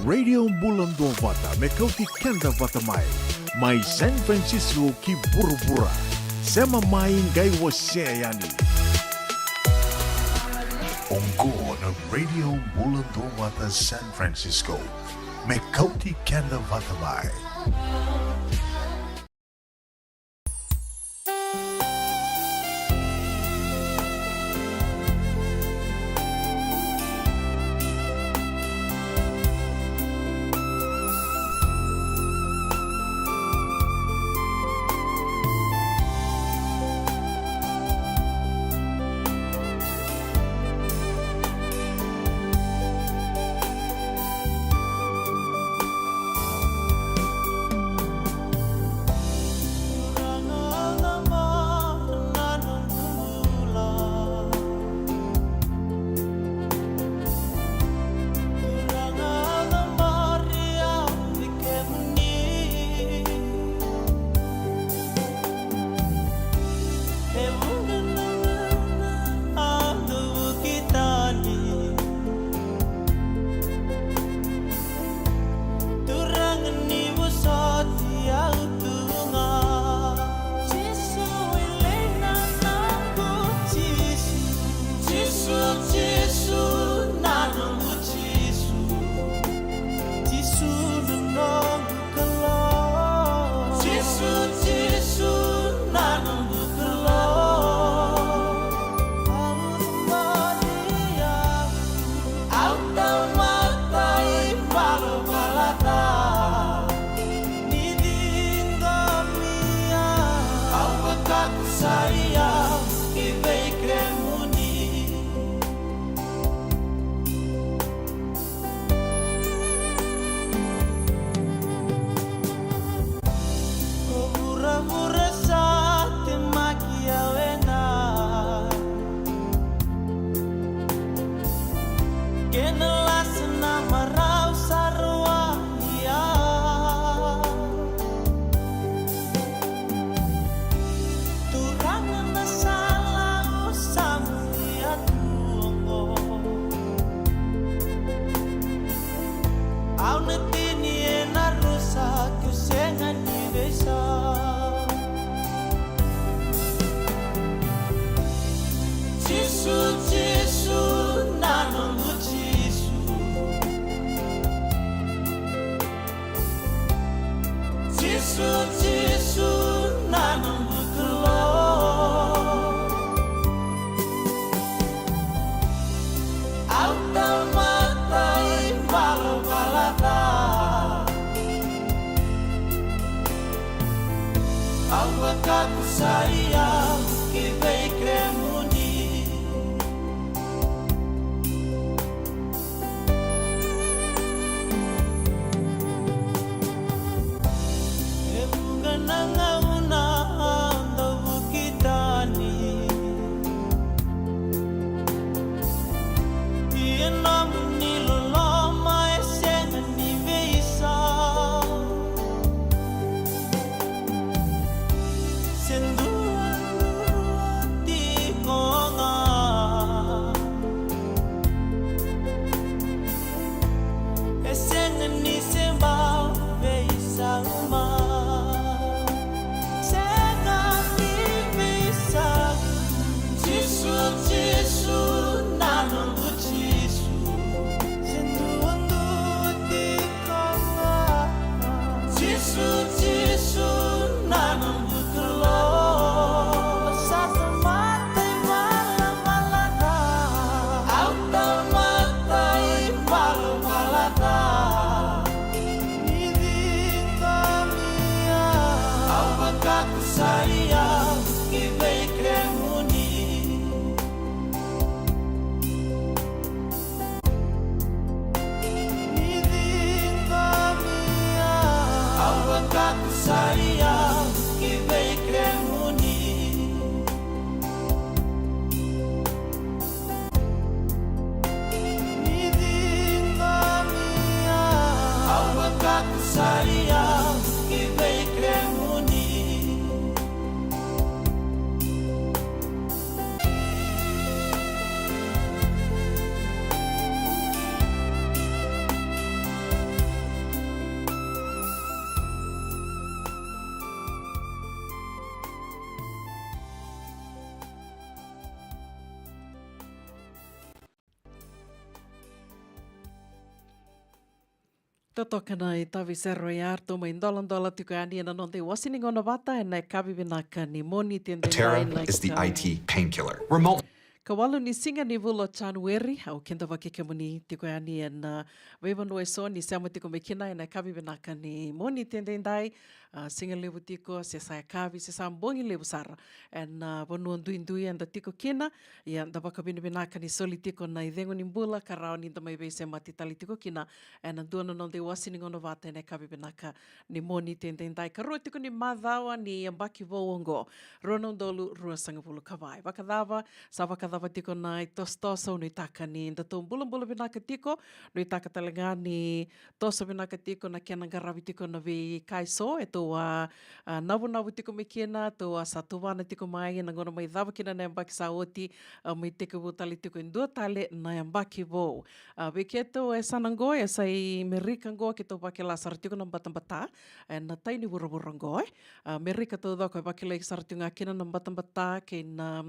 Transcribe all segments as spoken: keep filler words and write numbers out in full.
Radio Bula Duavata, me kauti keda vata mai. Mai San Francisco ki vuravura. Sema mai, qai wasea yani. Oqo na Radio Bula Duavata San Francisco, me kauti keda vata mai. Turaga ni vosoti au tu ga. Jisu e lei na noqu Jisu. Jisu, Jisu na noqu Jisu. Jisu na noqu Kalou. Jisu, Jisu na noqu Kalou. Au na mani au Au tamata ivalavala ca, ni ciqomi au, au vakatusai au ki vei kemuni. Ko vuravura sa temaki au ena, kena lasa na marau sa rawa ia. Turaga na sala au sa muria tu oqo. Au na tini ena rusa keu sega ni veisau. Jisu, Jisu na noqu Jisu. Jisu, Jisu na noqu Kalou. Au tamata ivalavala ca, au vakatusai au ki vei kemuni. E vuqa na gauna au dau vuki tani. Ia nomuni loloma e sega ni veisau. Se duadua tiko ga. E sega ni se bau veisau mai. Sega ni veisau. Jisu, Jisu na noqu Jisu. Se duadua tiko ga. Jisu, Jisu na noqu Kalou. Sa tamata ivalavala ca. Au tamata ivalavala ca. Ni ciqomi au, au vakatusai au ki vei kemuni. Ni ciqomi au, au vakatusai au ki vei kemuni. Ni ciqomi au, au vakatusai au ki vei kemuni. Totoka na itavi sero ya, ratou mai doladola tiko yani ena noda iwasi ni gauna vata ena yakavi vinaka ni Moniti edaidai. Terra na is the ika I T painkiller. Remote. Ka walu ni siga ni vula o Janueri, au kidavaki kemuni tiko yani ena veivanua eso ni sema tiko mai kina ena yakavi vinaka ni Moniti edaidai. A, siga levu tiko, se sa yakavi, se sa bogi levu sara ena vanua duidui eda tiko kina. Ia, da vakavinavinaka ni soli tiko na icegu ni bula ka rawa ni da mai veisemati tale tiko kina ena dua na noda iwasi ni gauna vata ena yakavi vinaka ni Moniti edaidai, ka rua tiko ni macawa ni yabaki vou oqo, rua na udolu ruasagavulu ka va. E vakacava, sa vakacava tiko na itosotoso? Au nuitaka ni datou bulabula vinaka tiko, nuitaka tale ga ni toso vinaka tiko na kena qaravi tiko na veika eso e tou a, a, navunavu tiko mai kina, tou a sa tuvana tiko mai ena gauna mai cava kina na yabaki sa oti, a, mai tekivu tale tiko e dua tale na yabaki vou. A, vei keitou e sa na qo, e sa i Merika qo, keitou vakila sara tiko na batabata ena tai ni vuravura qo, e. A, Merika taucoko e vakilai sara tiko ga kina na batabata kei na,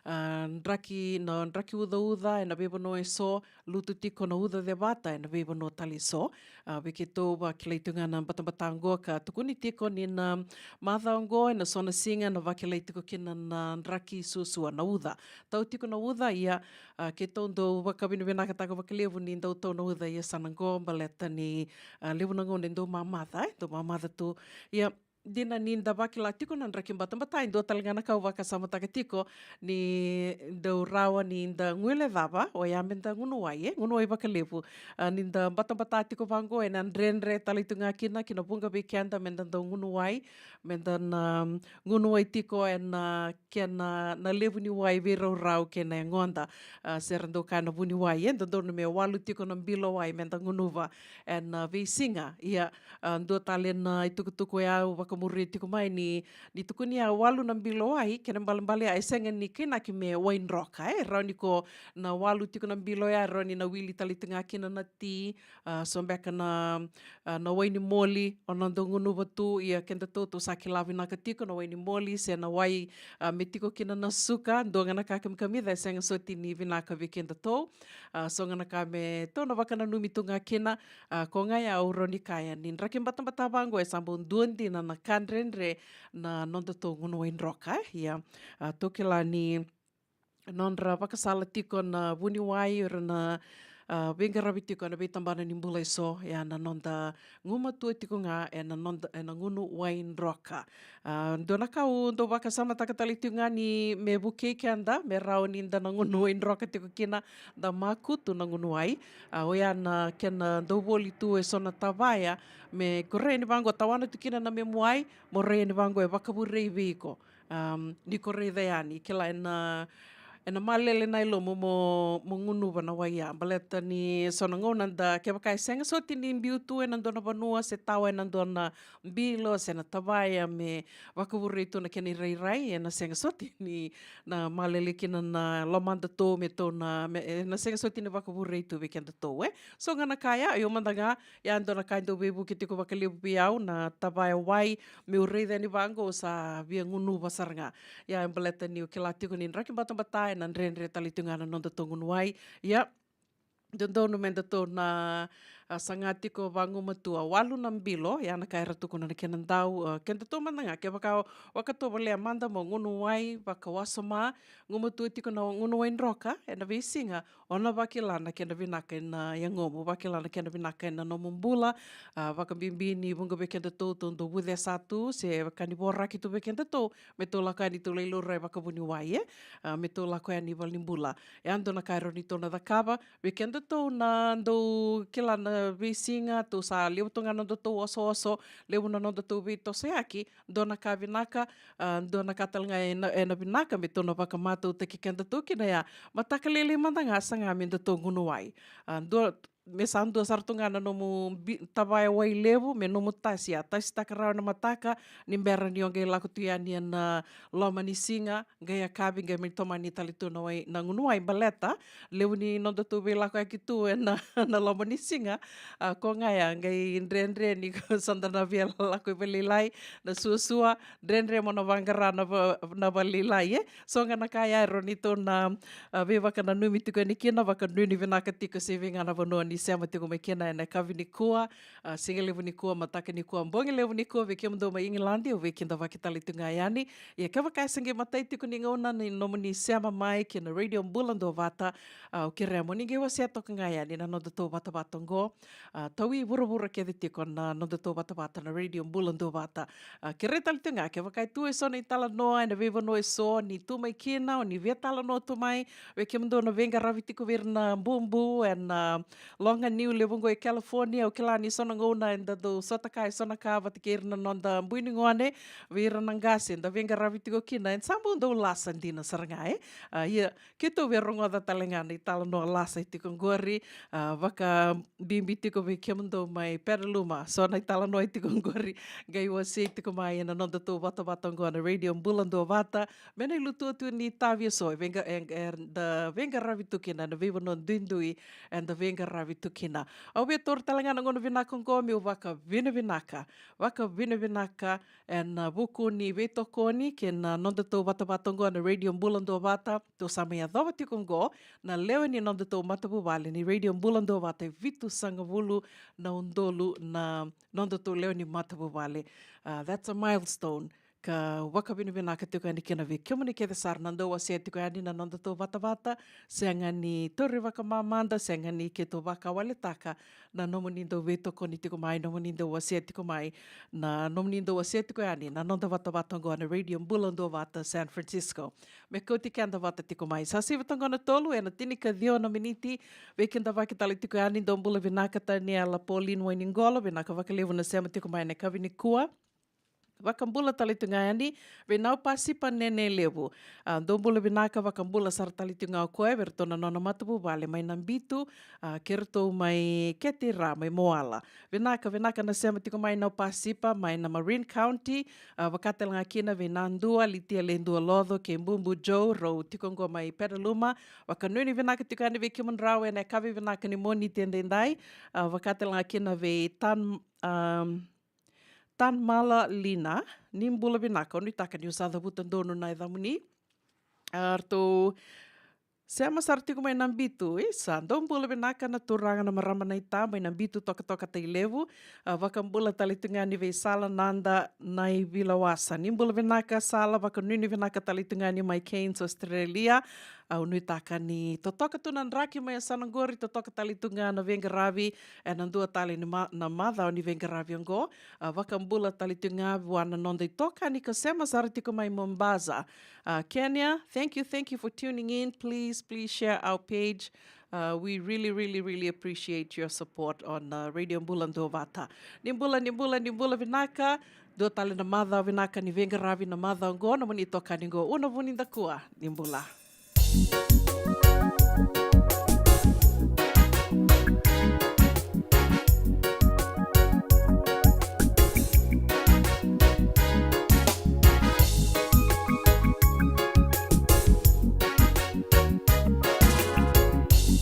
a, draki, na draki ucauca ena veivanua eso, lutu tiko na uca cevata ena veivanua tale eso. A, vei keitou vakilai tu ga na batabata oqo ka tukuni tiko ni na macawa oqo ena so na siga na vakilai tiko kina na draki suasua na uca. Tau tiko na uca, ia, a, keitou dau vakavinavinakataka vakalevu ni dau tau na uca, ia sa na qo baleta ni, a, levu na gauna e dau mamaca, e dau mamaca tu. Ia, dina ni da vakila tiko na draki batabata, e dua tale ga na ka au vakasamataka tiko ni dau rawa ni da guilecava, oya me da gunu wai, e, gunu wai vakalevu. A, ni da batabata tiko vaqo, ena dredre tale tu ga kina ki na vuqa vei keda me da dau gunu wai, me da na, mm, gunu wai tiko ena kena, na levu ni wai veiraurau kei na yagoda. A, se ra dau kaya na vuniwai, e dodonu me walu tiko na bilo wai me da gunuva ena, a, veisiga. Ia, a, dua tale na itukutuku ya au vakamuria tiko mai ni, ni tukuni ya walu na bilo wai, kena ibalebale ya e sega ni kainaki me wai droka, e rawa ni ko na walu tiko na bilo ya, e rawa ni na wili tale tu ga kina na ti, a, so beka na, a, na wai ni moli o na dau gunuva tu. Ia kedatou tou sa kila vinaka tiko na wai ni moli se na wai, a, me tiko kina na suka, dua ga na ka kamikamica e sega soti ni vinaka vei kedatou. A, so ga na ka me tou na vakananumi tu ga kina, a, ko ga ya au rawa ni kaya ni draki batabata vaqo e sa bau dua dina na ka dredre na nodatou gunu wai droka, e. Ia, a, tou kila ni nodra vakasala tiko na vuniwai, o ira na, a, veiqaravi tiko ena veitabana ni bula eso, ia na noda gumatua tiko ga ena noda, ena gunu wai droka. A, dua na ka au dau vakasamataka tale tiko ga ni me vukei keda, me rawa ni da na gunu wai droka tiko kina, da makutu na gunu wai. A, oya na kena dau voli tu eso na tavaya, me ko rai yani vaqo, tawana tu kina na memu wai, mo rai yani vaqo e vakavurei vei iko. Am, ni ko raica yani, kila ena, ena malele na yalomu mo, mo gunuva na wai ya. Baleta ni so na gauna da, kevaka e sega soti ni biu tu ena dua na vanua se tawa ena dua na bilo se na tavaya me vakavurei tu na kena irairai, ena sega soti ni na malele kina na lomadatou me tou na, me, ena sega soti ni vakavurei tu vei kedatou, e. So ga na ka ya, io mada ga, ia dua na ka e dau veivuke tiko vakalevu vei au na tavaya wai, meu raica yani vaqo au sa via gunuva sara ga. Ia e baleta niu kila tiko ni draki batabata ena dredre tale tiko ga na nodatou gunu wai. Ia, dodonu me datou na, a, saga tiko vagumatua, walu na bilo, ia na ka era tukuna na kena dau, a, kedatou mada ga, kevaka vakatovolea mada mo gunu wai vakawasoma, gumatua tiko na gunu wai droka ena veisiga, o na vakila na kena vinaka ena yagomu, vakila na kena vinaka ena nomu bula. A, vakabibi ni vuqa vei kedatou tou dau vucesa tu se ka ni voraki tu vei kedatou, me tou lako yani tou lai laurai vakavuniwai, e, a, me tou lako yani valenibula. E a dua na ka e rawa ni tou na cakava, vei kedatou na dau kila na veisiga tou sa levu tu ga na nodatou osooso, levu na nodatou veitosoyaki, dua na ka vinaka, a, dua na ka tale ga ena, ena vinaka me tou na vakamatautaki kedatou kina ya. Mataka lailai mada ga saga me datou gunu wai. A, dua, me sa dua sara tu ga na nomu bi-, tavaya wai levu, me nomu tasi, a tasitaka rawa ena mataka, ni bera ni o qai lako tu yani ena loma ni siga, qai yakavi, qai mai tomani tale tu na wai, na gunu wai baleta levu ni nodatou veilakoyaki tu ena, na loma ni siga. A, ko ga ya, qai dredre ni ko sa da na via lako i valelailai, na suasua, dredre mo na vaqara na va-, na valelailai, e. So ga na ka ya e rawa ni tou na, a, veivakananumi tiko yani kina, vakanuinui vinaka tiko se vei ga na vanua ni sema tiko mai kina ena yakavi nikua, a, siga levu nikua, mataka nikua, bogi levu nikua vei kemudou mai Igiladi, au veikidavaki tale tu ga yani. Ia kevaka e se qai matai tiko ni gauna ni nomuni sema mai ki na Radio Bula Duavata, a, au kerea mo ni qai wasea toka ga yani na nodatou vatavata oqo. A, taui vuravura kece tiko na nodatou vatavata na Radio Bula Duavata. A, kerei tale tu ga kevaka e tu eso na italanoa ena veivanua eso ni tu mai kina, o ni via talanoa tu mai, vei kemudou na veiqaravi tiko vei ira na bubu ena loga niu levu oqo e California. Au kila ni so na gauna eda dau sotaka eso na ka vata kei ira na noda bui ni gone, vei ira na qase eda veiqaravi tiko kina, eda sa bau dau lasa dina sara ga, e. A, ia keitou via rogoca tale ga na italanoa lasa e tiko oqori, a, vakabibi tiko vei kemudou mai Petaluma. So na italanoa e tiko oqori qai wasei tiko mai ena nodatou vatavata oqo na Radio Bula Duavata, me na ilutua tu ni itavi eso e veiqa-, e, eda veiqaravi tu kina, na veivanua duidui eda veiqaravi tu kina. Au via taura tale ga na gauna vinaka oqo meu vakavinavinaka, vakavinavinaka ena vuku ni veitokoni kei na nodatou vatavata oqo na Radio Bula Duavata. Tou sa mai yacova tiko oqo na lewe ni nodatou matavuvale ni Radio Bula Duavata, e vitusagavulu na udolu na nodatou lewe ni matavuvale. A, that's a milestone. Ka vakavinavinaka tiko yani kina vei kemuni kece sara na dau wasea tiko yani na nodatou vatavata. Sega ni tauri vakamamada, sega ni keitou vakawaletaka na nomuni dau veitokoni tiko mai, nomuni dau wasea tiko mai, na nomuni dau wasea tiko yani na noda vatavata oqo na Radio Bula Duavata San Francisco. Me kauti keda vata tiko mai, sa sivi toqo na tolu ena tinikaciwa na miniti. Veikidavaki tale tiko yani, dou bula vinaka Taniela Pauline Wainiqolo, vinaka vakalevu na sema tiko mai na yakavi nikua. Vakabula tale tu ga yani vei Nau Pasipa Nene Levu. A, dou bula vinaka, vakabula sara tale tu ga o koya vei iratou na nona matavuvale mai Nabitu, a, kei iratou mai Ketira mai Moala. Vinaka, vinaka na sema tiko mai Nau Pasipa mai na Marin County, a, vaka tale ga kina vei Nadua, Litia Ledua Loco kei Bubu Joe, rau tiko oqo mai Petaluma. Vakanuinui vinaka tiko yani vei kemudrau ena yakavi vinaka ni Moniti edaidai, a, vaka tale ga kina vei Tan, a, Tanmala Lina, ni bula vinaka, au nuitaka niu sa cavuta donu na yacamuni. A, ratou sema sara tiko mai Nabitu, isa, dou bula vinaka na turaga na marama naita mai Nabitu, Tokatoka, Tailevu. A, vakabula tale tu ga yani vei Sala Nada Naivilawasa, ni bula vinaka Sala, vakanuinui vinaka tale tu ga yani mai Cairns, Australia. Au nuitaka ni totoka tu na draki mai yasana oqori, totoka tale tu ga na veiqaravi ena dua tale ni ma-, na macawa ni veiqaravi oqo. A, vakabula tale tu ga vua na noda itokani ka sema sara tiko mai Mombasa. A, Kenya, thank you, thank you for tuning in. Please, please share our page. Uh, we really, really, really appreciate your support on, uh, Radio Bula Duavata. Ni bula, ni bula, ni bula vinaka. Dua tale na macawa vinaka ni veiqaravi na macawa oqo, nomuni itokani oqo, Una Vunidakua. Ni bula.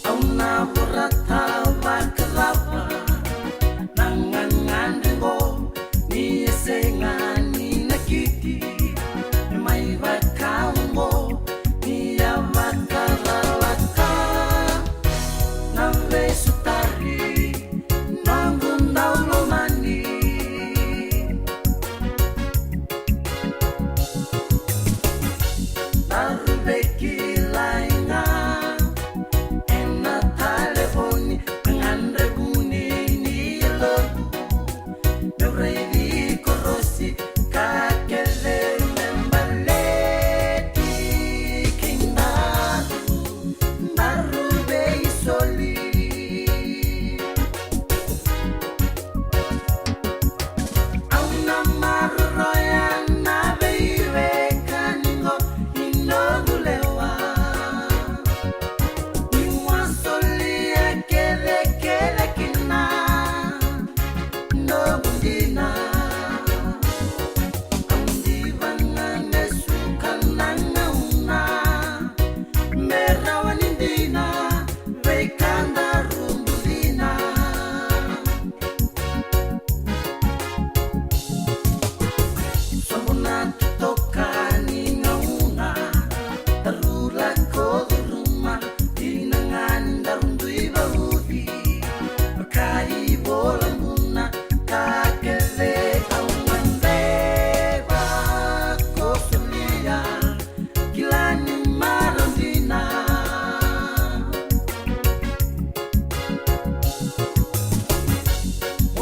Au na vorata vakarava na gagadre qo, ni e sega ni nakiti mai vaka oqo, ni a vaka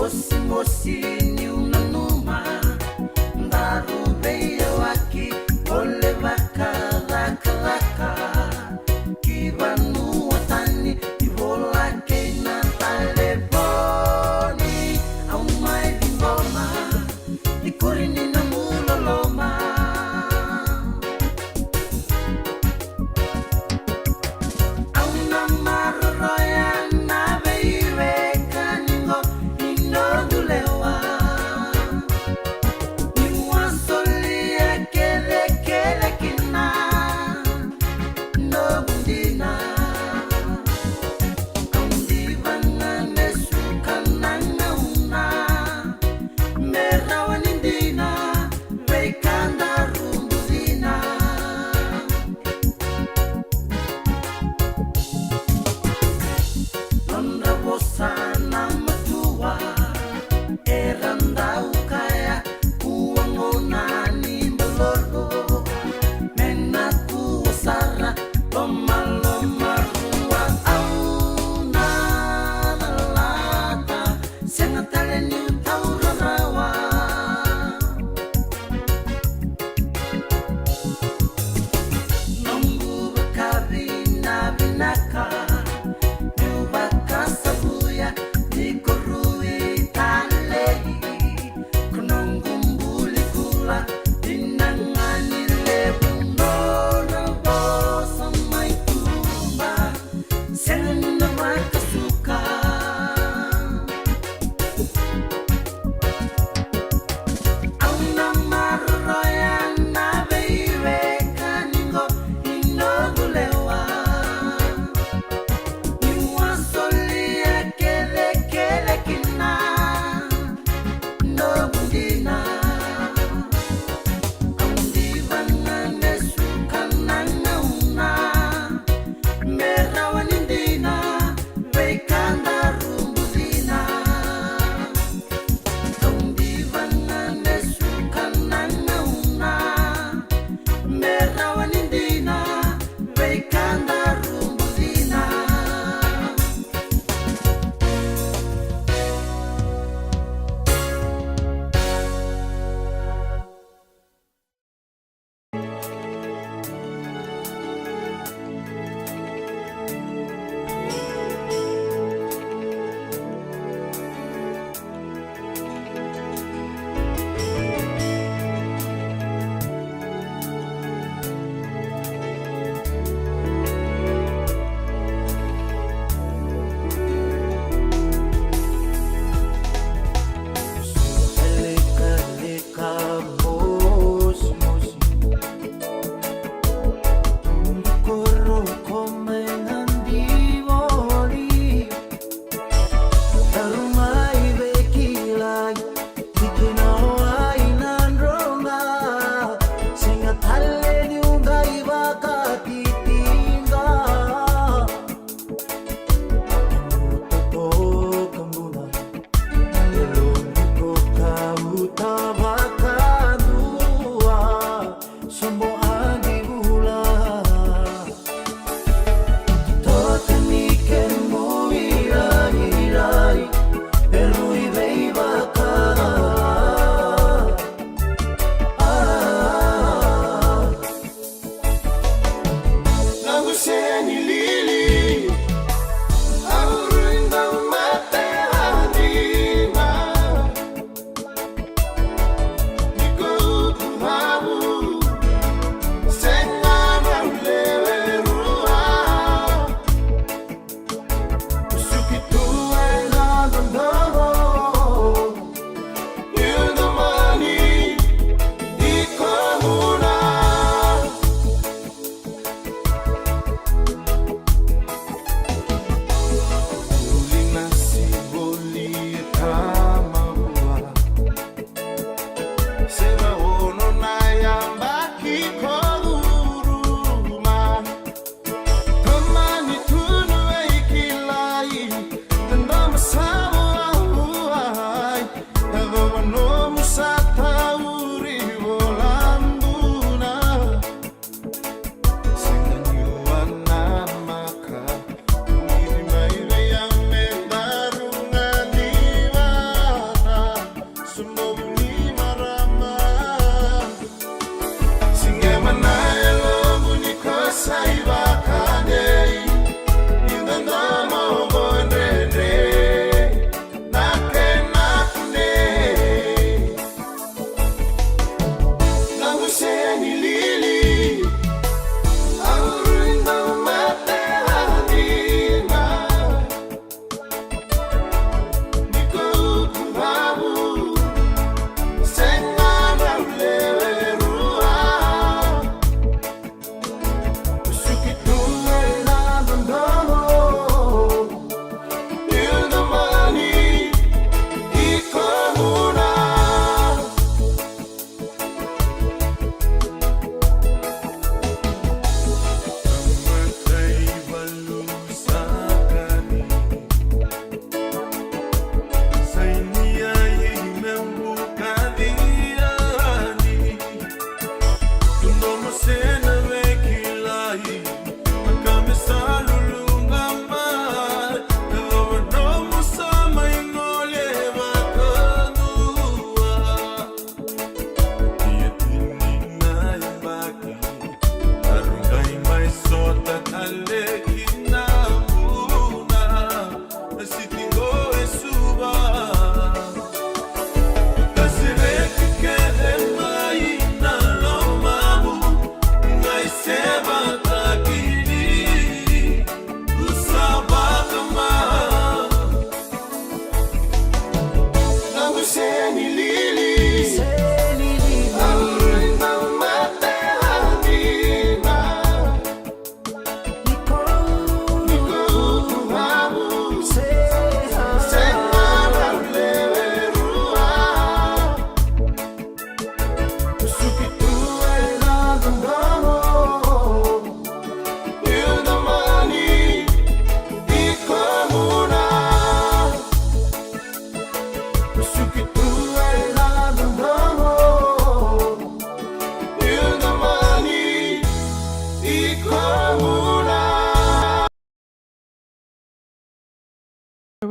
Mosimosi niu nanuma, daru veiyawaki, o le vakacakacaka ki vanua tani, i vola kei na talevoni. Au mai ciqoma, i kuri ni nomu loloma. Au na maroroya na veiwekani qo, i noqu lewa.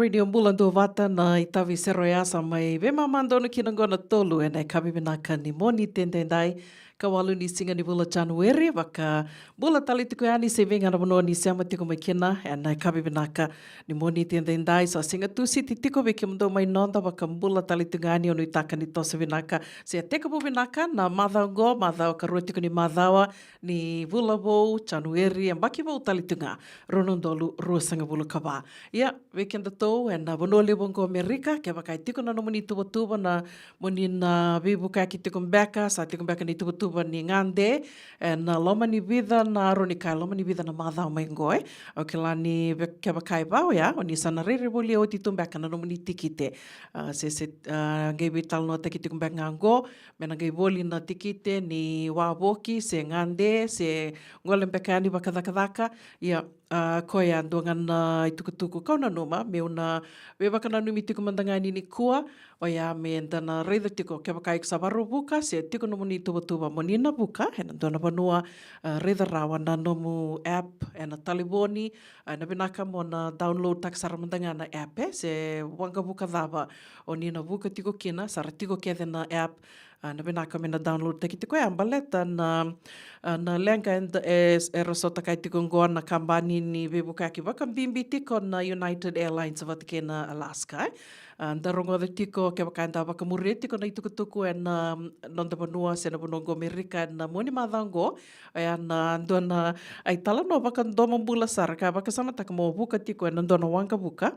Radio Bula Duavata, na itavi sero yasa mai veimama donu kina qo na tolu ena ikavi vinaka ni Moniti edaidai, ka walu ni siga ni vula Janueri. Vakabula tale tiko yani se vei ga na vanua ni sema tiko mai kina ena ikavi vinaka ni Moniti edaidai. Sa siga Tusiti tiko vei kemudou mai noda, vakabula tale tiko yani. Au nuitaka ni toso vinaka se tekivu vinaka na macawa qo, macawa karua tiko ni macawa ni vula vou Janueri, yabaki vou tale tu ga, rua na udolu ruasagavulu ka va. Ia, vei kedatou ena vanua levu oqo Amerika, kevaka e tiko na nomuni tuvatuva, na moni na veivukayaki tiko beka, sa tiko beka na ituvatuva ni gade ena loma ni vica na, rawa ni kaya loma ni vica na macawa mai qo, e. Au kila ni ve-, kevaka e va oya, o ni sa na rairai volia oti tu beka na nomuni tikite. A, se, se, a, qai veitalanoataki tiko beka ga qo, me na qai voli na tikite ni wavoki se gade se gole beka yani vakacakacaka. Ia, a, koya dua ga na itukutuku kau nanuma meu na veivakananumi tiko mada ga yani nikua, oya me da na raica tiko kevaka iko sa vakarau vuka se tiko nomuni tuvatuva mo ni na vuka ena dua na vanua, a, raica rawa na nomu app ena talevoni. A, na vinaka mo na download taka sara mada ga na app, e, se waqavuka cava o ni na vuka tiko kina, sa ra tiko kece na app. A, na vinaka me na download taki tiko ya, baleta na, a, na leqa eda, e, era sotaka tiko qo na kabani ni veivukayaki, vakabibi tiko na United Airlines vata kei na Alaska, e. A, da rogoca tiko kevaka eda vakamuria tiko na itukutuku ena noda vanua se na vanua qo Amerika ena mua ni macawa qo, oya na dua na italanoa vakadomobula sara ka vakasamataka mo vuka tiko ena dua na waqavuka.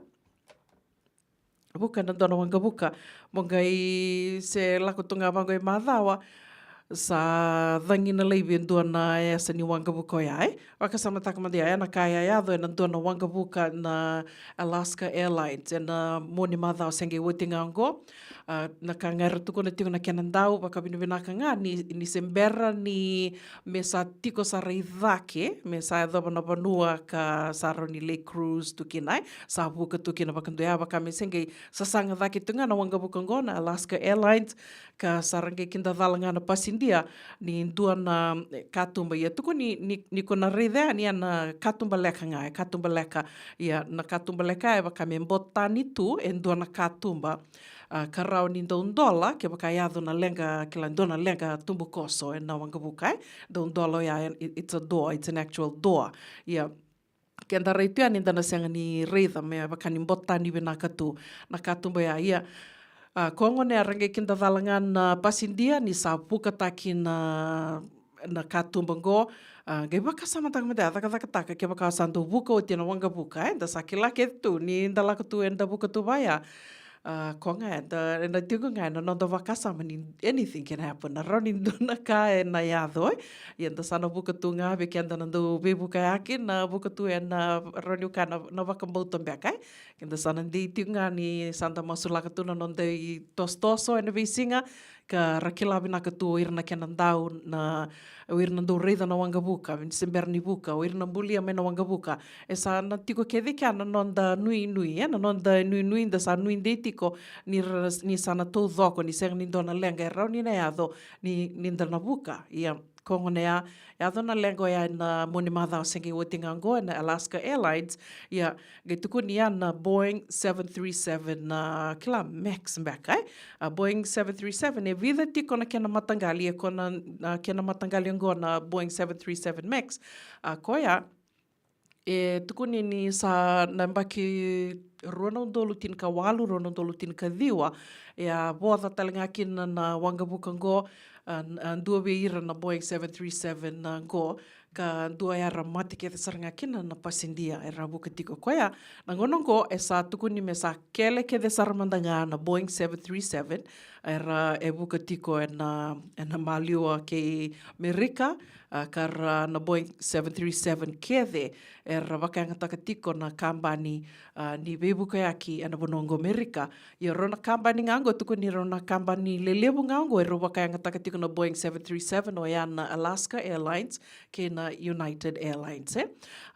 Vuka ena dua na waqavuka. Mo qai se lako tu ga vaqo e macawa, sa cagi na laivi e dua na yasa ni waqavuka oya, e. Vakasamataka mada ya, ena ka ya yaco ena dua na waqavuka na Alaska Airlines ena mua ni macawa se qai oti ga qo. A, na ka ga era tukuna tiko na kena dau, vakavinavinaka ga ni, ni se bera ni me sa tiko sara i cake, me sa yacova na vanua ka sa rawa ni lai cruise tu kina, e, sa vuka tu kina vakadua ya, vaka me se qai sasaga cake tu ga na waqavuka qo na Alaska Airlines, ka sa ra qai kidacala ga na pasidia ni dua na, e, katuba. Ia tukuni ni, ni ko na raica yani ya na katuba leka ga, e, katuba leka. Ia na katuba leka e vaka me botani tu e dua na katuba. A, ka rawa ni dau dola kevaka yaco na leqa, kila, dua na leqa tubukoso ena waqavuka, e. Dau dola oya, e, it's a door, it's an actual door. Ia, keda rai tu yani da na sega ni raica me vaka ni botani vinaka tu na katuba ya. Ia, a, koya gona era qai kidacala ga na pasidia ni sa vukataki na na katuba qo. A, qai vakasamataka mada ya, cakacakataka kevaka sa dau vuka oti ena waqavuka, e, da sa kila kece tu ni da lako tu, eda vuka tu vaya. A, koya ga eda, eda tiko ga ena noda vakasama ni anything can happen, na rawa ni dua na ka ena yaco, e. Ia da sa na vuka tu ga, vei keda na dau veivukayaki, na vuka tu ena rawa ni ka na, na vakabauta beka, e. Keda sa na dei tiko ga ni sa da masulaka tu na noda itosotoso ena veisiga, ka ra kila vinaka tu o ira na kena dau, na, o ira na dau raica na waqavuka, ni se bera ni vuka, o ira na bulia mai na waqavuka. E sa na tiko kece kea na noda nuinui, e, na noda nuinui, da sa nuidei tiko ni ra, ni sa na taucoko, ni sega ni dua na leqa e rawa ni na yaco ni, ni da na vuka. Ia, koya gona ya, yaco na leqa oya ena mua ni macawa se qai oti ga qo ena Alaska Airlines. Ia, qai tukuni ya na Boeing seven three seven, na kila Max beka, e. A, Boeing seven three seven, e vica tiko na kena mataqali, e koya na, na kena mataqali oqo na Boeing seven three seven Max. A, koya, e tukuni ni sa na yabaki rua na udolu tinikawalu, rua na udolu tinikaciwa, e a voca tale ga kina na waqavuka qo, a, a dua vei ira na Boeing seven three seven na qo, ka dua era mate kece sara ga kina na pasidia era vuka tiko. Koya, na gauna qo e sa tukuni me sa kele kece sara mada ga na Boeing seven three seven era e vuka tiko ena, ena maliwa kei Merika, a, ka ra na Boeing seven three seven kece era vakayagataka tiko na kabani, a, ni veivukayaki ena vanua qo Merika. Ia rau na kabani ga qo, tukuni rau na kabani lelevu ga qo erau vakayagataka tiko na Boeing seven three seven, oya na Alaska Airlines kei na United Airlines, e.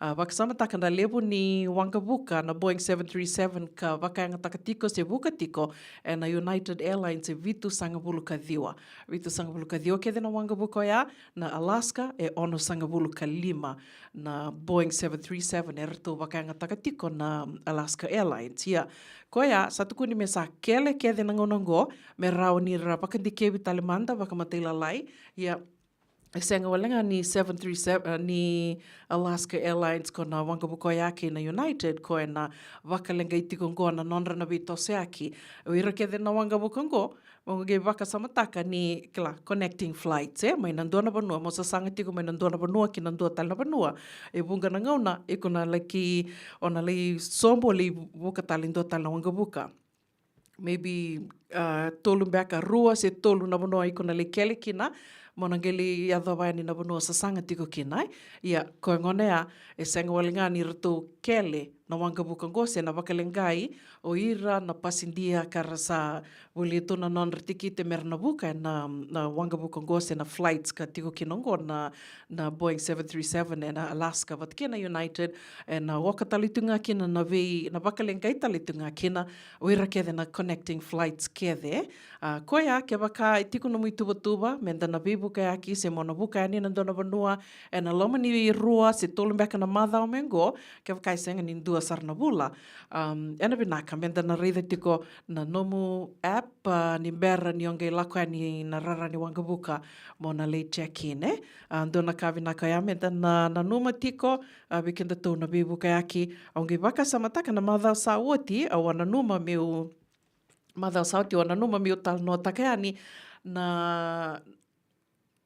A, vakasamataka na levu ni waqavuka na Boeing seven three seven ka vakayagataka tiko se vuka tiko ena United Airlines e vitusagavulu ka ciwa. Vitusagavulu ka ciwa kece na waqavuka oya, na Alaska e onosagavulu ka lima na Boeing seven three seven e ratou vakayagataka tiko na Alaska Airlines. Ia, koya sa tukuni me sa kele kece na gauna oqo, me rawa ni ra vakadikevi tale mada vakamatailalai. Ia, e sega wale ga ni seven three seven, eh, ni Alaska Airlines ko na waqavuka oya kei na United, ko e na vakaleqai tiko oqo na nodra na veitosoyaki. O ira kece na waqavuka oqo, mo qai vakasamataka ni kila connecting flights, e, mai na dua na vanua, mo sasaga tiko mai na dua na vanua ki na dua tale na vanua. E vuqa na gauna, iko na laki, o na lai sobu, lai vuka tale dua tale na waqavuka. Maybe, ah, tolu beka, rua se tolu na vanua iko na lai kele kina, mo na qai lai yacova yani na vanua sasaga tiko kina, e. Ia, ko e gona ya, e sega wale ga ni ratou kele na waqavuka oqo se na vakaleqai o ira na pasidia ka ra sa volia tu na nodra tikite me ra na vuka ena, na waqavuka oqo se na flights ka tiko kina oqo na, na Boeing seven three seven ena Alaska vata kei na United, ena oka tale tu ga kina na vei, na vakaleqai tale tu ga kina o ira kece na connecting flights kece. A, koya, kevaka e tiko nomu ituvatuva me da na veivukayaki se mo na vuka yani na dua na vanua ena loma ni rua se tolu beka na macawa mai oqo, kevaka e sega ni dua sara na vula, am, ena vinaka me da na raica tiko na nomu app, a, ni bera ni o qai lako yani na rara ni waqavuka mo na lai check in, e. A, dua na ka vinaka oya me da na nanuma tiko, a, vei kedatou na veivukayaki. Au qai vakasamataka na macawa sa oti, au a nanuma meu, macawa sa oti au a nanuma meu talanoataka yani na,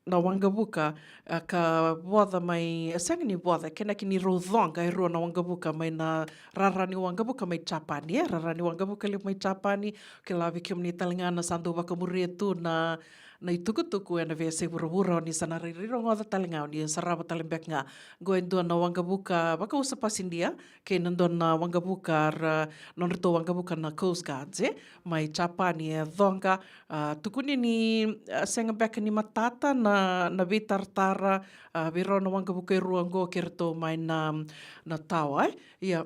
na waqavuka, a, ka voca mai, e sega ni voca, kena kina ni rau coqa e rua na waqavuka mai na rara ni waqavuka mai Japani, e, rara ni waqavuka levu mai Japani. Kila vei kemuni tale ga na sa dau vakamuria tu na, na itukutuku ena veiyasai vuravura, o ni sa na rairai rogoca tale ga, o ni sarava tale beka ga. Qo e dua na waqavuka vakausa pasidia kei na dua na waqavuka ra, nodratou waqavuka na Coast Guards, e, mai Japani e coqa. A, tukuni ni, a, sega beka ni matata na, na veitaratara, a, vei rau na waqavuka e rua oqo kei ratou mai na, na tawa, e. Ia,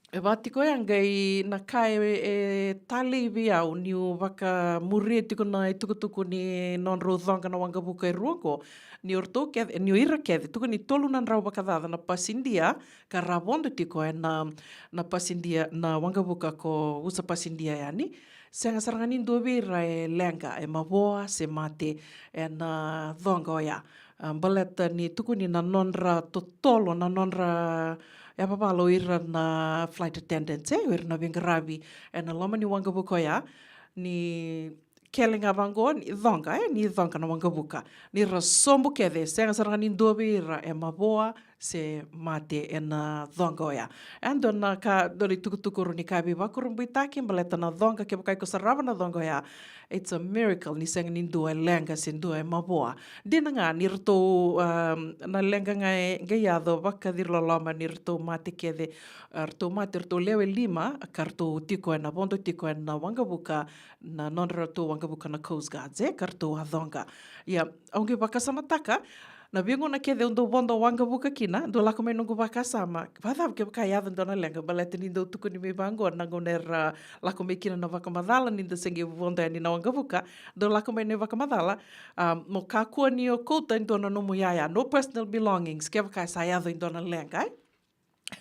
e vaka tiko ya qai na ka e, e talei vei au niu vakamuria tiko na itukutuku ni nodrau coqa na waqavuka e rua oqo, ni o ratou kece, ni o ira kece, tukuni tolu na drau vakacaca na pasidia ka ra vodo tiko ena, na pasidia, na waqavuka ko usa pasidia yani. Sega sara ga ni dua vei ira e leqa, e mavoa se mate ena coqa oya. A, baleta ni tukuni na nodra totolo, na nodra yavavala o ira na flight attendants, e, o ira na veiqaravi ena loma ni waqavuka oya, ni kele ga vaqo ni coqa, e, ni coqa na waqavuka. Ni ra sobu kece, sega sara ga ni dua vei ira e mavoa se mate ena coqa oya. E dua na ka, dua na itukutuku rau ni ka veivakurabuitaki baleta na coqa, kevaka iko sarava na coqa oya, it's a miracle ni sega ni dua e leqa se dua e mavoa. Dina ga ni ratou, um, na leqa ga e qai yaco vakaciri loloma ni ratou mate kece, a, ratou mate, ratou lewe lima ka ratou tiko ena vodo tiko ena waqavuka, na nodratou waqavuka na Coast Guards, e, ka ratou a coqa. Ia, au qai vakasamataka, na veigauna kece au dau vodo waqavuka kina, dau lako mai noqu vakasama, vakacava kevaka e yaco dua na leqa, baleta ni dau tukuni mai vaqo na gauna era lako mai kina na vakamacala, ni da se qai vodo yani na waqavuka, dau lako mai na ivakamacala, a, mo kakua ni o kauta e dua na nomu iyaya, no personal belongings, kevaka e sa yaco e dua na leqa, e.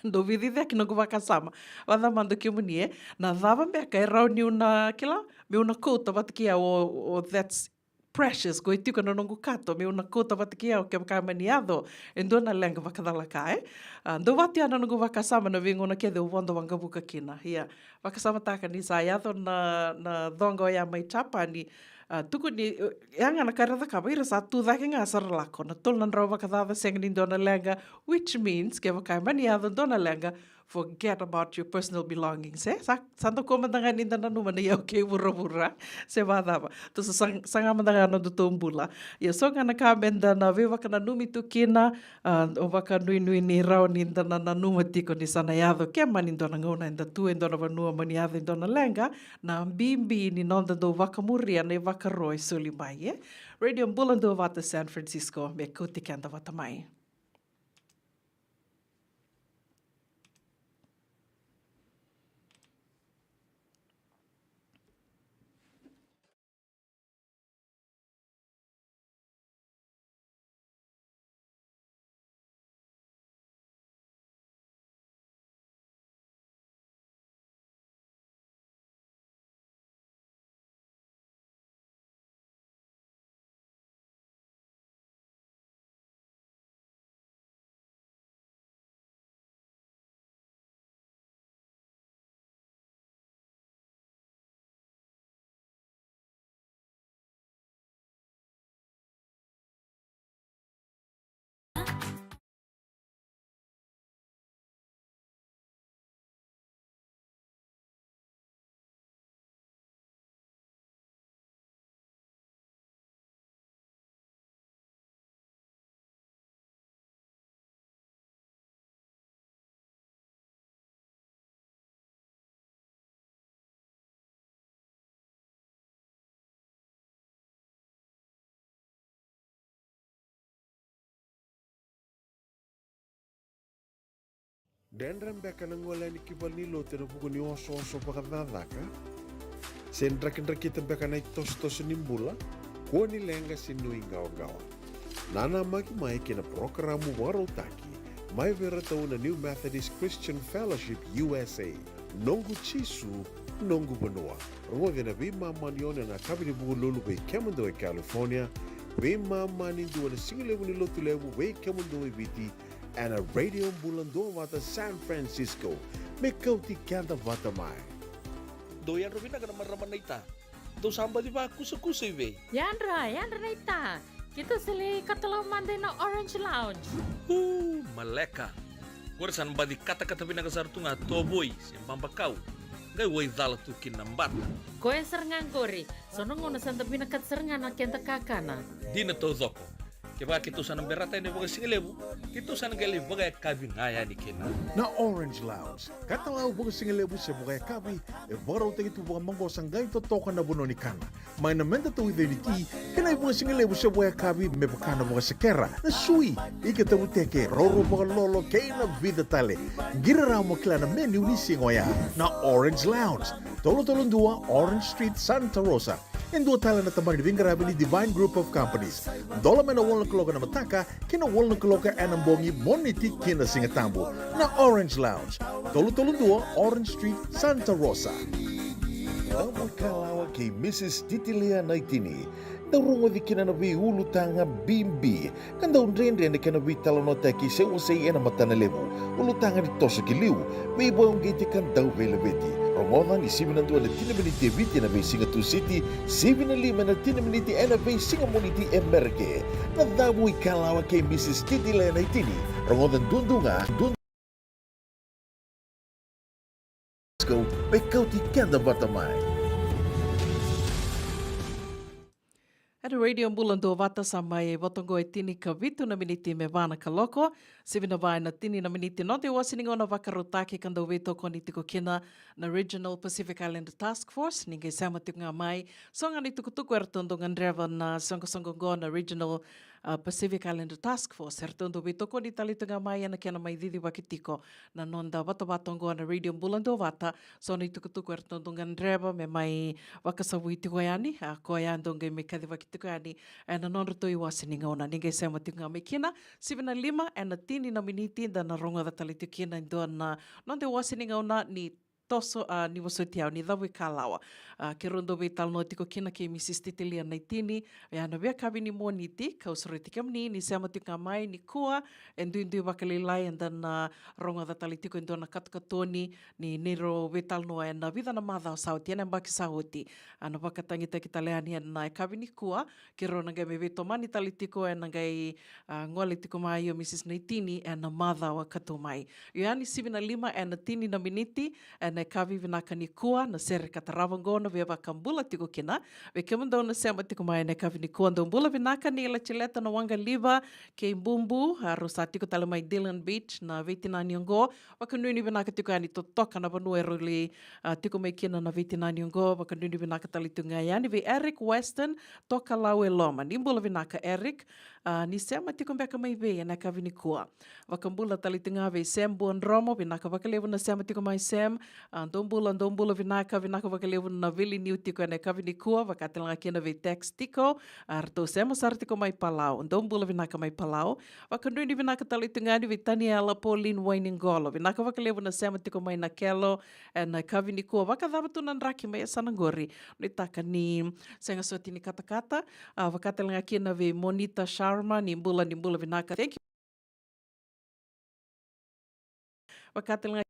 Dau veiciciyaki noqu vakasama. Vakacava mada kemuni, e? Na cava beka e rawa niu na kila meu na kauta vata kei au, o, o that's precious, ko e tiko na noqu kato, meu na kauta vata kei au kevaka mani yaco e dua na leqa vakacalaka, e? A, dau vata ya na noqu vakasama na veigauna kece au vodo waqavuka kina. Ia, vakasamataka ni sa yaco na, na coqa oya mai Japani, a, tukuni, e, ya ga na ka era cakava, ira sa tu cake ga sa ra lako, na tolu na drau vakacaca, sega ni dua na leqa, which means kevaka e mani yaco dua na leqa, forget about your personal belongings, e? Sa, sa dau kua mada ga ni da nanuma na iyau kei vuravura, se vakacava. Tou sa, sa, saga mada ga na nodatou bula. Ia, so ga na ka me da na veivakananumi tu kina, a, au vakanuinui ni rawa ni da na nanuma tiko ni sa na yaco ke mani dua na gauna eda tu e dua na vanua mani yaco e dua na leqa, na bibi ni noda dau vakamuria na ivakaro e soli mai, e? Radio Bula Duavata San Francisco, me kauti keda vata mai. Dredre beka na gole yani ki valenilotu ena vuku ni osooso vakacakacaka? Se drakidrakita beka na itosotoso ni bula? Kua ni leqa se nuiqawaqawa. Nanamaki mai kei na parokaramu vakarautaki mai vei iratou na New Methodist Christian Fellowship U S A. Noqu Jisu, noqu vanua. Rogoci ena veimama ni ono ena yakavi ni Vukelulu vei kemudou e California, veimama ni dua na sigalevu ni Lotulevu vei kemudou e Viti, ena Radio Bula Duavata San Francisco. Me kauti keda vata mai. Dou yadra vinaka na marama naita. Dou sa baci vakusakusa i vei? Yadra, yadra naita. Keitou sa lai katalau mada ina Orange Lounge. U, maleka. Qori sa na baci katakata vinaka sara tu ga tovoi se babakau. Qai waicala tu kina na bata. Koya sara ga qori. So na gauna sa da vinakata sara ga na keda kakana. Dina taucoko. Kevaka keitou sa na berata yani vakasigalevu, keitou sa na qai lai vakayakavi ga yani kina. Na Orange Lounge, katalau vakasigalevu se vakayakavi, e vakarautaki tu vakamaqosa qai totoka na vanua ni kana. Mai na meda tauica ni ti, kei na ivakasigalevu se vakayakavi me vaka na vakasekera, na sui, ika tavuteke, roro vakalolo kei na vica tale. Qiri rawa mo kila na menu ni siga oya. Na Orange Lounge, tolu tolu dua Orange Street, Santa Rosa. E dua tale na tabana ni veiqaravi ni Divine Group of Companies. Dola mai na walu na kaloko ena mataka ki na walu na kaloko ena bogi, Moniti ki na Sigatabu. Na Orange Lounge, tolu tolu dua Orange Street, Santa Rosa. Davo ikalawa kei Mrs Titilia Naitini. Dau rogoci kina na veiulutaga bibi ka dau dredre na kena veitalanoataki se wasei ena matana levu. Ulutaga ni toso ki liu, veivakauqeti ka dau veilaveti. Rogoca ni sivi na dua na tini na miniti e Viti ena veisiga Tusiti, sivi na lima na tini na miniti ena veisiga Moniti e Merika. Na Davo ikalawa kei Mrs Titilia Naitini. Rogoca duadua ga, duadua Go, me kauti keda vata mai. Ena Radio Bula Duavata sa mai voto oqo e tini ka vitu na miniti me va na kaloko. Sivi na va ena tini na miniti noda iwase ni gauna vakarautaki ka dau veitokoni tiko kina na Regional Pacific Island Task Force. Ni qai sema tiko ga mai so ga na itukutuku eratou dau gadreva na soqosoqo oqo na Regional a, Pacific Island Task Force, eratou dau veitokoni tale tu ga mai ena kena mai cicivaki tiko na noda vatavata oqo na Radio Bula Duavata. So na itukutuku eratou dau gadreva me mai vakasavui tiko yani, a, koya dau qai mai kacivaki tiko yani ena nodratou iwase ni gauna. Ni qai sema tiko ga mai kina, sivi na lima ena tini na miniti da na rogoca tale tiko kina e dua na noda iwase ni gauna ni toso, a, ni vosoti au, ni Davo ikalawa. A, keirau dau veitalanoa tiko kina kei Mrs Titilia Naitini, oya na veiyakavi ni Moniti, kau sureti kemuni ni sema tiko ga mai nikua, e duidui vakalailai eda na rogoca tale tiko e dua na katokatoni ni neirau veitalanoa ena vica na macawa sa oti, ena yabaki sa oti. A, na vakatagitaki tale yani ena yakavi nikua, keirau na qai mai veitomani tale tiko ena qai, a, gole tiko mai o Mrs Naitini ena macawa ka tu mai. Io yani, sivi na lima ena tini na miniti ena yakavi vinaka nikua, na sere ka tarava oqo na via vakabula tiko kina vei kemudou na sema tiko mai ena yakavi nikua. Dou bula vinaka ni Latileta na Waqaliva kei Bubu, a, rau sa tiko tale mai Dillon Beach na veitinani oqo. Vakanuinui vinaka tiko yani, totoka na vanua erau lai, a, tiko mai kina na veitinani oqo. Vakanuinui vinaka tale tu ga yani vei Eric Weston, tokalau e loma. Ni bula vinaka Eric. A, ni sema tiko beka mai vei ena yakavi nikua? Vakabula tale tu ga vei Sam Buadromo, vinaka vakalevu na sema tiko mai Sam. A, dou bula, dou bula vinaka, vinaka vakalevu na veiliu tiko ena yakavi nikua, vaka tale ga kina vei Tex tiko. A, ratou sema sara tiko mai Palau. Dou bula vinaka mai Palau. Vakanuinui vinaka tale tu ga yani vei Taniela Pauline Wainiqolo. Vinaka vakalevu na sema tiko mai Nakelo ena yakavi nikua. Vakacava tu na draki mai yasana qori? Nuitaka ni sega soti ni katakata. A, vaka tale ga kina vei Monita Sharma, ni bula, ni bula vinaka. Thank you. Vaka tale ga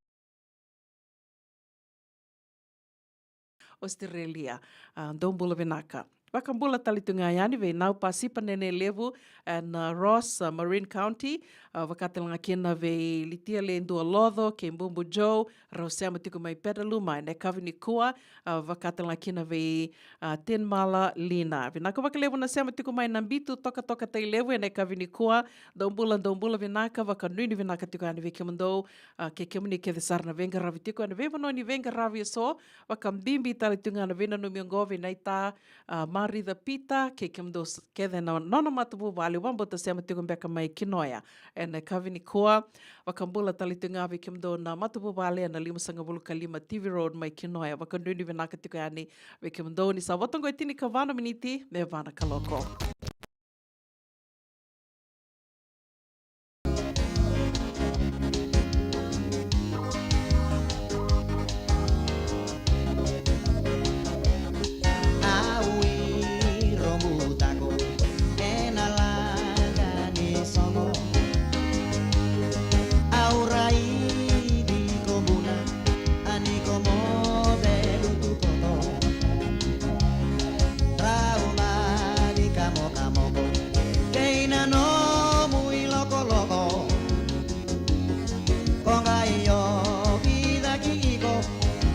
Australia. A, dou bula vinaka. Vakabula tale tu ga yani vei Nau Pasipa Nene Levu ena, a, Ross, a, Marin County. A, vaka tale ga kina vei Litia Ledua Loco kei Bubu Joe, rau sema tiko mai Petaluma ena yakavi nikua. A, vaka tale ga kina vei, a, Tinmala Lina. Vinaka vakalevu na sema tiko mai Nabitu, Tokatoka Tailevu ena yakavi nikua. Dou bula, dou bula vinaka, vakanuinui vinaka tiko yani vei kemudou, a, kei kemuni kece sara na veiqaravi tiko ena veivanua ni veiqaravi eso, vakabibi tale tu ga na veinanumi oqo vei naita, a, Marica Pita, kei kemudou s-, kece na nona matavuvale, au vakabauta sema tiko beka mai Kinoya. Ena yakavi nikua, vakabula tale tiko ga vei kemudou na matavuvale ena limasagavulu ka lima T V Road mai Kinoya. Vakanuinui vinaka tiko yani vei kemudou ni sa vota oqo e tinikava na miniti me va na kaloko. Au i Robutako, ena laga ni sogo. Au raici ko Buna, a ni ko moce lutu koko. Rau mani kamokamoko kei na nomu ilokoloko. Ko qai ovi caki iko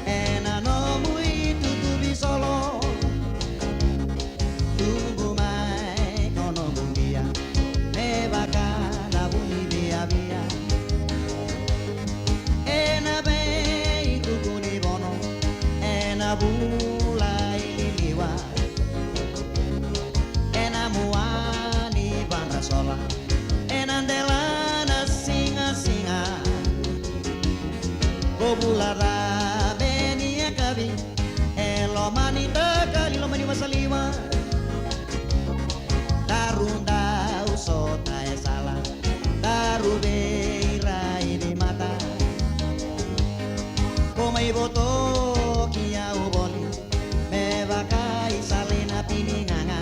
ena nomu itutu visolo. Tubu mai ko nomu bia me vaka na vuni viavia. Ena veituku ni vono, ena vula i liliwa, ena mua ni vadrasola, ena dela na sigasiga. Ko vula cabe ni yakavi, e loma ni takali, loma ni vasaliwa. Daru dau sota e sala, daru veiraici mata. Ko mai votoki au voli me vaka i sala ena pinigaga.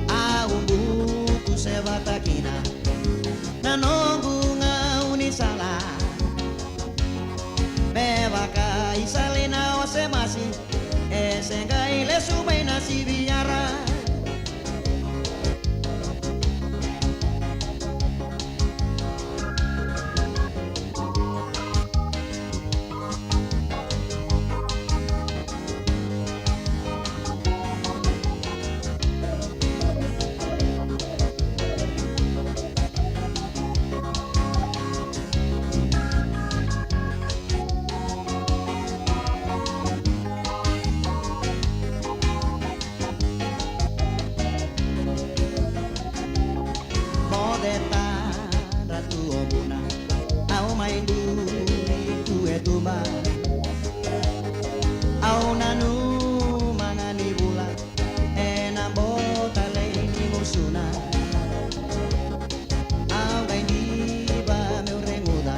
Au butu sevata kina na noqu gaunisala. Me vaka i sala ena ose masi, e se qai lesu mai na siviara. Moce tadra tu o Buna, au mai duri tu e tuba. Au nanuma ga ni vula ena bota lei ni gusuna. Au qai diva meu reguca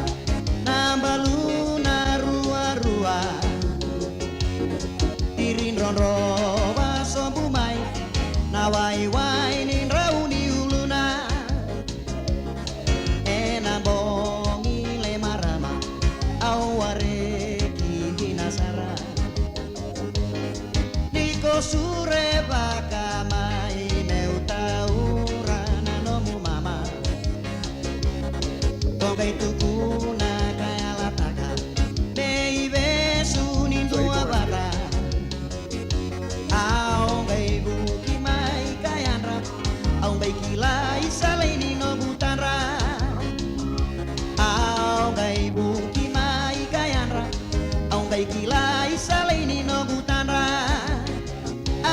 na baluna ruarua. Tiri drodro vasobu mai na waiwai ni drau ni uluna. Ena bogi lai marama au wareki dina sara. Ni ko surevaka mai meu taura na nomu mama. Ko qai tukuna ka yalataka me ivesu ni dua vata. Au qai vuki mai ka yadra, au qai kila i sala ni noqu tadra. Au qai vuki mai ka yadra, au qai kila i sala ni noqu tadra.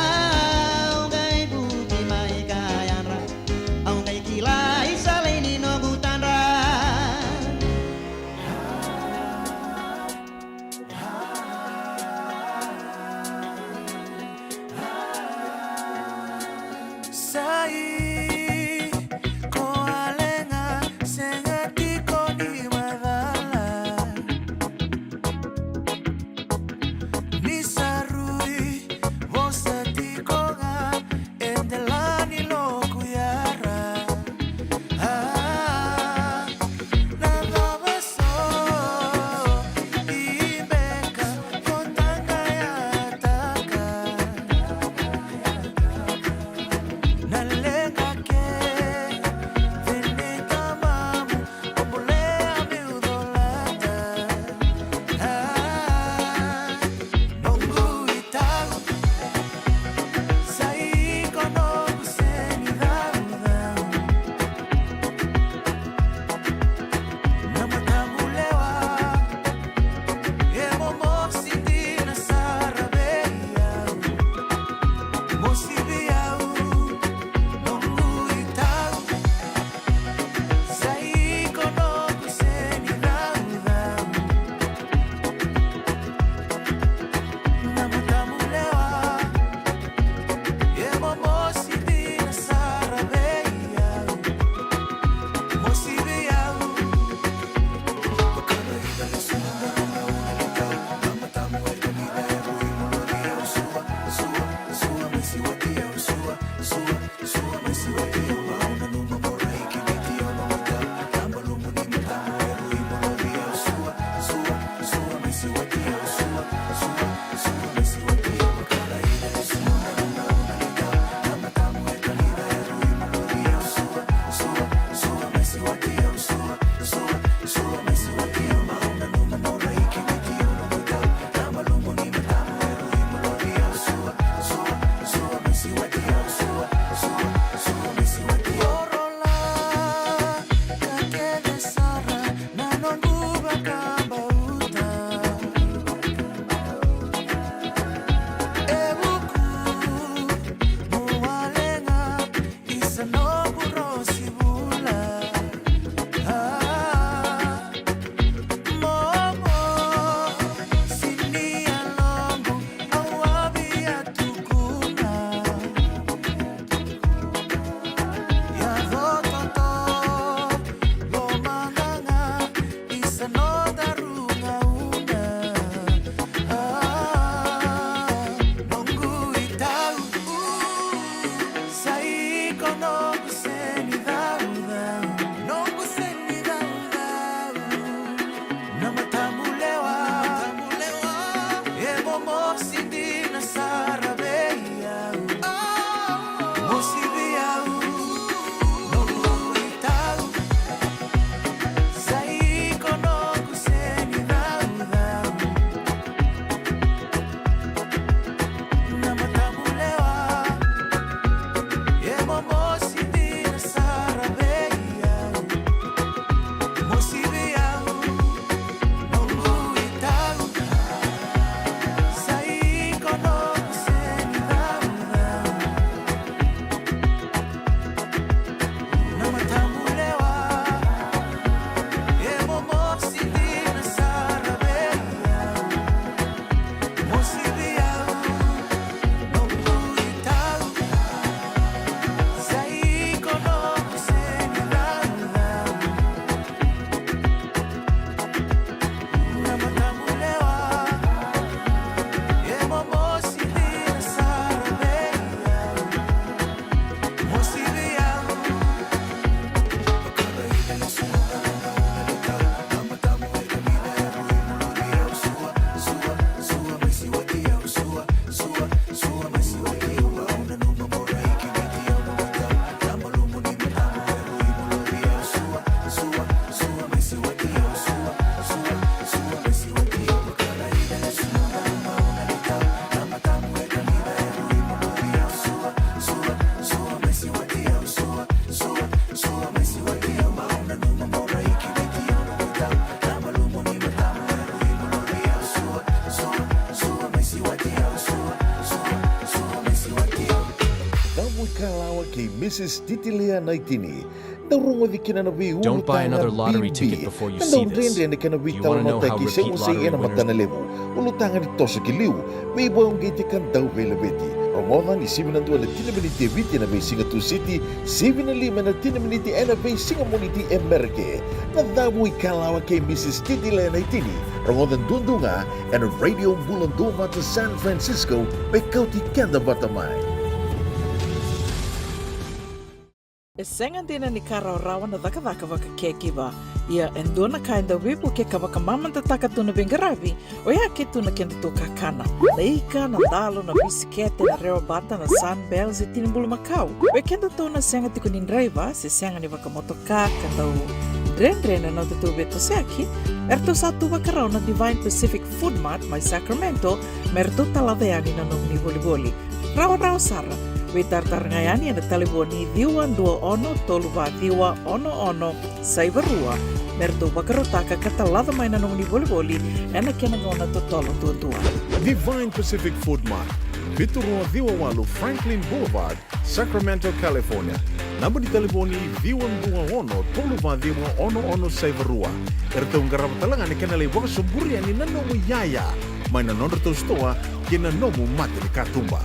Au qai vuki mai ka yadra, au qai kila i sala ni noqu tadra. Sai ko aleqa sega tiko ni macala. Ni sa rui vosa tiko ga e dela ni loku yara. A, na cava so i beka ko taqayataka. Na leqa Dina sara vei au. Mosi vei au noqu itau. Sa iko noqu seni caucau. Na matamu lewa e momosi dina sara vei au. Mosi vei au noqu itau. Sa iko noqu seni caucau. Na matamu lewa e momosi dina sara vei au. Mosi vei au noqu itau. Sa iko noqu seni caucau. Na matamu lewa e momosi dina sara vei au. Mosi vei au. Cabo i Kalawa kei Mrs Titilea Naitini. Dau rogoci kina na veiulutaga bibi. Dau dredre na kena veitalanoataki se wasei ena matana levu. Ulutaga ni toso ki liu, veivakauqeti ka dau veilaveti. Rogoca ni sivi na dua ena tini na miniti e Viti ena veisiga Tusiti, sivi na lima ena tini na miniti ena veisiga Moniti e Merika. Na Cabo i Kalawa kei Mrs Titilea Naitini. Rogoca duadua ga ena Radio Bula Duavata San Francisco, me kauti keda vata mai. E sega dina ni ka rawarawa na cakacaka vaka caregiver. Ia e dua na ka e dau veivukei ka vakamamadataka tu na veiqaravi, oya ke tu na kedatou kakana. Na ika, na dalo, na bisikete, na rewa bata, na Sunbells e tini bulumakau. Vei kedatou na sega tiko ni draiva se sega ni vakamotoka ka dau dredre na nodatou veitosoyaki, eratou sa tu vakarau na Divine Pacific Food Mart mai Sacramento me ratou talaca yani na nomuni volivoli. Rawarawa sara. Veitaratara ga yani ena talevoni ciwa dua ono tolu va ciwa ono ono saiva rua me ratou vakarautaka ka talaca mai na nomuni volivoli ena kena gauna totolo duadua. Divine Pacific Food Mart, vitu rua ciwa walu Franklin Boulevard, Sacramento, California. Naba ni talevoni ciwa dua ono tolu va ciwa ono ono saiva rua. Eratou qarava tale ga na kena lai vakasoburi yani na nomu iyaya mai na nodratou sitoa kei na nomu mata ni katuba.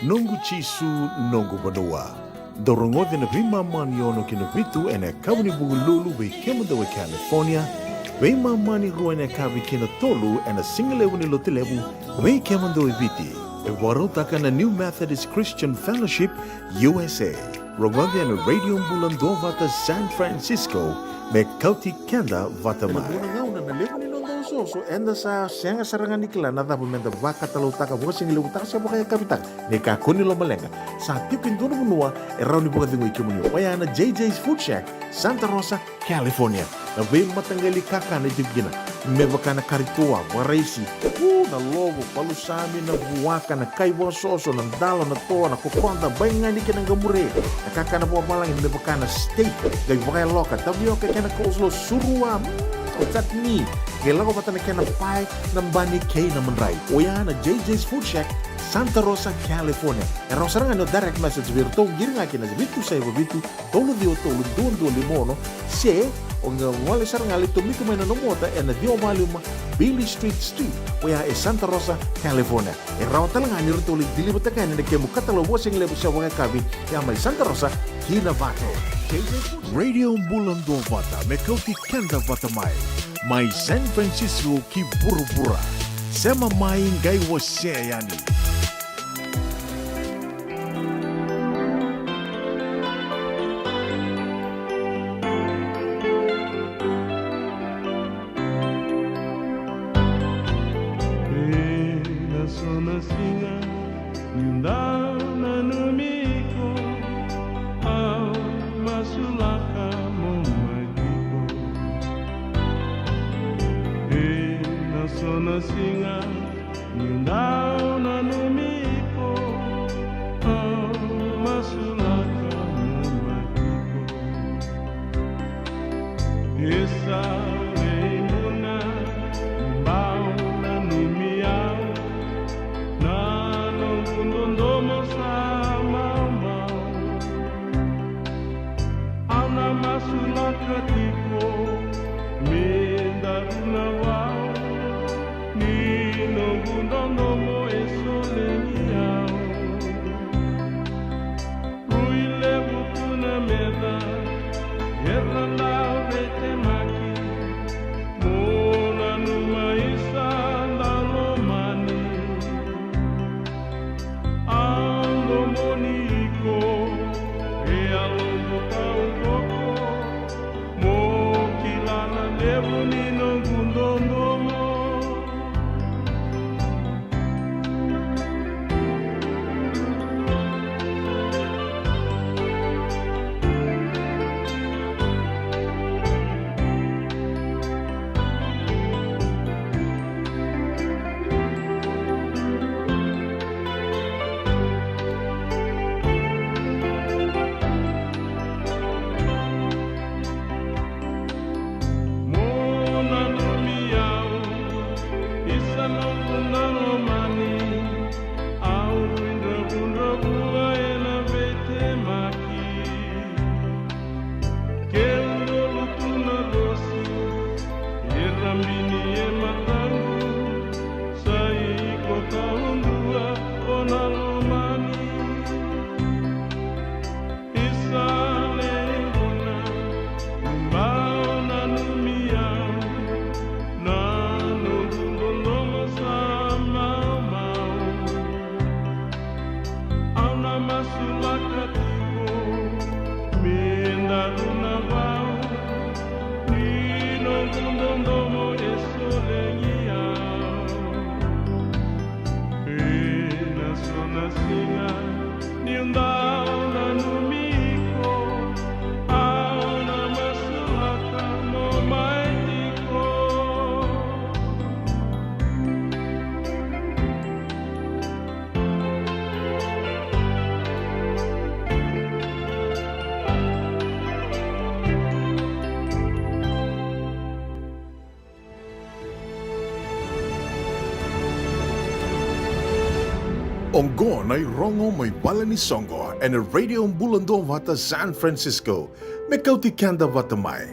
Noqu Jisu, noqu vanua. Dou rogoci na veimama ni ono ki na vitu ena yakavi ni Vukelulu vei kemudou e California, veimama ni rua ena yakavi ki na tolu ena sigalevu ni Lotulevu vei kemudou e Viti. E vakarautaka na New Methodist Christian Fellowship U S A. Rogoci ena Radio Bula Duavata San Francisco, me kauti keda vata mai. Ena vuna gauna na levu ni noda osooso, eda sa sega sara ga ni kila na cava meda vakatalautaka, vakasigalevu taka se vakayakavi taka. Ni kakua ni lomaleqa, sa tiko e dua na vanua e rawa ni vakacegui kemuni, oya na J J's Food Shack, Santa Rosa, California. Na veimataqali kakana e tiko kina, me vaka na kari toa, vakaraisi, u, na lovo, palusami, na vuaka, na kai vakasoso, na dalo, na toa, na kokoda, baigani kei na qamure, na kakana vakavalagi me vaka na steak, qai vakayaloka, tavioka kei na coleslaw, surua, mm, o chutney, qai lako vata na kena pae, na bani kei na madrai. Oya na J J's Food Shack, Santa Rosa, California. E rawa sara ga ni o direct message vei iratou, qiri ga kina vitu saiva vitu, tolu ciwa tolu, dua dua lima ono, se o qai gole sara ga, lai tomika mai na nomu ota ena ciwa va lima Beale Street Suite, oya e Santa Rosa, California. E rawa tale ga ni ratou lai deliver-taka yani na kemu katalau vakasigalevu se vakayakavi, ya mai Santa Rosa ki Novato. Radio Bula Duavata, me kauti keda vata mai, mai San Francisco ki vuravura. Sema mai, qai wasea yani. Dodomo e solia ni au. Rui levu tu na meca, era dau veitemaki. Mo nanuma isa da lomani. Au domoni iko, e yaloqu taucoko. Mo kila na levu ni noqu dodomo. Mo nanumi au, isa noqu na lomani, au rui dravudravua ena veitemaki. Keu dolu tu na dosi, e rabini e mataqu, sa iko taudua o na lomani. Isa lewe gona, bau nanumi au, na noqu dodomo sa maumau. Au na masulaka tiko me daru na vau, ni noqu dodomo e solia ni au. Ena so na siga niu dau nanumi iko, au na masulaka mo mai tiko. Oqo na irogo mai vale ni soqo ena Radio Bula Duavata San Francisco. Me kauti keda vata mai.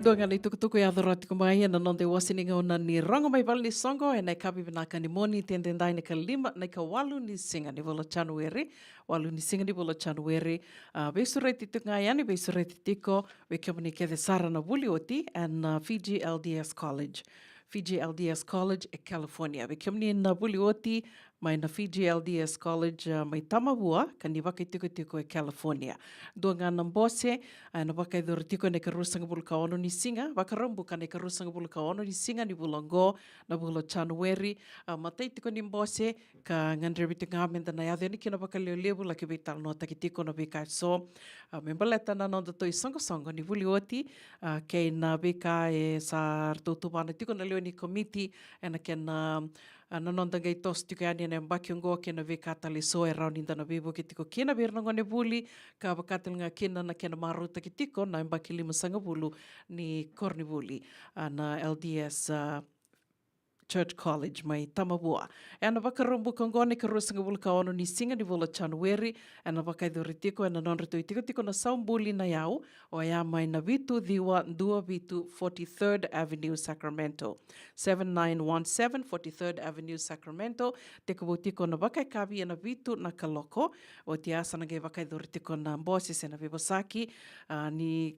Dua ga na itukutuku e yaco rawa tiko mai ena noda iwase ni gauna ni rogo mai vale ni soqo ena yakavi vinaka ni Moniti edaidai, na ikalima, na ikawalu ni siga ni vula o Janueri. Walu ni siga ni vula o Janueri. A, veisureti tiko ga yani, veisureti tiko vei kemuni kece sara na vuli oti ena, a, Fiji L D S College. Fiji L D S College e California. Vei kemuni na vuli oti mai na Fiji L D S College, a, mai Tamavua, ka ni vakaitikotiko e California. Dua ga na bose, a, ena vakayacori tiko ena ikaruasagavulu ka ono ni siga, Vakaraubuka na ikaruasagavulu ka ono ni siga ni vula oqo, na vula o Janueri. A, matai tiko ni bose, ka gadrevi tiko ga meda na yaco yani kina vakalevulevu, laki veitalanoataki tiko na veika eso. A, me baleta na nodatou isoqosoqo ni vuli oti, a, kei na veika e sa ratou tuvana tiko na lewe ni komiti ena kena, a, na noda qai toso tiko yani ena yabaki oqo kei na veika tale eso e rawa nida na veivuke tiko kina vei ira na gonevuli, ka vaka tale ga kina na kena marautaki tiko na yabaki limasagavulu ni koronivuli, a, na L D S, a, Church College mai Tamavua. Ena Vakaraubuka oqo na ikaruasagavulu ka ono ni siga ni vula o Janueri, ena vakayacori tiko ena nodratou itikotiko na saubuli na yau, oya mai na vitu ciwa dua vitu Forty-third Avenue Sacramento. Seven nine one seven Forty-third Avenue Sacramento, tekivu tiko na vakayakavi ena vitu na kaloko, oti ya sa na qai vakayacori tiko na bose se na veivosaki, a, ni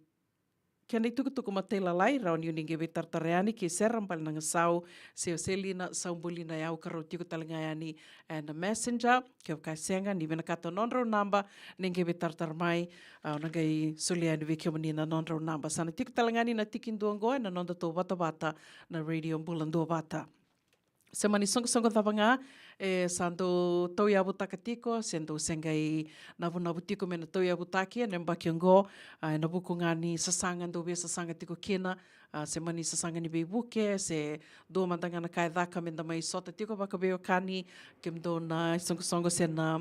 kena itukutuku matailalai, rawa ni o ni qai veitaratara yani ki Sera Balenagasau, se o Selina Saubulina Yau, ka rau tiko tale ga yani ena Messenger. Kevaka e sega, ni vinakata nodrau naba, ni qai veitaratara mai, a, o na qai solia yani vei kemuni na nodrau naba. Sa na tiko tale ga yani na tikidua oqo ena nodatou vatavata na Radio Bula Duavata. Se mani soqosoqo cava ga e sa dau tauyavutaka tiko, se dau se qai navunavu tiko me na tauyavutaki ena yabaki oqo, a, ena vuku ga ni sasaga dau via sasaga tiko kina, a, se mani sasaga ni veivuke, se dua mada ga na ka e caka me da mai sota tiko vakaveiwekani, kemudou na isoqosoqo se na,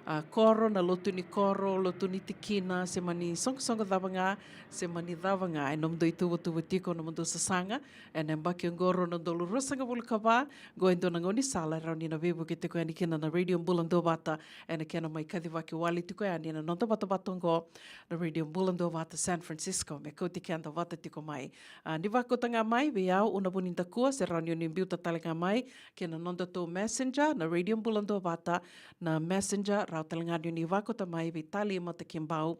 a, koro, na lotu ni koro, lotu ni tikina, se mani soqosoqo cava ga, se mani cava ga e nomudou ituvatuva tiko, nomudou sasaga, ena yabaki oqo rua na udolu ruasagavulu ka va, qo e dua na gaunisala e rawa ni na veivu Ke tiko yani kina na Radio Bula Duavata, ena kena mai kacivaki wale tiko yani na noda vatavata oqo, na Radio Bula Duavata San Francisco, me kauti keda vata tiko mai. A, ni vakauta ga mai vei au, Una Vunidakua, se rawa ni o ni biuta tale ga mai kei na noda tou messenger, na Radio Bula Duavata, na messenger, rawa tale ga ni o ni vakauta mai vei Tali Matakibau,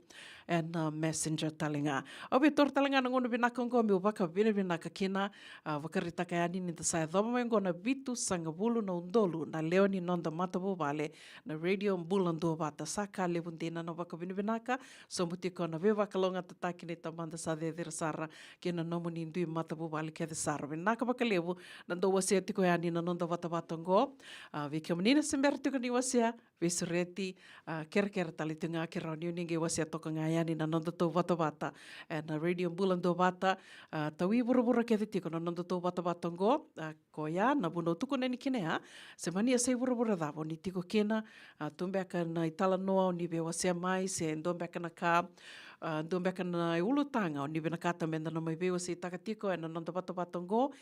ena messenger tale ga. Au via taura tale ga na gauna vinaka oqo meu vakavinavinaka kina, a, vakaraitaka yani ni da sa yacova mai oqo na vitusagavulu na udolu na lewe ni noda matavuvale, na Radio Bula Duavata. Sa ka levu dina na vakavinavinaka, sobu tiko na veivakalougatataki ni Tamada sa cecere sara kei na nomuni dui matavuvale kece sara. Vinaka vakalevu na dau wasea tiko yani na noda vatavata oqo. A, vei kemuni na se bera tiko ni wasea, veisureti, a, kerekere tale tu ga ke rawa ni o ni qai wasea toka ga yani na noda tou vatavata. E, na Radio Bula Duavata, a, taui vuravura kece tiko na noda tou vatavata oqo, a, koya na vuna au tukuna yani kina ya, se mani yasai vuravura cava o ni tiko kina, a, tu beka na italanoa o ni veiwasea mai, se dua beka na ka, a, dua beka na iulutaga o ni vinakata meda na mai veiwaseitaka tiko ena noda vatavata oqo,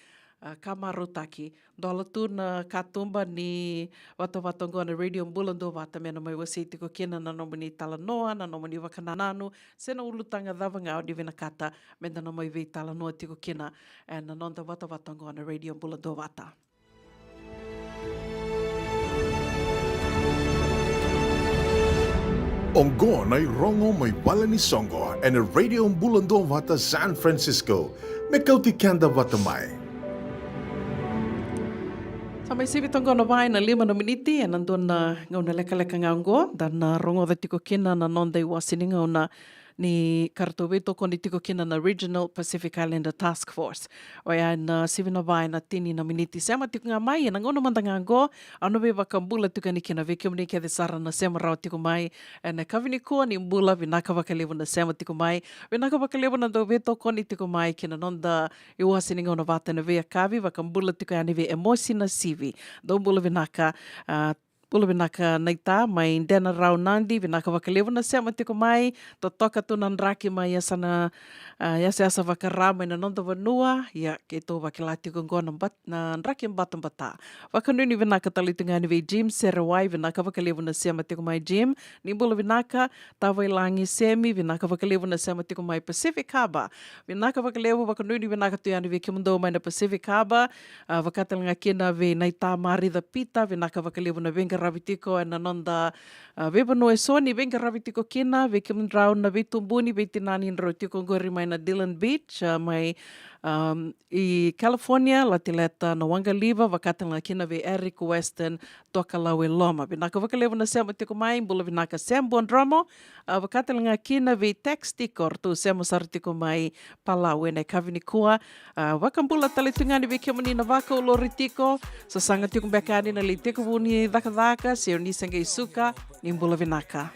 a, ka marautaki. Dola tu na katuba ni vatavata oqo na Radio Bula Duavata me na mai wasei tiko kina na nomuni talanoa, na nomuni vakanananu, se na ulutaga cava ga o ni vinakata meda na mai veitalanoa tiko kina, e, na noda vatavata oqo na Radio Bula Duavata. Oqo na irogo mai vale ni soqo ena Radio Bula Duavata San Francisco, me kauti keda vata mai. Sa mai sivi toqo na va ena lima na miniti ena dua na gauna lekaleka ga oqo, da na rogoca tiko kina na noda iwase ni gauna ni ka ratou veitokoni tiko kina na Regional Pacific Islander Task Force. Oya ena sivi na va ena tini na miniti. Sema tiko ga mai ena gauna mada ga oqo, au na veivakabula tiko yani kina vei kemuni kece sara na sema rawa tiko mai ena yakavi nikua. Ni bula, vinaka vakalevu na sema tiko mai. Vinaka vakalevu na dau veitokoni tiko mai kina noda iwase ni gauna vata ena veiyakavi. Vakabula tiko yani vei Emosi Nasivi. Dou bula vinaka, a, bula vinaka naita mai Denarau, Nadi, vinaka vakalevu na sema tiko mai. Totoka tu na draki mai yasana, a, yasayasa vaka-Ra mai na noda vanua. Ia, keitou vakila tiko oqo na bat-, na draki batabata. Vakanuinui vinaka tale tu ga yani vei Jim Serewai, vinaka vakalevu na sema tiko mai Jim. Ni bula vinaka, Tavailagi Semi, vinaka vakalevu na sema tiko mai. Pacific Harbour, vinaka vakalevu, vakanuinui vinaka tu yani vei kemudou mai na Pacific Harbour. A, vaka tale ga kina vei naita Marica Pita, vinaka vakalevu na veiqaravi tiko ena noda, a, veivanua eso ni veiqaravi tiko kina. Vei kemudrau na veitubuni, veitinani drau tiko oqori mai na Dillon Beach, a, mai, am, i California, Latileta, na Waqaliva, vaka tale ga kina vei Eric Weston, Tokalau e Loma. Vinaka vakalevu na sema tiko mai, bula vinaka Sam Buadromo, a, vaka tale ga kina vei Tex tiko, ratou sema sara tiko mai Palau ena yakavi nikua. A, vakabula tale tu ga yani vei kemuni na vakaulori tiko, sasaga tiko beka yani na lai tekivu ni cakacaka, se o ni se qai suka, ni bula vinaka.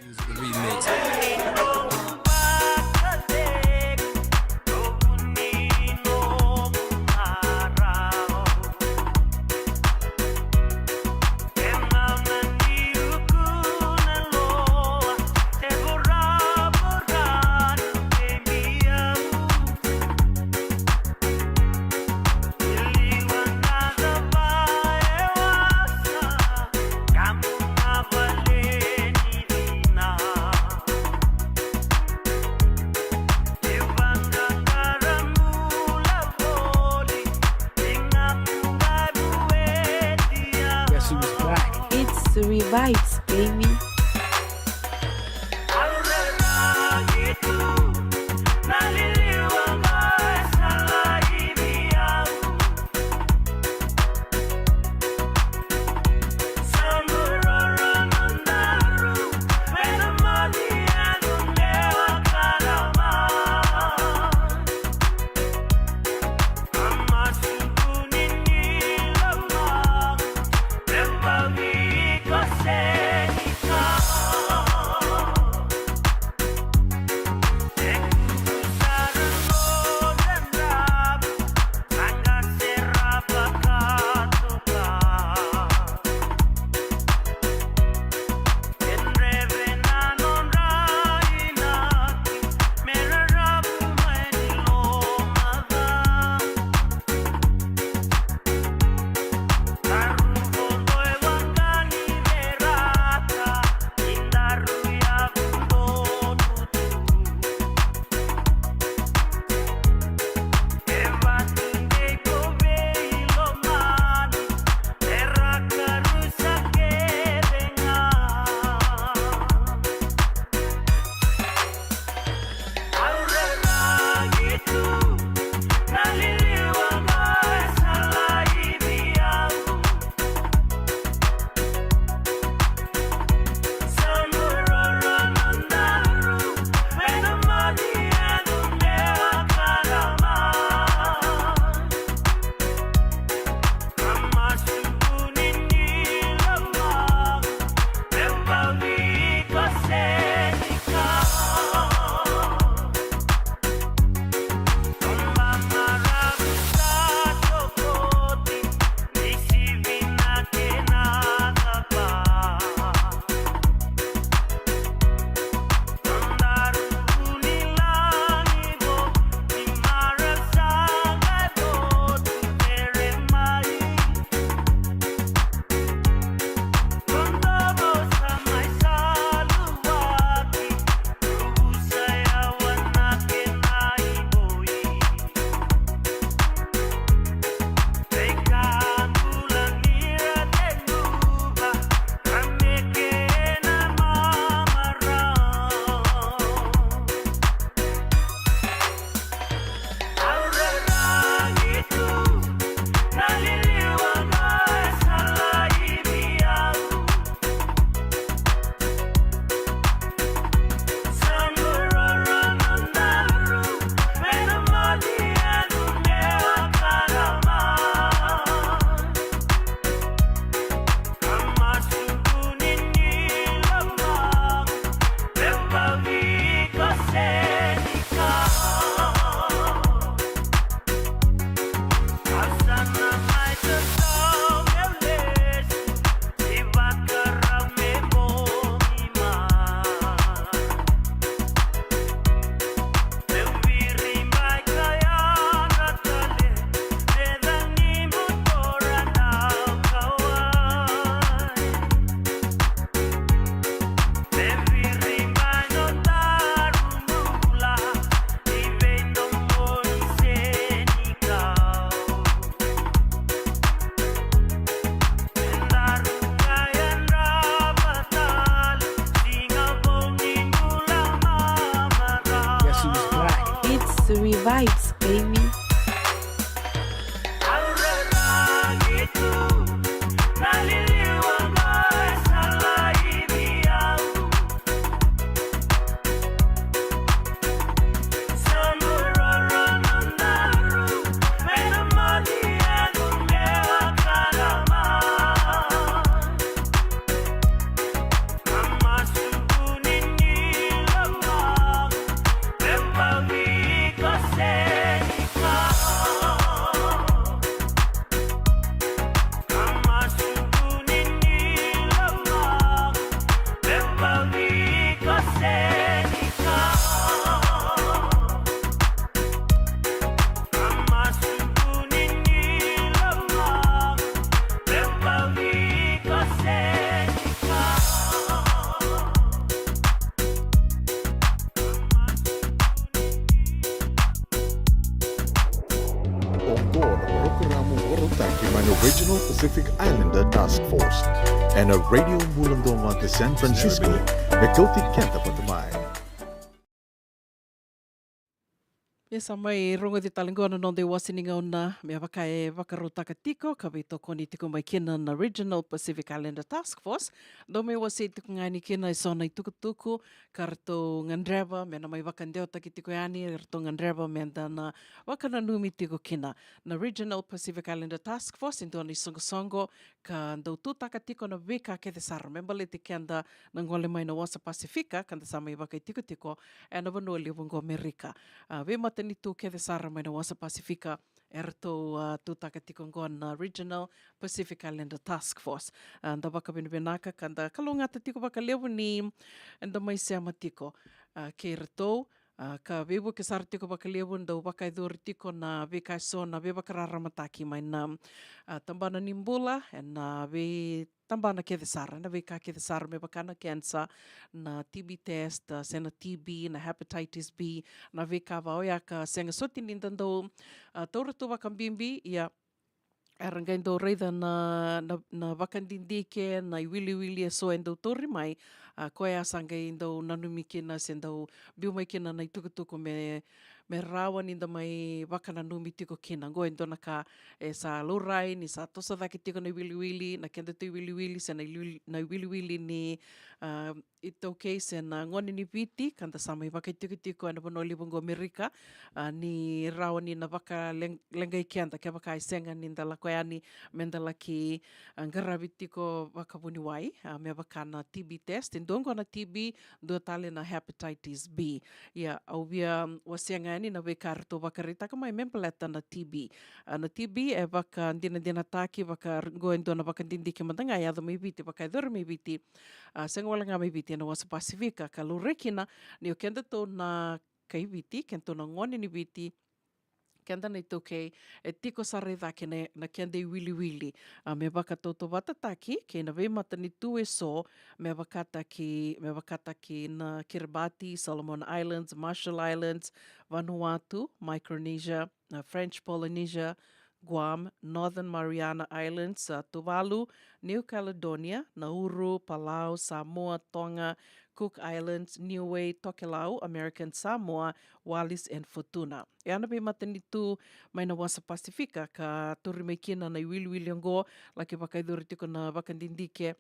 Guess who's back? It's Revives, baby. Na Regional Pacific Islander Task Force ena Radio Bula Duavata San Francisco, me kauti keda vata mai. Ia sa mai rogoci tale qo na noda iwase ni gauna, me vaka e vakarautaka tiko ka veitokoni tiko mai kina na Regional Pacific Islander Task Force. Dou mai wasei tiko ga yani kina eso na itukutuku ka ratou gadreva me na mai vakadewataki tiko yani, ratou gadreva me da na vakananumi tiko kina. Na Regional Pacific Islander Task Force e dua na isoqosoqo ka dau tutaka tiko na veika kece sara me baleti keda na gole mai na wasa Pasifika ka da sa mai vakaitikotiko ena vanua levu oqo Merika. A, veimatanitu kece sara mai na wasa Pasifika e ratou, a, tutaka tiko oqo na Regional Pacific Islander Task Force. A, da vakavinavinaka ka da kalougata tiko vakalevu ni da mai sema tiko, a, kei ratou. A, ka veivuke sara tiko vakalevu, dau vakayacori tiko na veika eso na veivakararamataki mai na, a, tabana ni bula ena veitabana kece sara, na veika kece sara me vaka na cancer, na T B test, a, se na T B, na hepatitis B, na veika va oya ka sega soti ni da dau, a, taura tu vakabibi, ia era qai dau raica na, na, na vakadidike, na iwiliwili eso e dau tauri mai, a, koya sa qai dau nanumi kina se dau biu mai kina na itukutuku me, me rawa ni da mai vakananumi tiko kina. Oqo e dua na ka e sa laurai ni sa toso cake tiko na iwiliwili, na kedatou iwiliwili se na iwili-, na iwiliwili ni, a, iTaukei se na gone ni Viti ka da sa mai vakaitikotiko ena vanua levu oqo Merika, a, ni rawa ni na vakaleqai keda kevaka e sega ni da lako yani me da laki, a, qaravi tiko vakavuniwai, a, me vaka na T B test, e dua oqo na T B, dua tale na hepatitis B. Ia, au via, mm, wasea ga yani na veika eratou vakaraitaka mai me baleta na T B. A, na T B e vakadinadinataki, vaka oqo e dua na vakadidike mada ga e yaco mai Viti, vakayacori mai Viti, a, sega wale ga mai Viti, ena wasa Pasifika, ka laurai kina ni o kedatou na kai Viti, kedatou na gone ni Viti, keda na iTaukei, e tiko sara i cake na, na keda iwiliwili, a, me vakatautauvatataki kei na veimatanitu eso, me vakataki, me vakataki na Kiribati, Solomon Islands, Marshall Islands, Vanuatu, Micronesia, na French Polynesia, Guam, Northern Mariana Islands, a, Tuvalu, New Caledonia, Nauru, Palau, Samoa, Tonga, Cook Islands, Niue, Tokelau, American Samoa, Wallis and Futuna. E a na veimatanitu mai na wasa Pasifika ka tauri mai kina na iwiliwili oqo, laki vakayacori tiko na vakadidike,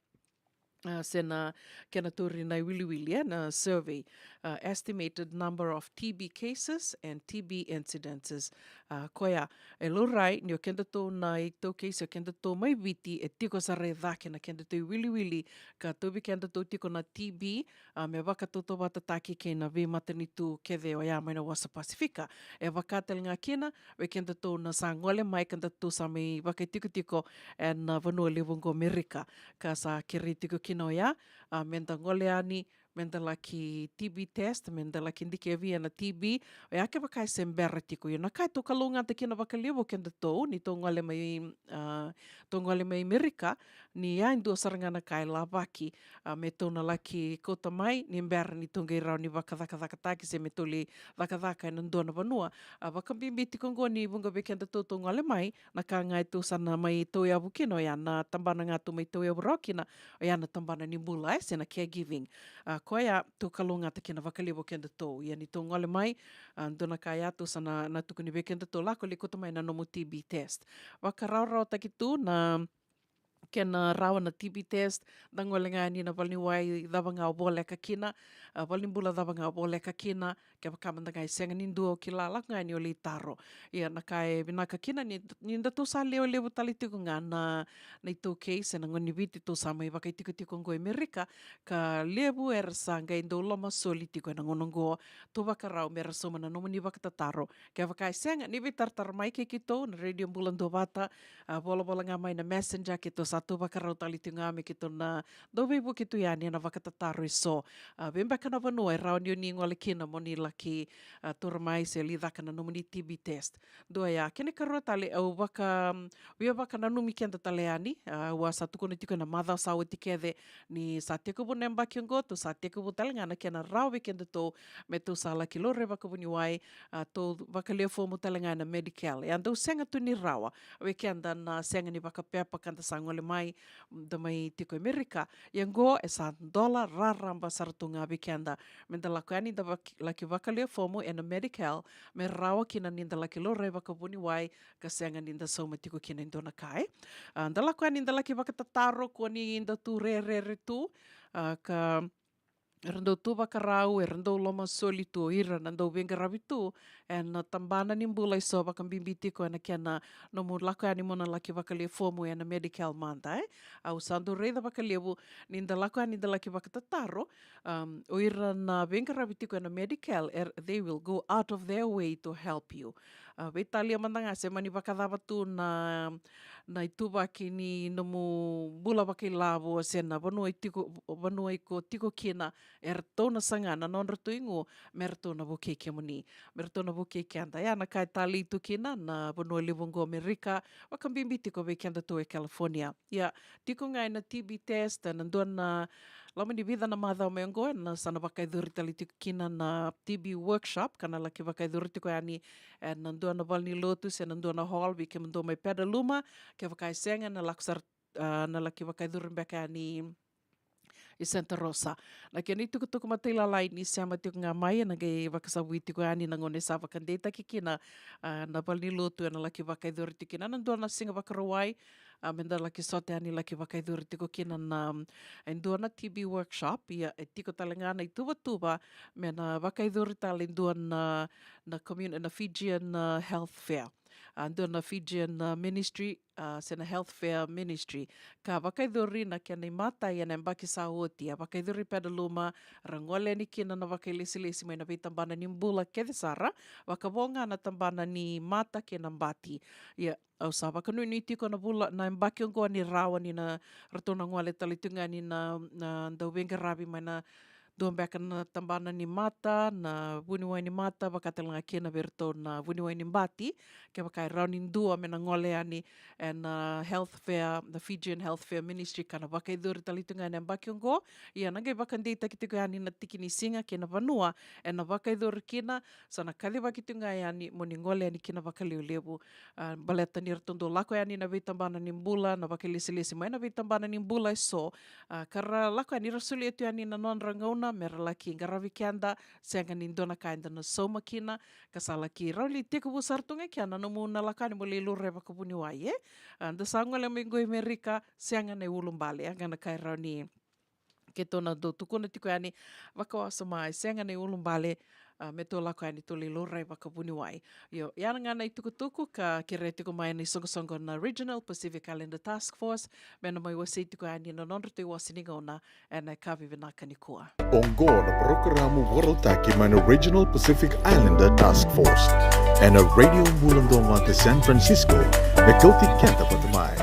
a, se na kena tauri na iwiliwili, e na survey, a, estimated number of T B cases and T B incidences. A, koya e laurai ni o kedatou na iTaukei se o kedatou mai Viti, e tiko sara i cake na kedatou iwiliwili ka tauvi kedatou tiko na T B, a, me vakatautauvatataki kei na veimatanitu kece oya mai na wasa Pasifika. E vaka tale ga kina vei kedatou na sa gole mai ka datou sa mai vakaitikotiko ena vanua levu oqo Merika, ka sa kerei tiko kina oya, a, me da gole yani, me da laki T B test, me da laki dikevi ena T B, oya kevaka e se bera tiko. Ia na ka e tou kalougata kina vakalevu o kedatou ni tou gole mai, a, tou gole mai Merika, ni ya e dua sara ga na ka e lavaki, a, me tou na laki kauta mai ni bera ni tou qai rawa ni vakacakacakataki se me tou lai cakacaka ena dua na vanua. A, vakabibi tiko oqo ni vuqa vei kedatou tou gole mai, na ka ga e tou sa na mai tauyavu kina oya na tabana ga tou mai tauyavu rawa kina, oya na tabana ni bula, e, se na caregiving. A, koya tou kalougata kina vakalevu o kedatou. Ia ni tou gole mai, a, dua na ka ya tou sa na, na tukuni vei kedatou, lako lai kauta mai na nomu T B test. Vakarawarawataki tu na kena rawa na T B test, da gole ga yani na valeniwai cava ga o voleka kina, a, valenibula cava ga o voleka kina, kevaka mada ga e sega ni dua o kila, lako ga yani o lai taro. Ia na ka e vinaka kina ni, ni datou sa lewe levu tale tiko ga na, na iTaukei se na gone ni Viti tou sa mai vakaitikotiko oqo e Merika, ka levu era sa qai dau lomasoli tiko ena gauna oqo. Tou vakarau me ra sauma na nomuni vakatataro. Kevaka e sega, ni veitaratara mai kei keitou na Radio Bula Duavata, a, volavola ga mai na Messenger, keitou sa tou vakarau tale tiko ga me keitou na dau veivuke tu yani ena vakatataro eso. A, vei beka na vanua e rawa ni o ni gole kina mo ni la ki, a, tura mai se lai caka na nomuni T B test. Dua ya, kena ikarua tale, au vaka, mm, via vakananumi keda tale yani, a, au a sa tukuna tiko ena macawa sa oti kece ni sa tekivu na yabaki oqo, tou sa tekivu tale ga na kena rawa vei kedatou me tou sa laki laurai vakavuniwai, a, tou vakalia fomu tale ga ena Medi-Cal. E a dau sega tu ni rawa vei keda na sega ni vakapepa ka da sa gole mai, da mai tiko Amerika. Ia oqo e sa dola raraba sara tu ga vei keda me da lako yani da vak-, laki vakalia fomu ena Medi-Cal, me rawa kina ni da laki laurai vakavuniwai ka sega ni da sauma tiko kina e dua na ka, e. A, da lako yani da laki vakatataro, kua ni da tu rerere tu, a, ka era dau tu vakarau, era dau lomasoli tu o ira na dau veiqaravi tu ena tabana ni bula eso, vakabibi tiko ena kena nomu lako yani mo na laki vakalia fomu ena Medi-Cal mada, e. Au sa dau raica vakalevu ni da lako yani da laki vakatataro, um, o ira na veiqaravi tiko ena Medi-Cal, er, they will go out of their way to help you. A, veitalia mada ga se mani vakacava tu na, na ituvaki ni nomu bula vakailavo se na vanua i tiko, vanua iko tiko kina, eratou na saga na nodratou igu me ratou na vukei kemuni, me ratou na vukei keda. Ia na ka e talei tu kina na vanua levu oqo Amerika, vakabibi tiko vei kedatou e California. Ia, tiko ga ena T B test, ena dua na loma ni vica na macawa mai oqo, ena sa na vakayacori tale tiko kina na T B workshop, ka na laki vakayacori tiko yani ena dua na valenilotu se na dua na hall vei kemudou mai Petaluma. Kevaka e sega, na lako sara, a, na laki vakayacori beka yani i Santa Rosa. Na kena itukutuku matailalai ni sema tiko ga mai, ena qai vakasavui tiko yani na gauna e sa vakadeitaki kina, a, na valenilotu ena laki vakayacori tiko kina na dua na siga Vakarauwai, a, me da laki sota yani laki vakayacori tiko kina na, e dua na T B workshop. Ia e tiko tale ga na ituvatuva me na vakayacori tale e dua na, na commun-, na Fijian, a, health fair. A, dua na Fijian, a, ministry, a, se na health fair ministry, ka vakayacori na kena imatai ena yabaki sa oti. A vakayacori Petaluma, ra gole yani kina na vakailesilesi mai na veitabana ni bula kece sara, vakavo ga na tabana ni mata kei na bati. Ia, au sa vakanuinui tiko na vula, na yabaki oqo ni rawa ni na, ratou na gole tale tu ga ni na, na dau veiqaravi mai na dua beka na tabana ni mata, na vuniwai ni mata, vaka tale ga kina vei iratou na vuniwai ni bati. Kevaka e rawa ni dua me na gole yani ena, a, health fair, na Fijian Health Fair Ministry, ka na vakayacori tale tu ga ena yabaki oqo. Ia na qai vakadeitaki tiko yani na tiki ni siga kei na vanua ena vakayacori kina, sa na kacivaki tu ga yani mo ni gole yani kina vakalevulevu. A, baleta ni ratou dau lako yani na veitabana ni bula, na vakailesilesi mai na veitabana ni bula eso, a, ka ra lako yani ra solia tu yani na nodra gauna me ra laki qaravi keda, sega ni dua na ka eda na sauma kina, ka sa laki rawa ni tekivu sara tu ga kina na nomu na lako yani mo lai laurai vakavuniwai, e. A, da sa gole mai qo i Amerika, sega na iulubale, a, ga na ka e rawa ni keitou na dau tukuna tiko yani vakawasoma, e sega na iulubale, a, me tou lako yani tou lai laurai vakavuniwai. Io, ia ga na itukutuku ka kerea tiko mai na isoqosoqo na Regional Pacific Islander Task Force me na mai wasei tiko yani na nodratou iwase ni gauna ena yakavi vinaka nikua. Oqo na parokaramu vakarautaki mai na Regional Pacific Islander Task Force ena Radio Bula Duavata San Francisco, me kauti keda vata mai.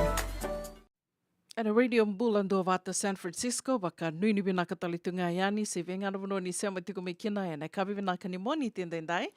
Ena Radio Bula Duavata San Francisco, vakanuinui vinaka tale tu ga yani, se vei ga na vanua ni sema tiko mai kina ena yakavi vinaka ni Moniti edaidai,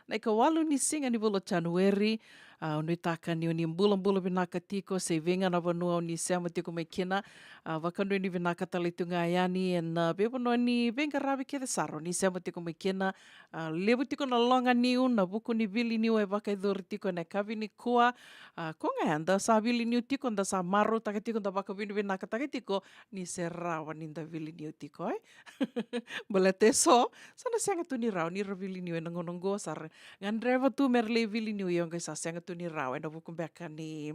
na ikawalu ni siga ni vula o Janueri. A, au nuitaka ni o ni bulabula vinaka tiko, se vei ga na vanua o ni sema tiko mai kina. A, vakanuinui vinaka tale tu ga yani ena, a, veivanua ni veiqaravi kece sara o ni sema tiko mai kina. A, levu tiko na loga niu, na vuku ni vili niu e vakayacori tiko ena yakavi nikua. A, ko ga eda sa vili niu tiko, da sa marautaka tiko, da vakavinavinakataka tiko ni se rawa ni da vili niu tiko, e. Baleta eso sa na sega tu ni rawa ni ra vili niu ena gauna oqo, sa ra gadreva tu me ra lai vili niu, ia oqo sa sega tu ni rawa ena vuku beka ni,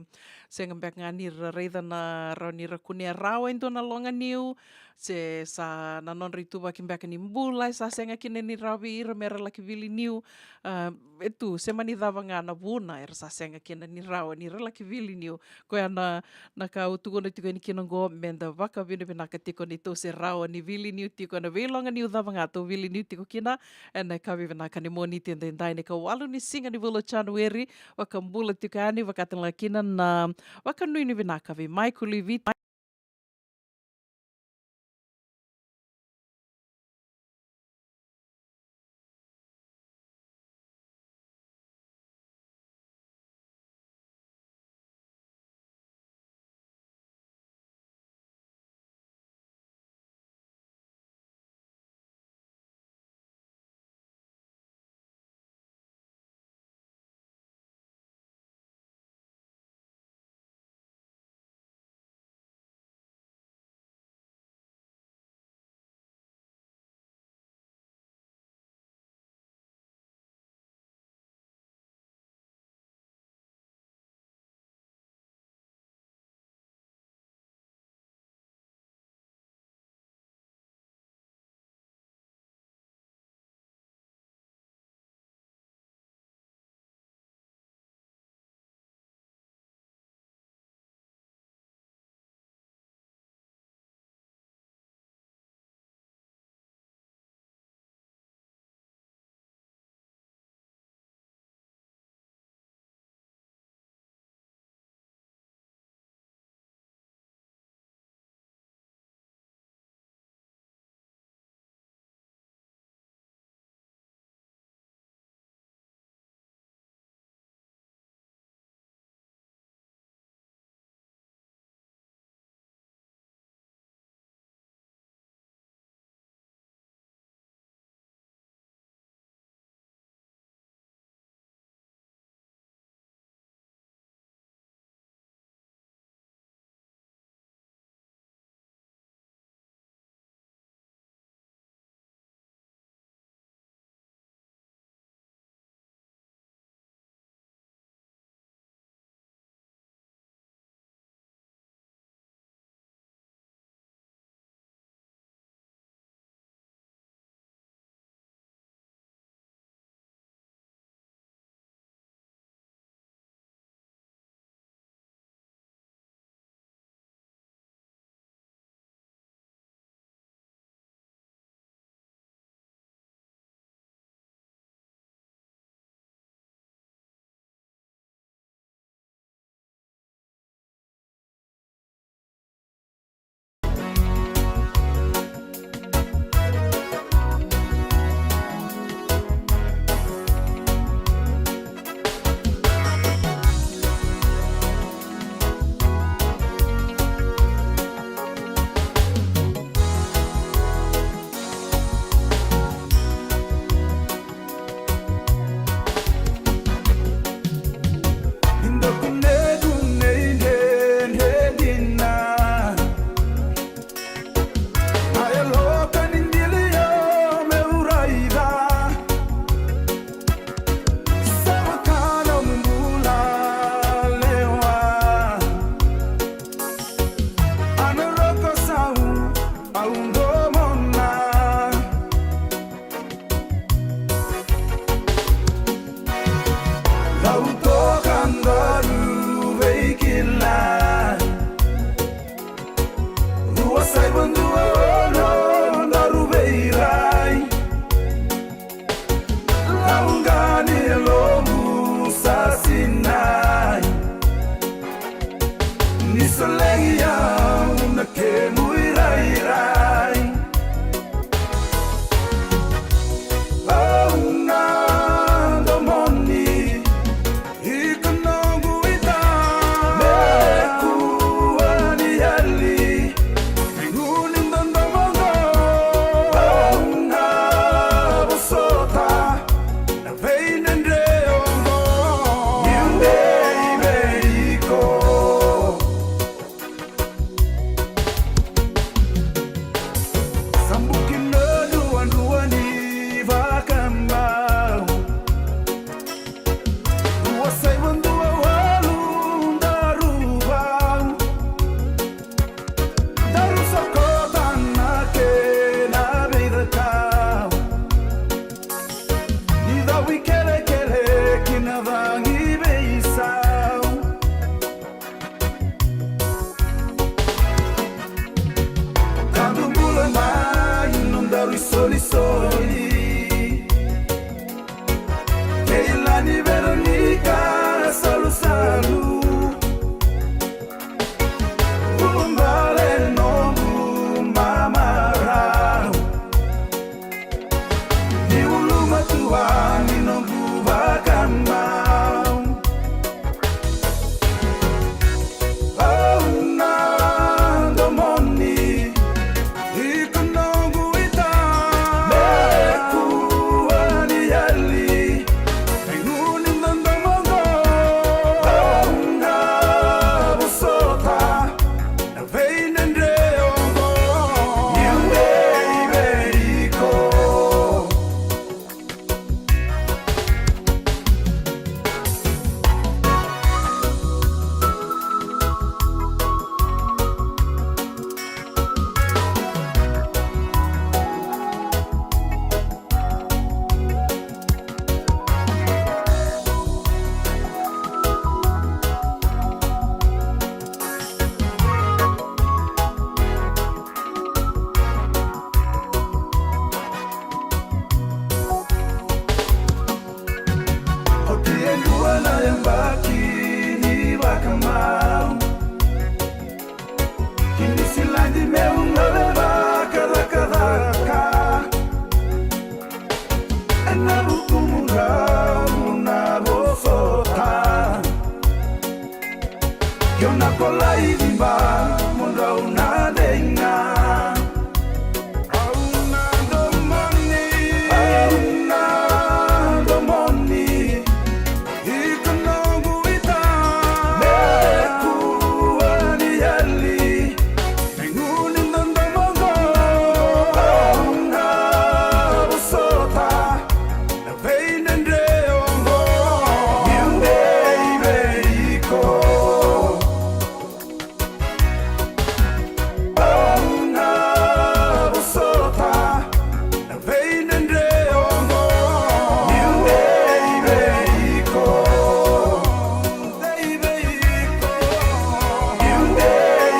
sega beka ga ni ra raica na rawa ni ra kunea rawa e dua na loga niu, se sa na nodra ituvaki beka ni bula e sa sega kina ni rawa vei ira me ra laki vili niu. A, e tu, se mani cava ga na vuna era sa sega kina ni rawa ni ra laki vili niu. Koya na, na ka au tukuna tiko yani kina oqo, me da vakavinavinaka tiko ni tou se rawa ni vili niu tiko ena veiloga niu cava ga tou vili niu tiko kina ena yakavi vinaka ni Moniti edaidai, na ikawalu ni siga ni vula o Janueri. Vakabula tiko yani, vaka tale ga kina na vakanuinui vinaka vei Michael Iviti. Solegi au na kemu irairai. Au na domoni, iko noqu ita. Me kua ni yali, me gunu dodomoqo. Au na vosota na veidredre oqo. Niu dei vei iko. Sa buki na duadua ni vakamau. Rua saiva dua walu daru vau. Daru sokota na kena veicakau. Ni cavu i kelekele ki na cagi veisau. Tadu bula mai nodaru isolisoli. Keilani Veronika Salusalu. Ulubale noqu mamarau. Ni ulumatua ni noqu vakamau. Au na domoni, iko noqu ita. Me kua ni yali, me gunu dodomoqo. Au na vosota na veidredre oqo. Niu dei vei iko. Oti e dua na yabaki ni vakamau. Ki Niusiladi meu gole vakacakacaka. Ena vukumu qau na vosota. Io na kolai viba mo drau na dei ga. Au na domoni, au na domoni. Iko noqu ita. Me kua ni yali, me gunu dodomoqo. Au na vosota na veidredre oqo. Niu dei vei iko. Au na vosota na veidredre oqo. Niu dei vei iko. Dei vei iko. Niu dei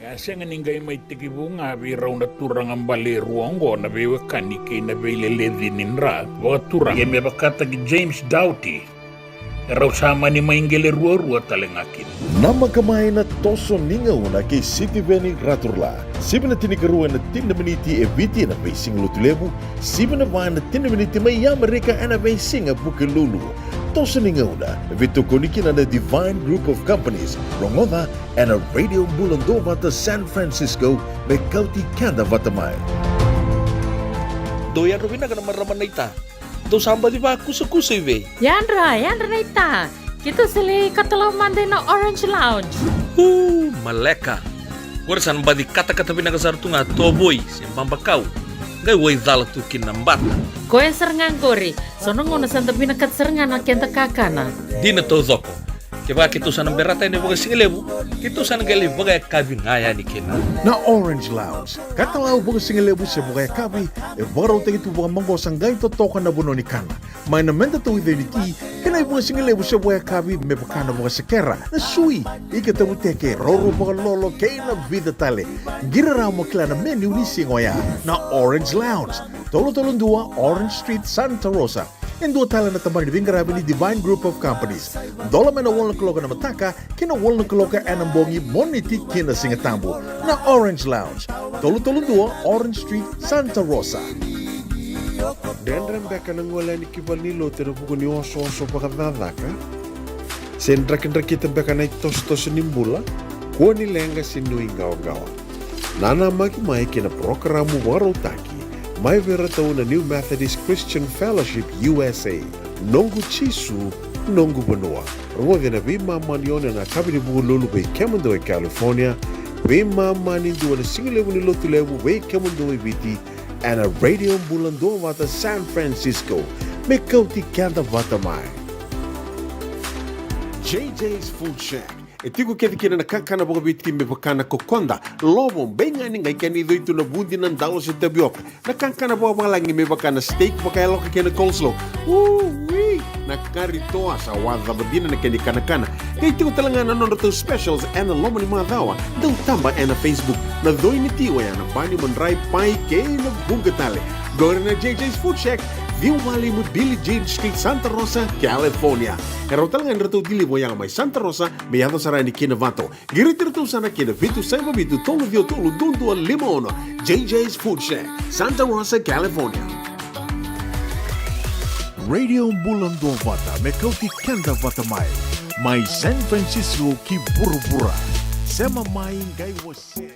E a sega ni qai mai tekivu ga vei rau na turaga bale e rua oqo na veiwekani kei na veileleci ni dra vakaturaga. Ia me vakataki James Doughty, e rau sa mani mai qele ruarua tale ga kina. Namaka mai na toso ni gauna kei Sitiveni Raturla. Sivi na tinikarua ena tini na miniti e Viti ena veisiga Lotulevu, sivi na va ena tini na miniti mai Amerika ena veisiga Vukelulu. Toso ni gauna e veitokoni kina na Divine Group of Companies. Rogoca ena Radio Bula Duavata San Francisco, me kauti keda vata mai. Dou yadra vinaka na marama naita. Dou sa baci vakusakusa i vei? Yadra, yadra naita. Keitou sa lai katalau mada ina Orange Lounge. U, maleka. Qori sa na baci katakata vinaka sara tu ga tovoi se babakau. Qai waicala tu kina na bata. Koya sara ga qori. So na gauna sa da vinakata sara ga na keda kakana. Dina taucoko. Kevaka keitou sa na berata yani vakasigalevu, keitou sa na qai lai vakayakavi ga yani kina. Na Orange Lounge, katalau vakasigalevu se vakayakavi, e vakarautaki tu vakamaqosa qai totoka na vanua ni kana. Mai na meda tauica ni ti, kei na ivakasigalevu se vakayakavi me vaka na vakasekera, na sui, ika tavuteke, raurau vakalolo, kei na vica tale. Qiri rawa mo kila na menu ni siga oya. Na Orange Lounge, tolu tolu dua Orange Street, Santa Rosa. E dua tale na tabana ni veiqaravi ni Divine Group of Companies. Dola mai na walu na kaloko na mataka, kei na walu na kaloko ena bogi, Moniti ki na Sigatabu. Na Orange Lounge, tolu tolu dua Orange Street, Santa Rosa. Dredre beka na gole yani ki valenilotu ena vuku ni osooso vakacakacaka? Se drakidrakita beka na itosotoso ni bula? Kua ni leqa se nuiqawaqawa. Nanamaki mai ki na parokaramu vakarautaki mai vei iratou na New Methodist Christian Fellowship U S A. Noqu Jisu, noqu vanua. Rogoci ena veimama ni ono ena yakavi ni Vukelulu vei kemudou e California, veimama ni dua na sigalevu ni Lotulevu vei kemudou e Viti, ena Radio Bula Duavata San Francisco. Me kauti keda vata mai. J J's Food Shack. E tiko kece kina na kakana vakaviti me vaka na kokoda, lovo, beigani, qai kena icoi tu na vudi, na dalo se tavioka. Na kakana vakavalagi me vaka na steak vakayaloka kei na coleslaw. Ui! Na kari toa, sa wacava dina na kena ikanakana. Qai tiko tale ga na nodratou specials ena loma ni macawa. Dau taba ena Facebook. Na coi ni ti oya na bani, madrai, pai kei na vuqa tale. Qori na J J's Food Shack, ciwa walu lima Billie Jean Street, Santa Rosa, California. E rawa tale ga ni ratou deliver yaga mai Santa Rosa me yaco sara yani ki Novato. Qiriti iratou sara ki na vitu saiva vitu tolu ciwa tolu dua dua lima ono. J J's Food Shack, Santa Rosa, California. Radio Bula Duavata me kauti keda vata mai, mai San Francisco ki vuravura. Sema mai qai wasea.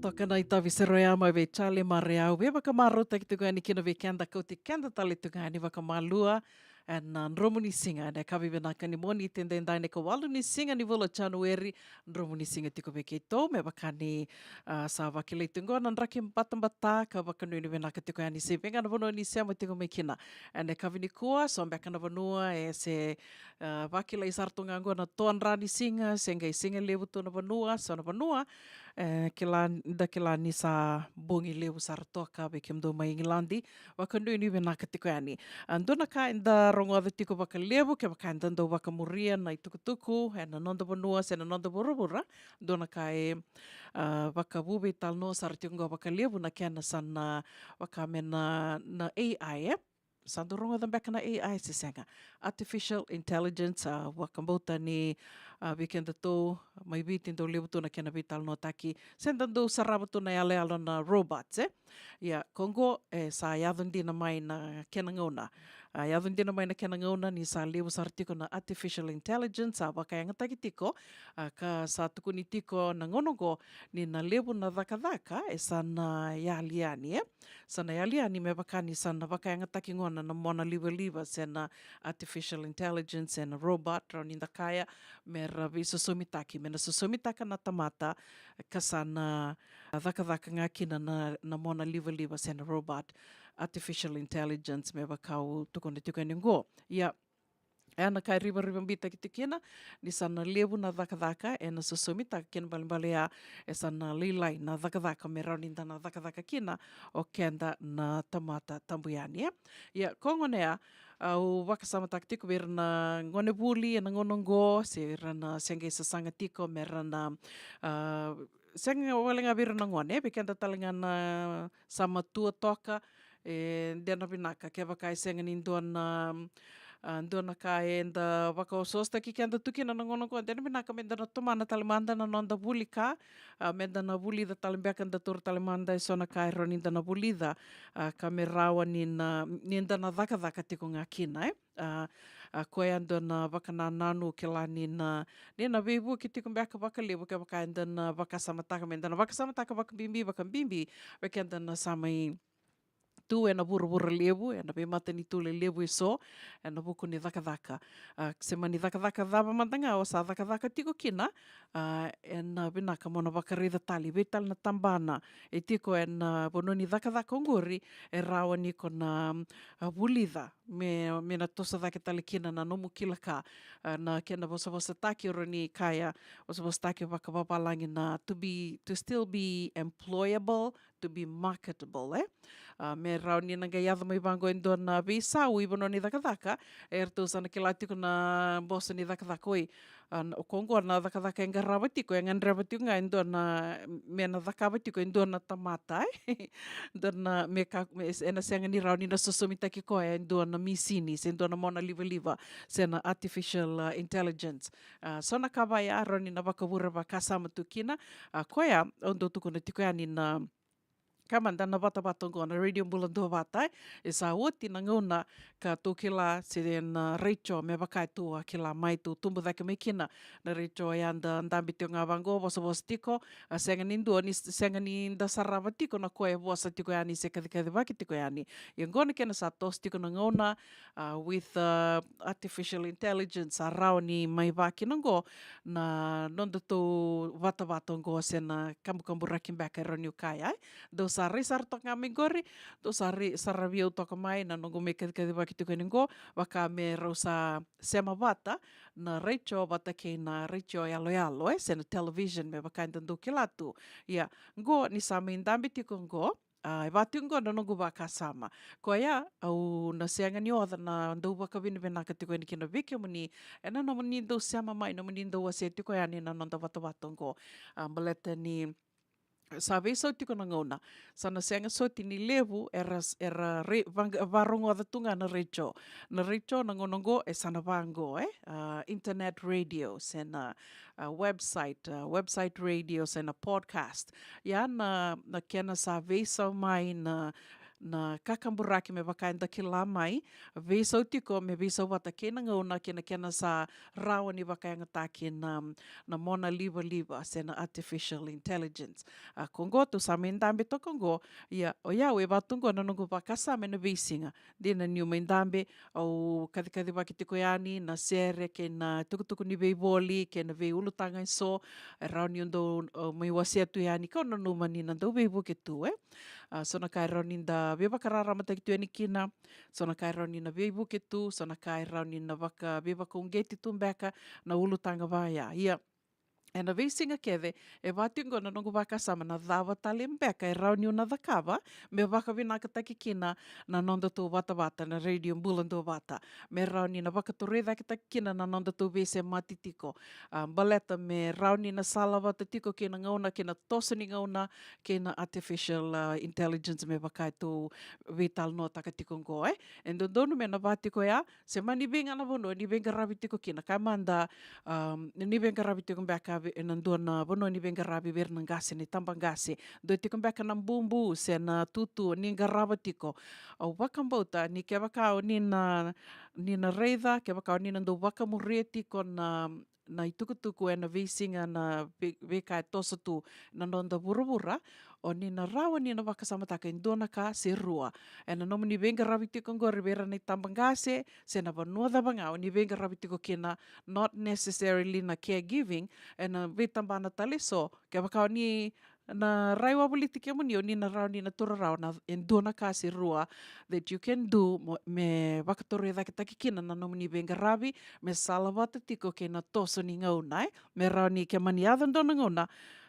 Toka na itavi sero ya mai vei Charlie Mareau. Veivakamarautaki tiko yani kina vei keda, kauti keda tale tiko yani vakamalua ena, a, dromu ni siga ena yakavi vinaka ni Moniti edaidai, na ikawalu ni siga ni vula o Janueri. Dromu ni siga tiko vei keitou, me vaka ni, a, sa vakilai tiko qo na draki batabata, ka vakanuinui vinaka tiko yani se vei ga na vanua ni sema tiko mai kina ena yakavi nikua. So beka na vanua e se, a, vakilai sara tu ga qo na todra ni siga, se qai siga levu tu na vanua, so na vanua e kila, da kila ni sa bogi levu sara toka vei kemudou mai Igiladi. Vakanuinui vinaka tiko yani. A, dua na ka eda rogoca tiko vakalevu, kevaka eda dau vakamuria na itukutuku ena noda vanua se na noda vuravura, dua na ka e, a, vakavuvei talanoa sara tiko qo vakalevu na kena sa na, vaka me na, na A I, e? Sa dau rogoca beka na A I se sega? Artificial intelligence, a, vakabauta ni, a, vei kedatou mai Viti dau levu tu na kena veitalanoataki, se da dau sarava tu na yaloyalo na robots, e? Ia, ko qo, e, sa yaco dina mai na kena gauna. A, yaco dina mai na kena gauna ni sa levu sara tiko na artificial intelligence, a, vakayagataki tiko, a, ka sa tukuni tiko na gauna qo ni na levu na cakacaka e sa na yali yani, e? Sa na yali yani me vaka ni sa na vakayagataki gona na mona livaliva se na artificial intelligence, se na robot, rawa ni da kaya, me ra veisosomitaki, me na sosomitaka na tamata, ka sa na cakacaka ga kina na, na mona livaliva se na robot, artificial intelligence, me vaka au tukuna tiko yani qo. Ia, e na ka e rivarivabitaki tiko kina ni sa na levu na cakacaka e na sosomitaka kina, balebale ya e sa na lailai na cakacaka me rawa ni da na cakacaka kina o keda na tamata tabu yani, e? Ia, ko gona ya, au vakasamataka tiko vei ira na gone vuli e na gauna qo, se ira na se qai sasaga tiko me ra na, a, sega wale ga vei ira na gone, vei keda tale ga na sa matua toka, e de na vinaka kevaka e sega ni dua na, a, dua na ka eda vakaosoosotaki keda tu kina na gauna qo, de na vinaka me da na tomana tale mada na noda vuli ka, a, me da na vulica tale beka, da taura tale mada e so na ka e rawa ni da na vulica, a, ka me rawa ni na, ni da na cakacaka tiko ga kina, e? A, a, koya dua na vakanananu, kila ni na, ni na veivuke tiko beka vakalevu kevaka eda na vakasamataka, me da na vakasamataka vakabibi, vakabibi vei keda na sa mai tu e na vuravura levu, e na veimatanitu lelevu e so, e na vuku ni cakacaka. A, se mani cakacaka cava mada ga o sa cakacaka tiko kina, a, e na vinaka mo na vakaraica tale vei tale na tabana e tiko e na vanua ni cakacaka oqori, e rawa ni ko na, a, vulica me, me na toso cake tale kina na nomu kila ka, a, na kena vosavosataki, o rawa ni kaya, vosavosataki vakavavalagi na to be, to still be employable, to be marketable, e? A, me rawa ni na qai yaco mai vaqo e dua na veisau i vanua ni cakacaka, e ratou sa na kila tiko na boso ni cakacaka, oi, a, na, ko qo na cakacaka e qarava tiko, e gadreva tiko ga e dua na, me na cakava tiko e dua na tamata, e? Dua na, me ka, me, e na sega ni rawa ni na sosomitaki koya e dua na misini, se dua na mona livaliva, se na artificial, a, intelligence. A, so na ka vaya rawa ni na vakavure vakasama tu kina, a, koya au dau tukuna tiko yani na ka mada na vatavata oqo na Radio Bula Duavata, e. E sa oti na gauna ka tou kila se na retio me vaka e tou a kila mai, tou tubu cake mai kina. Na retio ya da dabe tiko ga vaqo, vosavosa tiko, a, sega ni dua, ni sega ni da sarava tiko na koya e vosa tiko yani se kacikacivaki tiko yani. Ia oqo na kena sa toso tiko na gauna, a, with, a, artificial intelligence, a rawa ni mai vakina oqo na nodatou vatavata oqo se na kabukaburaki beka e rawa niu kaya, e. Dou sa rai sara toka ga mai qori, dou sa rai, sa ravi au toka mai na noqu mai kacikacivaki tiko yani qo, vaka me rau sa sema vata na retio vata kei na retio yaloyalo, e, se na television me vaka eda dau kila tu. Ia, qo ni sa mai dabe tiko qo, a, e va tiko qo na noqu vakasama. Koya, au na sega ni oca na dau vakavinavinaka tiko yani kina vei kemuni, e na nomuni dau sema mai, nomuni dau wasea tiko yani na noda vatavata qo. A, baleta ni sa veisau tiko na gauna. Sa na sega soti ni levu era, era re-, va-, varogoca tu ga na retio. Na retio na gauna qo e sa na vaqo, e? A, internet radio, se na, a, website, a, website radio, se na podcast. Ia na, na kena sa veisau mai na, na kakaburaki me vaka eda kila mai, veisau tiko me veisau vata kei na gauna kei na kena sa rawa ni vakayagataki na, na mona livaliva se na artificial intelligence. A, ko qo tou sa mai dabe toka qo, ia o yau e vatu qo na noqu vakasama ena veisiga. Dina niu mai dabe, au kacikacivaki tiko yani na sere kei na tukutuku ni veivoli kei na veiulutaga eso, e rawa niu dau, au mai wasea tu yani, kau nanuma ni na dau veivuke tu, e. A, so na ka e rawa ni da veivakararamataki tu yani kina, so na ka e rawa ni na veivuke tu, so na ka e rawa ni na vaka, veivakauqeti tu beka na ulutaga vaya. Ia, ena veisiga kece, e vatu qo na noqu vakasama na cava tale beka e rawa niu na cakava me vakavinakataki kina na nodatou vatavata na Radio Bula Duavata, me rawa ni na vakatorocaketaki kina na nodatou veisemati tiko. A, baleta me rawa ni na salavata tiko kei na gauna, kei na toso ni gauna, kei na artificial, a, intelligence me vaka e tou veitalanoataka tiko qo, e. E dodonu me na vatu qo ya, se mani vei ga na vanua ni veiqaravi tiko kina, ka mada, um, ni veiqaravi tiko beka ve-, ena dua na vanua ni veiqaravi vei ira na qase, ni tabaqase, dua tiko beka na bubu se na tutu ni qarava tiko. Au vakabauta ni kevaka o ni na, ni na raica, kevaka o ni na dau vakamuria tiko na, na itukutuku ena veisiga, na vei-, veika e toso tu na noda vuravura, o ni na rawa ni na vakasamataka e dua na ka se rua ena nomuni veiqaravi tiko qori vei ira na itabaqase se na vanua cava ga o ni veiqaravi tiko kina, not necessarily na caregiving, ena veitabana tale eso, kevaka o ni na rai wavoliti kemuni, o ni na rawa ni na taura rawa na e dua na ka se rua that you can do mo-, me vakatorocaketaki kina na nomuni veiqaravi, me salavata tiko kei na toso ni gauna, e. Me rawa ni ke mani yaco dua na gauna,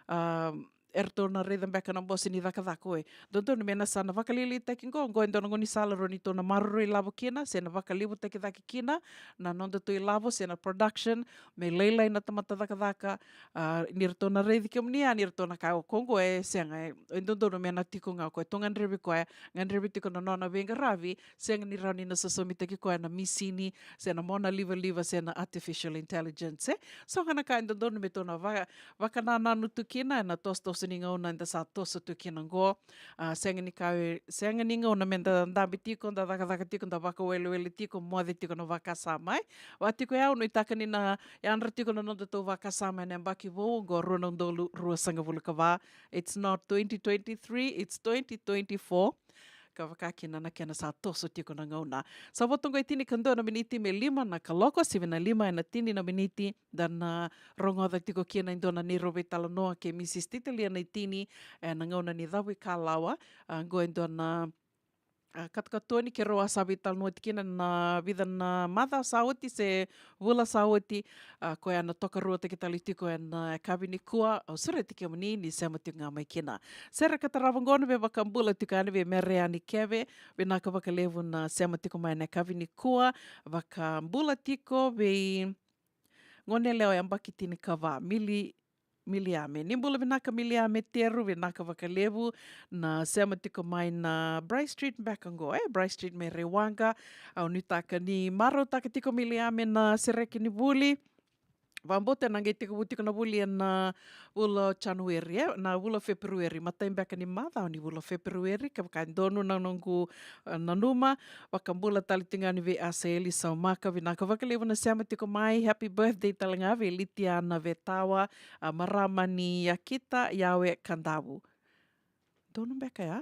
a, eratou na raica beka na bose ni cakacaka, oe, dodonu me na sa na vakalailaitaki qo, qo e dua na gaunisala rawa ni tou na maroroi lavo kina se na vakalevutaki cake kina na nodatou ilavo se na production, me lailai na tamata cakacaka. A, ni ratou na raici kemuni ya, ni ratou na kaya o koya qo e sega, e, e dodonu me na tiko ga o koya, tou gadrevi koya, gadrevi tiko na nona veiqaravi, sega ni rawa ni na sosomitaki koya na misini se na mona livaliva se na artificial intelligence, e. So ga na ka e dodonu me tou na va-, vakanananu tu kina ena tosotoso ni gauna eda sa toso tu kina qo. A, sega ni ka, sega ni gauna me da dabe tiko, da cakacaka tiko, da vakawelewele tiko, moce tiko na vakasama, e. Vatu qo ya, au nuitaka ni na yadra tiko na nodatou vakasama ena yabaki vou oqo, rua na udolu ruasagavulu ka va. It's not twenty twenty-three, it's twenty twenty-four. Ka vaka kina na kena sa toso tiko na gauna. Sa vo toka e tinikadua na miniti me lima na kaloko, sivi na lima ena tini na miniti, da na rogoca tiko kina e dua na neirau veitalanoa kei Mrs Titalia Naitini ena gauna ni cavuikalawa. A, qo e dua na, a, katokatoni keirau a sa veitalanoa tiko kina na vica na macawa sa oti se vula sa oti. A, koya na tokaruataki tale tiko ena, a, yakavi nikua. Au sureti kemuni ni sema tiko ga mai kina. Sere ka tarava qo na veivakabula tiko yani vei Mereani Keve. Vinaka vakalevu na sema tiko mai ena yakavi nikua. Vakabula tiko vei goneyalewa yabaki tinikava, Mili, Miliame. Ni bula vinaka Miliame Teru, vinaka vakalevu na sema tiko mai na Bryce Street beka qo, e, Bryce Street mai Rewaqa. Au nuitaka ni marautaka tiko Miliame na sereki ni vuli. Vakabauta na qai tekivu tiko na vuli ena vula o Janueri, e, na vula o Feperueri, matai beka ni macawa ni vula o Feperueri, kevaka e donu na noqu, e, nanuma. Vakabula tale tiko ga yani vei Asaeli Saumaka, vinaka vakalevu na sema tiko mai. Happy birthday tale ga vei Litiana Vetawa, a, marama ni Akita Yawe Kadavu. Donu beka ya.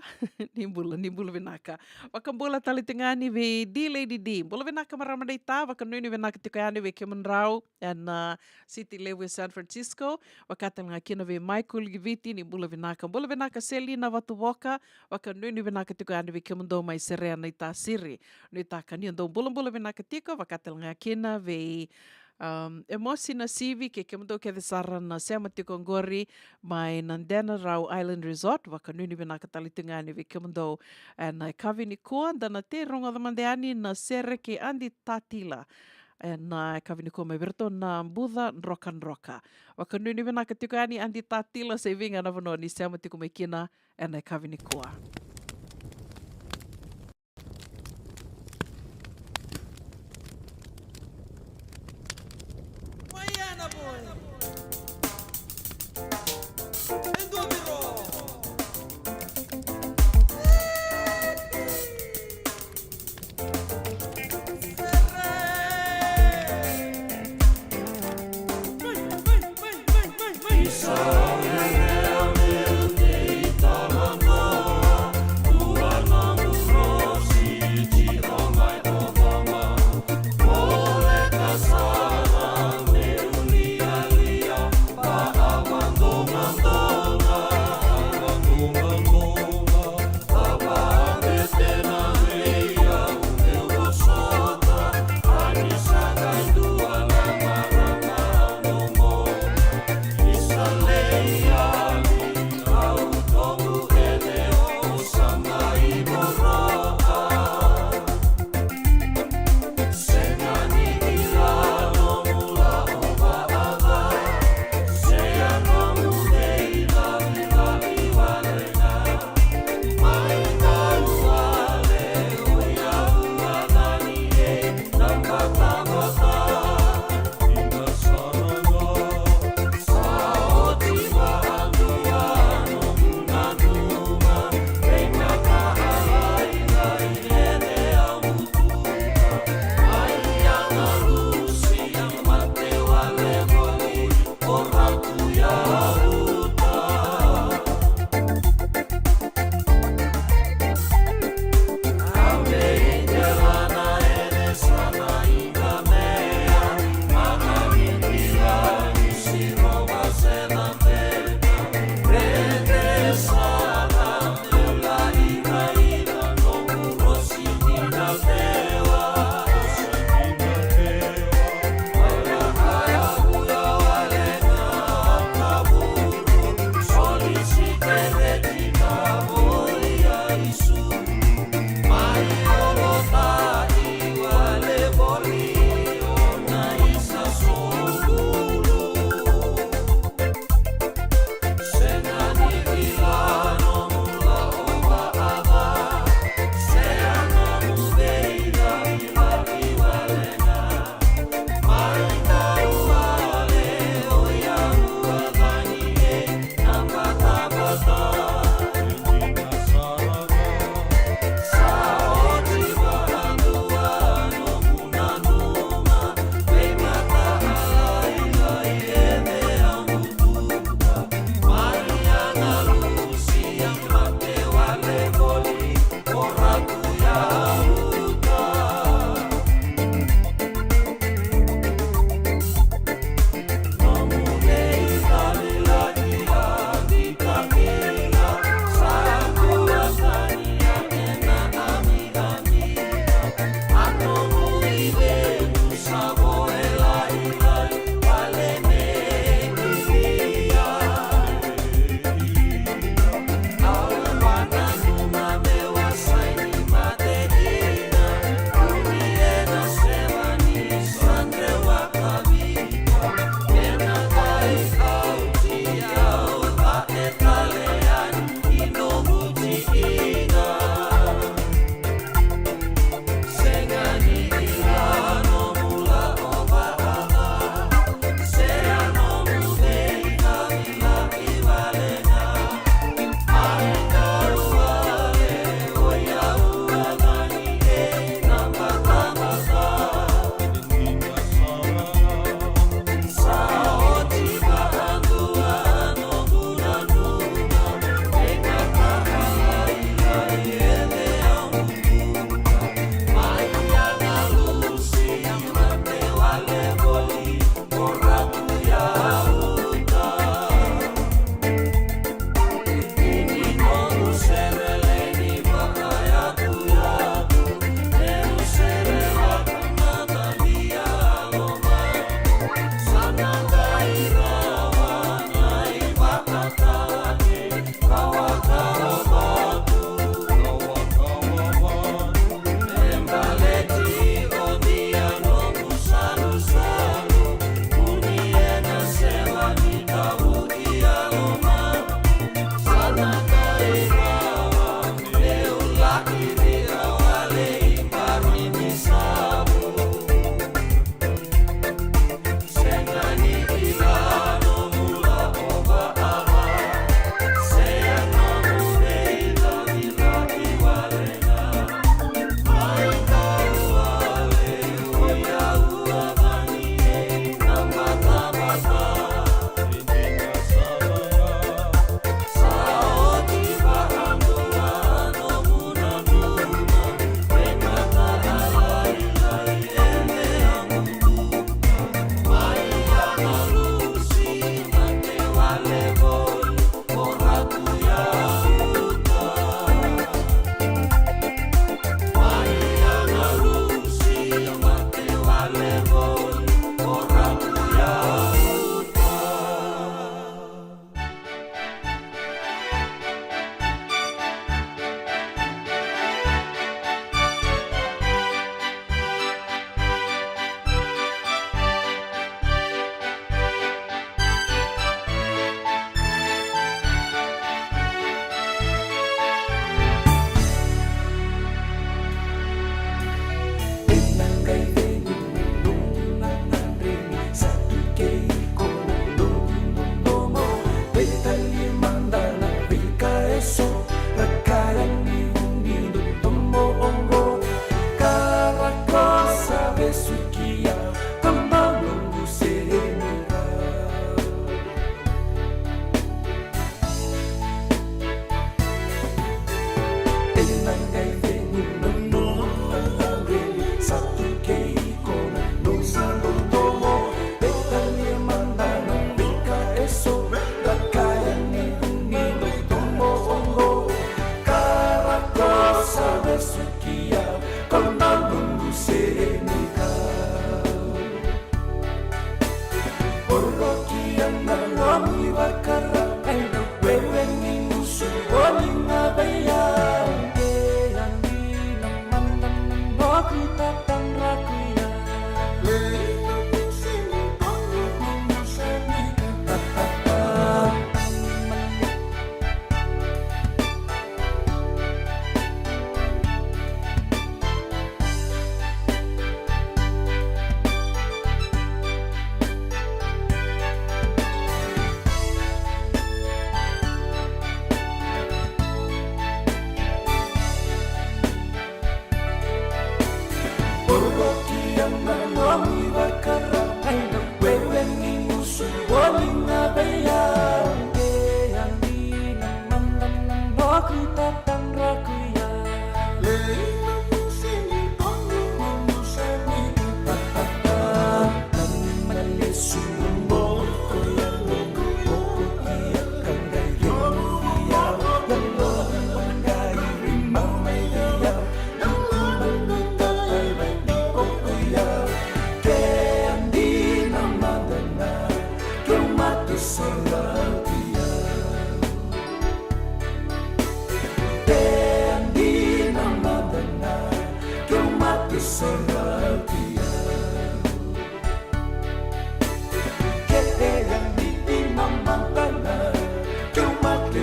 Ni bula, ni bula vinaka. Vakabula tale tiko ga yani vei D Lady D. Bula vinaka marama naita, vakanuinui vinaka tiko yani vei kemudrau ena, a, city levu e San Francisco. Vaka tale ga kina vei Michael Giviti, ni bula vinaka. Bula vinaka Selina Vatuvoka, vakanuinui vinaka tiko yani vei kemudou mai Serea na iTasiri. Nuitaka ni o dou bulabula vinaka tiko, vaka tale ga kina vei, um, Emosi Nasivi kei kemudou kece sara na sema tiko qori mai na Denarau Island Resort, vakanuinui vinaka tale tiko ga yani vei kemudou ena yakavi nikua. Da na tei rogoca mada yani na sere kei Adi Tatila ena yakavi nikua mai vei iratou na Buca Drokadroka. Vakanuinui vinaka tiko yani Adi Tatila, se vei ga na vanua ni sema tiko mai kina ena yakavi nikua.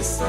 Cavu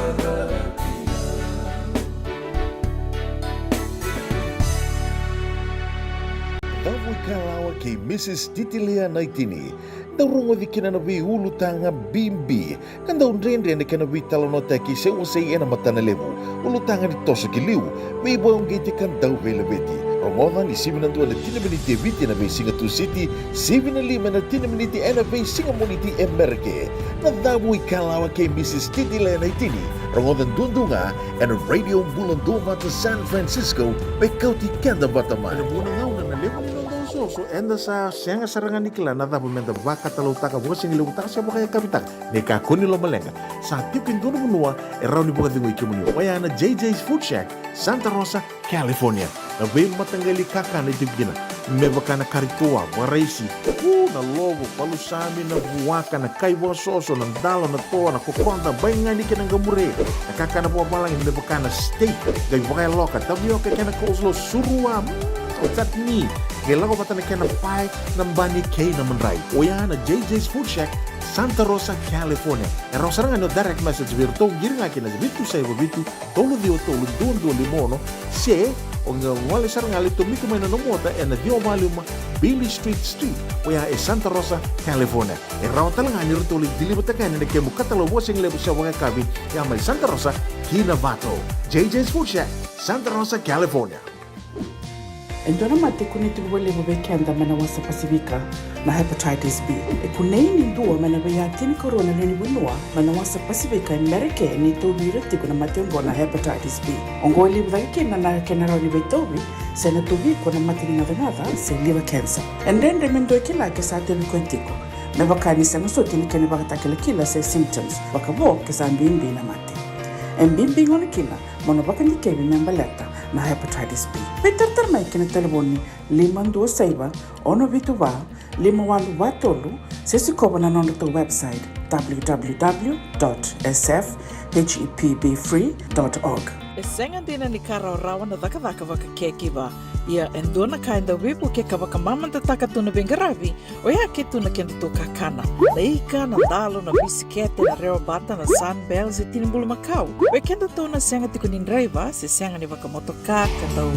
i Kalawa kei Mrs Titilia Naitini. Dau rogoci kina na veiulutaga bibi ka dau dredre na kena veitalanoataki se wasei ena matana levu. Ulutaga ni toso ki liu, veivakauqeti ka dau veilaveti. Rogoca ni sivi na dua ena tini na miniti e Viti ena veisiga Tusiti, sivi na lima ena tini na miniti ena veisiga Moniti e Merika. Na Cavu i Kalawa kei Mrs Titilia Naitini. Rogoca duadua ga ena Radio Bula Duavata San Francisco, me kauti keda vata mai. Ena vuqa na gauna na levu ni noda osooso, eda sa sega sara ga ni kila na cava meda vakatalautaka, vakasigalevu taka se vakayakavi taka. Ni kakua ni lomaleqa, sa tiko e dua na vanua e rawa ni vakacegui kemuni, oya na J J's Food Shack, Santa Rosa, California. Na veimataqali kakana e tiko kina, me vaka na kari toa, vakaraisi, u, na lovo, palusami, na vuaka, na kai vakasoso, na dalo, na toa, na kokoda, baigani kei na qamure, na kakana vakavalagi, me vaka na steak, qai vakayaloka, tavioka kei na coleslaw, surua, mm, o chutney, qai lako vata na kena pae, na bani kei na madrai. Oya na J J's Food Shack, Santa Rosa, California. E rawa sara ga ni o direct message vei iratou, qiri ga ki na vitu saiva vitu, tolu ciwa tolu, dua dua lima ono, se o qai gole sara ga, lai tomika mai na nomu ota ena ciwa va lima Beale Street Suite, oya e Santa Rosa, California. E rawa tale ga ni ratou lai deliver-taka yani na kemu katalau vakasigalevu se vakayakavi, ya mai Santa Rosa ki Novato. J J's Food Shack, Santa Rosa, California. E dua na mate e kunei tiko vakalevu vei keda mai na wasa Pasifika, na hepatitis B. E kunei ni dua mai na veiya tinikarua na lewe ni vanua mai na wasa Pasifika e Merika ni tauvi ira tiko na mate oqo na hepatitis B. Oqo e levu cake kina na kena rawa ni veitauvi se na tauvi iko na mate ni gacagaca se liver cancer. E dredre me dua e kila ke sa tauvi koya tiko, me vaka ni sega soti na kena ivakatakilakila se symptoms, vakavo ke sa bibi na mate. E bibi gona kina mo na vakadikevi me baleta na hepatitis B. Veitaratara mai ki na talevoni lima dua saiva, ono vitu va, lima walu va tolu, se sikova na nodratou website, w w w dot s f h e p b free dot org. E sega dina ni ka rawarawa na cakacaka vaka-caregiver. Ia e dua na ka e dau veivuke ka vakamamadataka tu na veiqaravi, oya ke tu na kedatou kakana. Na ika, na dalo, na bisikete, na rewabata, na Sunbell, se tini bulumakau. Vei kedatou na sega tiko ni draiva se sega ni vakamotoka ka dau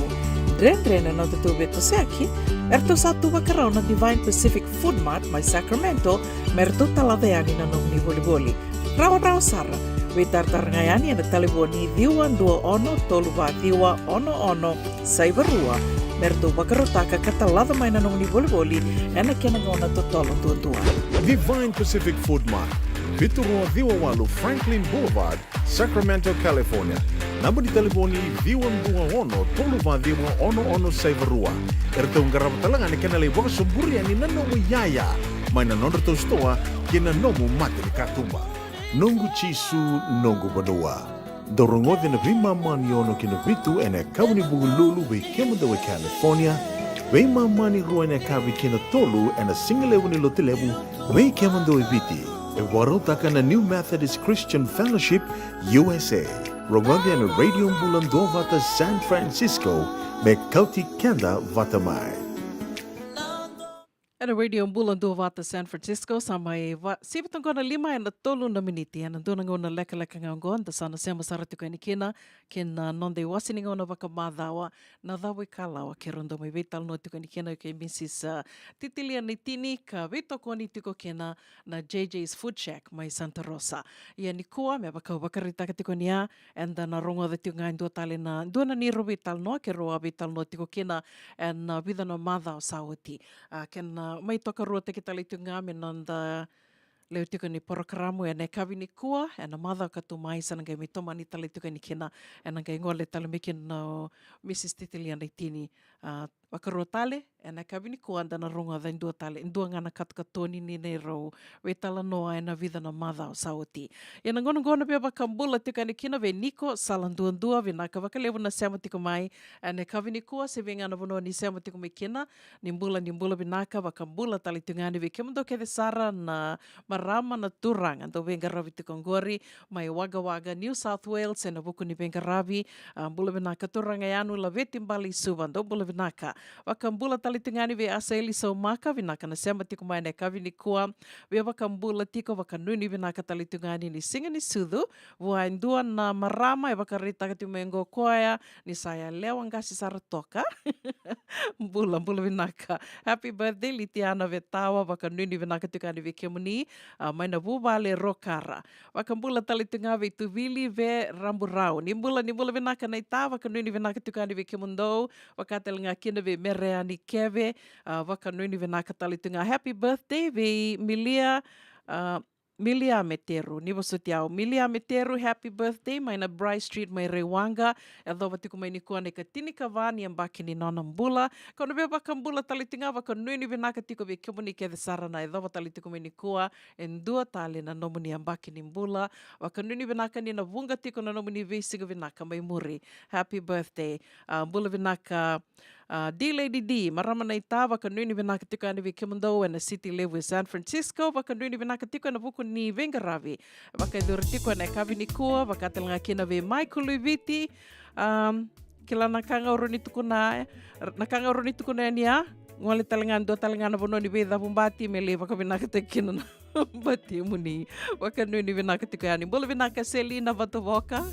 dredre na nodatou veitosoyaki, eratou sa tu vakarau na Divine Pacific Food Mart mai Sacramento me ratou talaca yani na nomuni volivoli. Rawarawa sara, veitaratara ga yani ena talevoni ciwa dua ono tolu va ciwa ono ono saiva rua, me ratou vakarautaka ka talaca mai na nomuni volivoli ena kena gauna totolo duadua. Divine Pacific Food Mart, vitu rua ciwa walu Franklin Boulevard, Sacramento, California. Naba ni talevoni ciwa dua ono tolu va ciwa ono ono saiva rua. Eratou qarava tale ga na kena lai vakasoburi yani na nomu iyaya mai na nodratou sitoa kei na nomu mata ni katuba. Noqu Jisu, noqu vanua. Dou rogoca na veimama ni ono ki na vitu ena yakavi ni Vukelulu vei kemudou e California, veimama ni rua ena yakavi ki na tolu ena sigalevu ni Lotulevu vei kemudou e Viti. E vakarautaka na New Methodist Christian Fellowship U S A. Rogoca ena Radio Bula Duavata San Francisco, me kauti keda vata mai. Ena Radio Bula Duavata San Francisco, sa mai va-, sivi toka na lima ena tolu na miniti. Ena dua na gauna lekaleka ga oqo, da sa na sema sara tiko yani kina kei na noda iwase ni gauna vakamacawa, na Cavu i Kalawa, keirau dau mai veitalanoa tiko yani kina kei Mrs, ah, Titilia Naitini, ka veitokoni tiko kina na J J's Food Shack mai Santa Rosa. Ia nikua, me vaka au vakaraitaka tiko ni a, eda na rogoca tiko ga e dua tale na, dua na neirau veitalanoa keirau a veitalanoa tiko kina ena vica na macawa sa oti. A, kena mai tokaruataki tale tiko ga me noda lewe tiko ni porokaramu ena yakavi nikua, ena macawa ka tu mai sa na qai mai tomani tale tiko yani kina, ena qai gole tale mai kina o Mrs Titilia Naitini, a, vakarua tale, ena yakavi nikua da na rogoca e dua tale, e dua ga na katokatoni ni neirau veitalanoa ena vica na macawa sa oti. Ia na gauna oqo na via vakabula tiko yani kina vei Niko Saladuadua, vinaka vakalevu na sema tiko mai ena yakavi nikua, se vei ga na vanua ni sema tiko mai kina, ni bula, ni bula vinaka, vakabula tale tiko ga yani vei kemudou kece sara na marama, na turaga dau veiqaravi tiko oqori mai Wagga Wagga, New South Wales, ena vuku ni veiqaravi. A, bula vinaka turaga Yanu Laveti Bale i Suva, dou bula Vinaka. Vakabula tale tu ga yani vei Asaeli Saumaka, vinaka na sema tiko mai na yakavi nikua. Via vakabula tiko, vakanuinui vinaka tale tu ga yani ni siga ni sucu. Vua e dua na marama e vakaraitaka tiko mai qo koya ni sa yalewa qase sara toka. Bula, bula vinaka. Happy birthday Litiana Vetawa, vakanuinui vinaka tiko yani vei kemuni, a, mai na vuvale Rokara. Vakabula tale tu ga vei Tuvili Veraburau. Ni bula, ni bula vinaka naita, vakanuinui vinaka tiko yani vei kemudou. Vaka tale ga kina vei Mereani Keve, a, vakanuinui vinaka tale tu ga. Happy birthday vei Milia, a, Milia Meteru, ni vosoti au. Milia Meteru, happy birthday, mai na Bry Street, mai Raiwaqa. Yacova tiko mai nikua na ikatinikava ni yabaki ni nona bula. Kau na via vakabula tale tu ga, vakanuinui vinaka tiko vei kemuni kece sara na yacova tale tiko mai nikua. E dua tale na nomuni yabaki ni bula. Vakanuinui vinaka ni na vuqa tiko na nomuni veisiga vinaka mai muri. Happy birthday. A, bula vinaka, a, D Lady D, marama naita, vakanuinui vinaka tiko yani vei kemudou ena city levu e San Francisco, vakanuinui vinaka tiko ena vuku ni veiqaravi vakayacori tiko ena yakavi nikua, vaka tale ga kina vei Michael Luiviti, a, kila na ka ga au rawa ni tukuna, na ka ga au rawa ni tukuna yani a, gole tale ga, dua tale ga na vanua ni veicavubati me lai vakavinakataki kina na batimuni. Vakanuinui vinaka tiko yani. Bula vinaka Selina Vatavoka.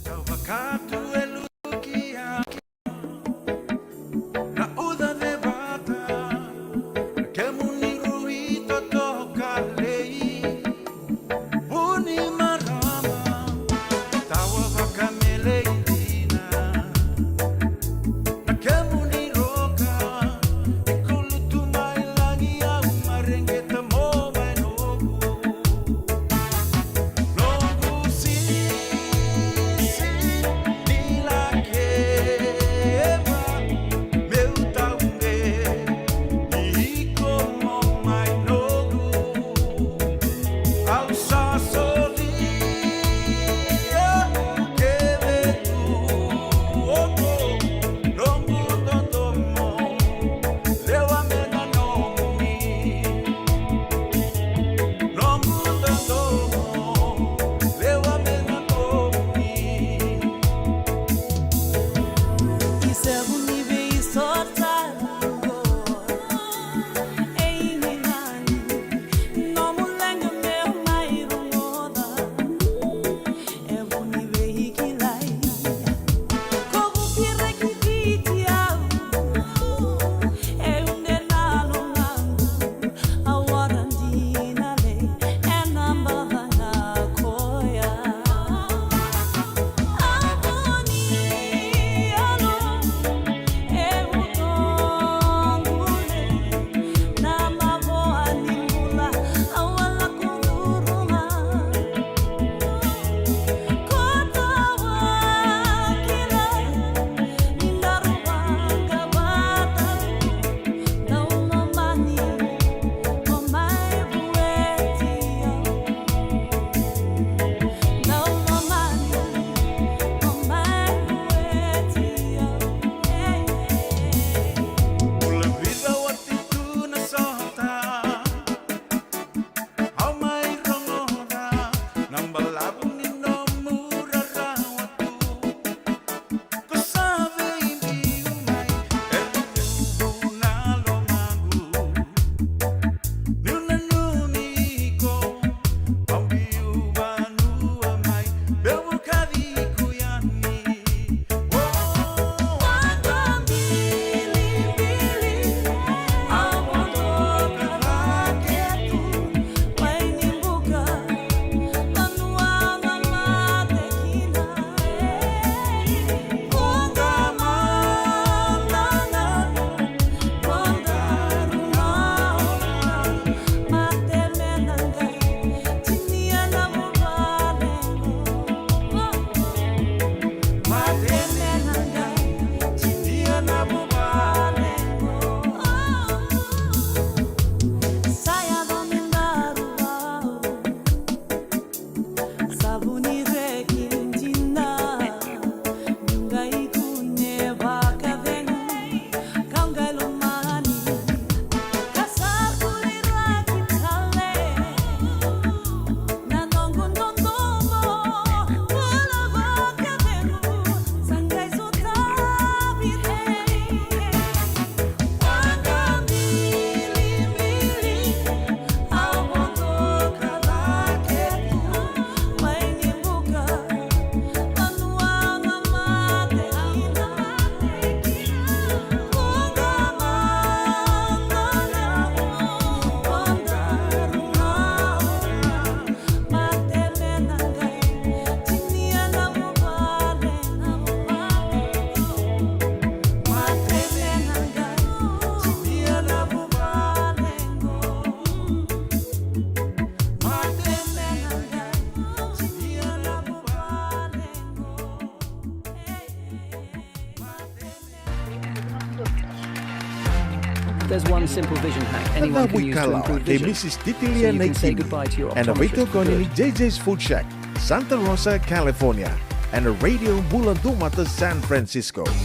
There's one simple vision hack anyone can use to improve vision, so you can say goodbye to your optometrist for good. Na cava e kala, kei Missus Titilia Naitini, ena veitokoni ni J J's Food Shack, Santa Rosa, California, ena Radio Bula Dumata, San Francisco. Bula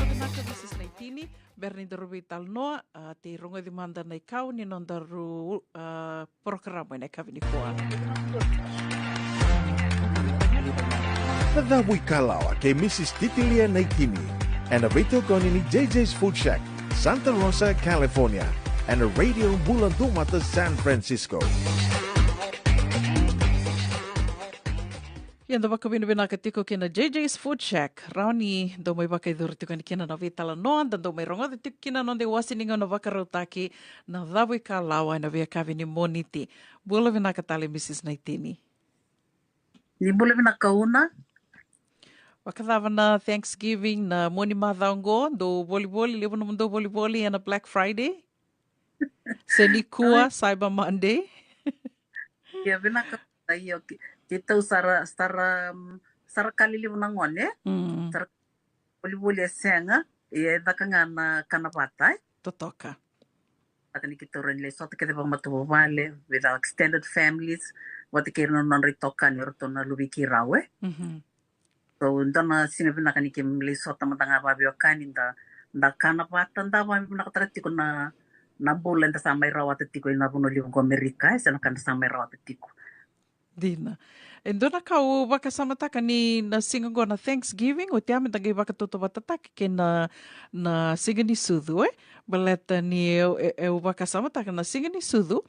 vinaka, Missus Naitini. Bera ni daru veitalanoa, a, tei rogoci mada na ikau ni nodaru, a, porokaramu ena yakavi nikua. Na cava e kala, kei Missus Titilia Naitini, ena veitokoni ni J J's Food Shack, Santa Rosa, California, ena Radio Bula Dumata, San Francisco. Ia, da vakavinavinaka tiko kina J J's Food Shack, rawa ni dau mai vakayacori tiko yani kina na veitalanoa, da dau mai rogoca tiko kina na noda iwase ni gauna vakarautaki, na cava e kala ena veiyakavi ni Moniti. Bula vinaka tale, Missus Naitini. Ni bula vinaka, Una. Vakacava na Thanksgiving, na mua ni macawa oqo, dou volivoli, levu nomudou volivoli ena Black Friday? Se nikua, Cyber Monday? Ia, vinaka, io, ke-, keitou sa ra, sa ra, mm, sa ra ka lelevu na gone, e? Mm. Sa ra volivoli e sega, ia e caka ga na kana vata, e? Totoka. Caka ni keitou rawa ni lai sota kece vakamatavuvale, with our extended families, vata kei ira na nodra itokani, o iratou na luvei keirau, e? Mhm. So, dua na siga vinaka ni keimami lai sota mada ga vakaveiwekani, da, da kana vata, da vakavinavinakataka tiko na, na bula eda sa mai rawata tiko ena vanua levu qo Amerika, e, se na ka eda sa mai rawata tiko. Dina. E dua na ka au vakasamataka ni na siga qo na Thanksgiving, oti ya meda qai vakatautauvatataki kei na, na siga ni sucu, e? Baleta ni eu, e, eu vakasamataka na siga ni sucu,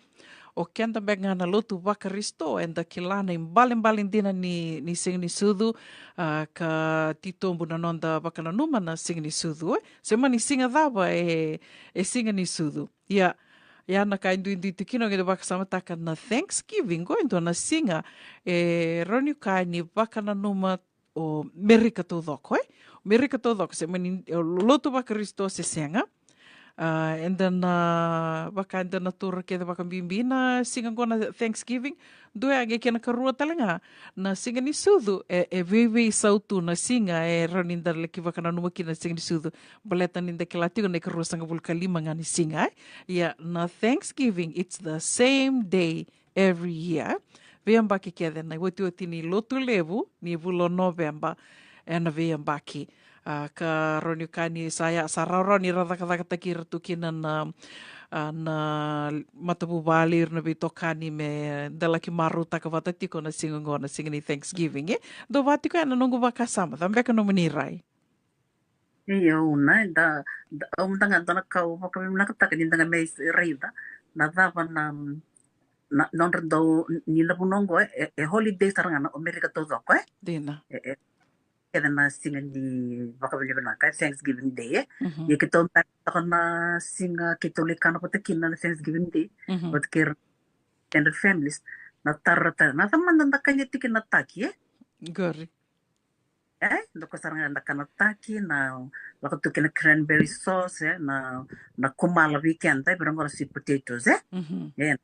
o keda beka ga na lotu vaKarisito, eda kila na ibalebale dina ni, ni siga ni sucu, a, ka titobu na noda vakananuma na siga ni sucu, e? Se mani siga cava e, e siga ni sucu. Ia, ia na ka e duidui tiko kina, o qai vakasamataka na Thanksgiving, qo e dua na siga e rawa ni kaya ni vakananuma o Merika taucoko, e? O Merika taucoko, se mani, e, lotu vaKarisito se sega. A, eda na, vaka eda na taura kece vakabibi na siga qo na Thanksgiving. Dua ya, qai kena karua tale ga, na siga ni sucu, e, e veiveisau tu na siga e rawa ni da laki vakananuma kina na siga ni sucu. Baleta ni da kila tiko na ikarua sagavulu ka lima ga ni siga, e? Ia, na Thanksgiving, it's the same day every year. Veiyabaki kece na iotioti ni lotu levu ni vula o Noveba, ena veiyabaki. A, ka rawa ni kaya ni sa ya, sa rawarawa ni ra cakacakataki ira tu kina na, a, na matavuvale, ira na veitokani, meda laki marautaka vata tiko na siga qo, na siga ni Thanksgiving, e? Dou vaka tiko ya na noqu vakasama, cava beka nomuni rai? Io, Una, e, da, da, au mada ga dua na ka au vakavinavinakataka ni da qai mai raica na cava na, na, nodra dau, ni na vanua qo, e, e holiday sara ga na o Merika taucoko, e? Dina. E, e, kece na siga ni vakavinavinaka, e, Thanksgiving Day, e? Mhm. Ia keitou beka toka na siga keitou lai kana vata kina na Thanksgiving Day. Mhm. Vata kei ira extended families, na tara, tara, na cava mada da kania tiko na taki, e? Qori. E, dua ko sara ga da kana taki, na lako tu kei na cranberry sauce, e, na, na kumala vei keda, e, vei ira qo na sweet potatoes, e? Mhm. E,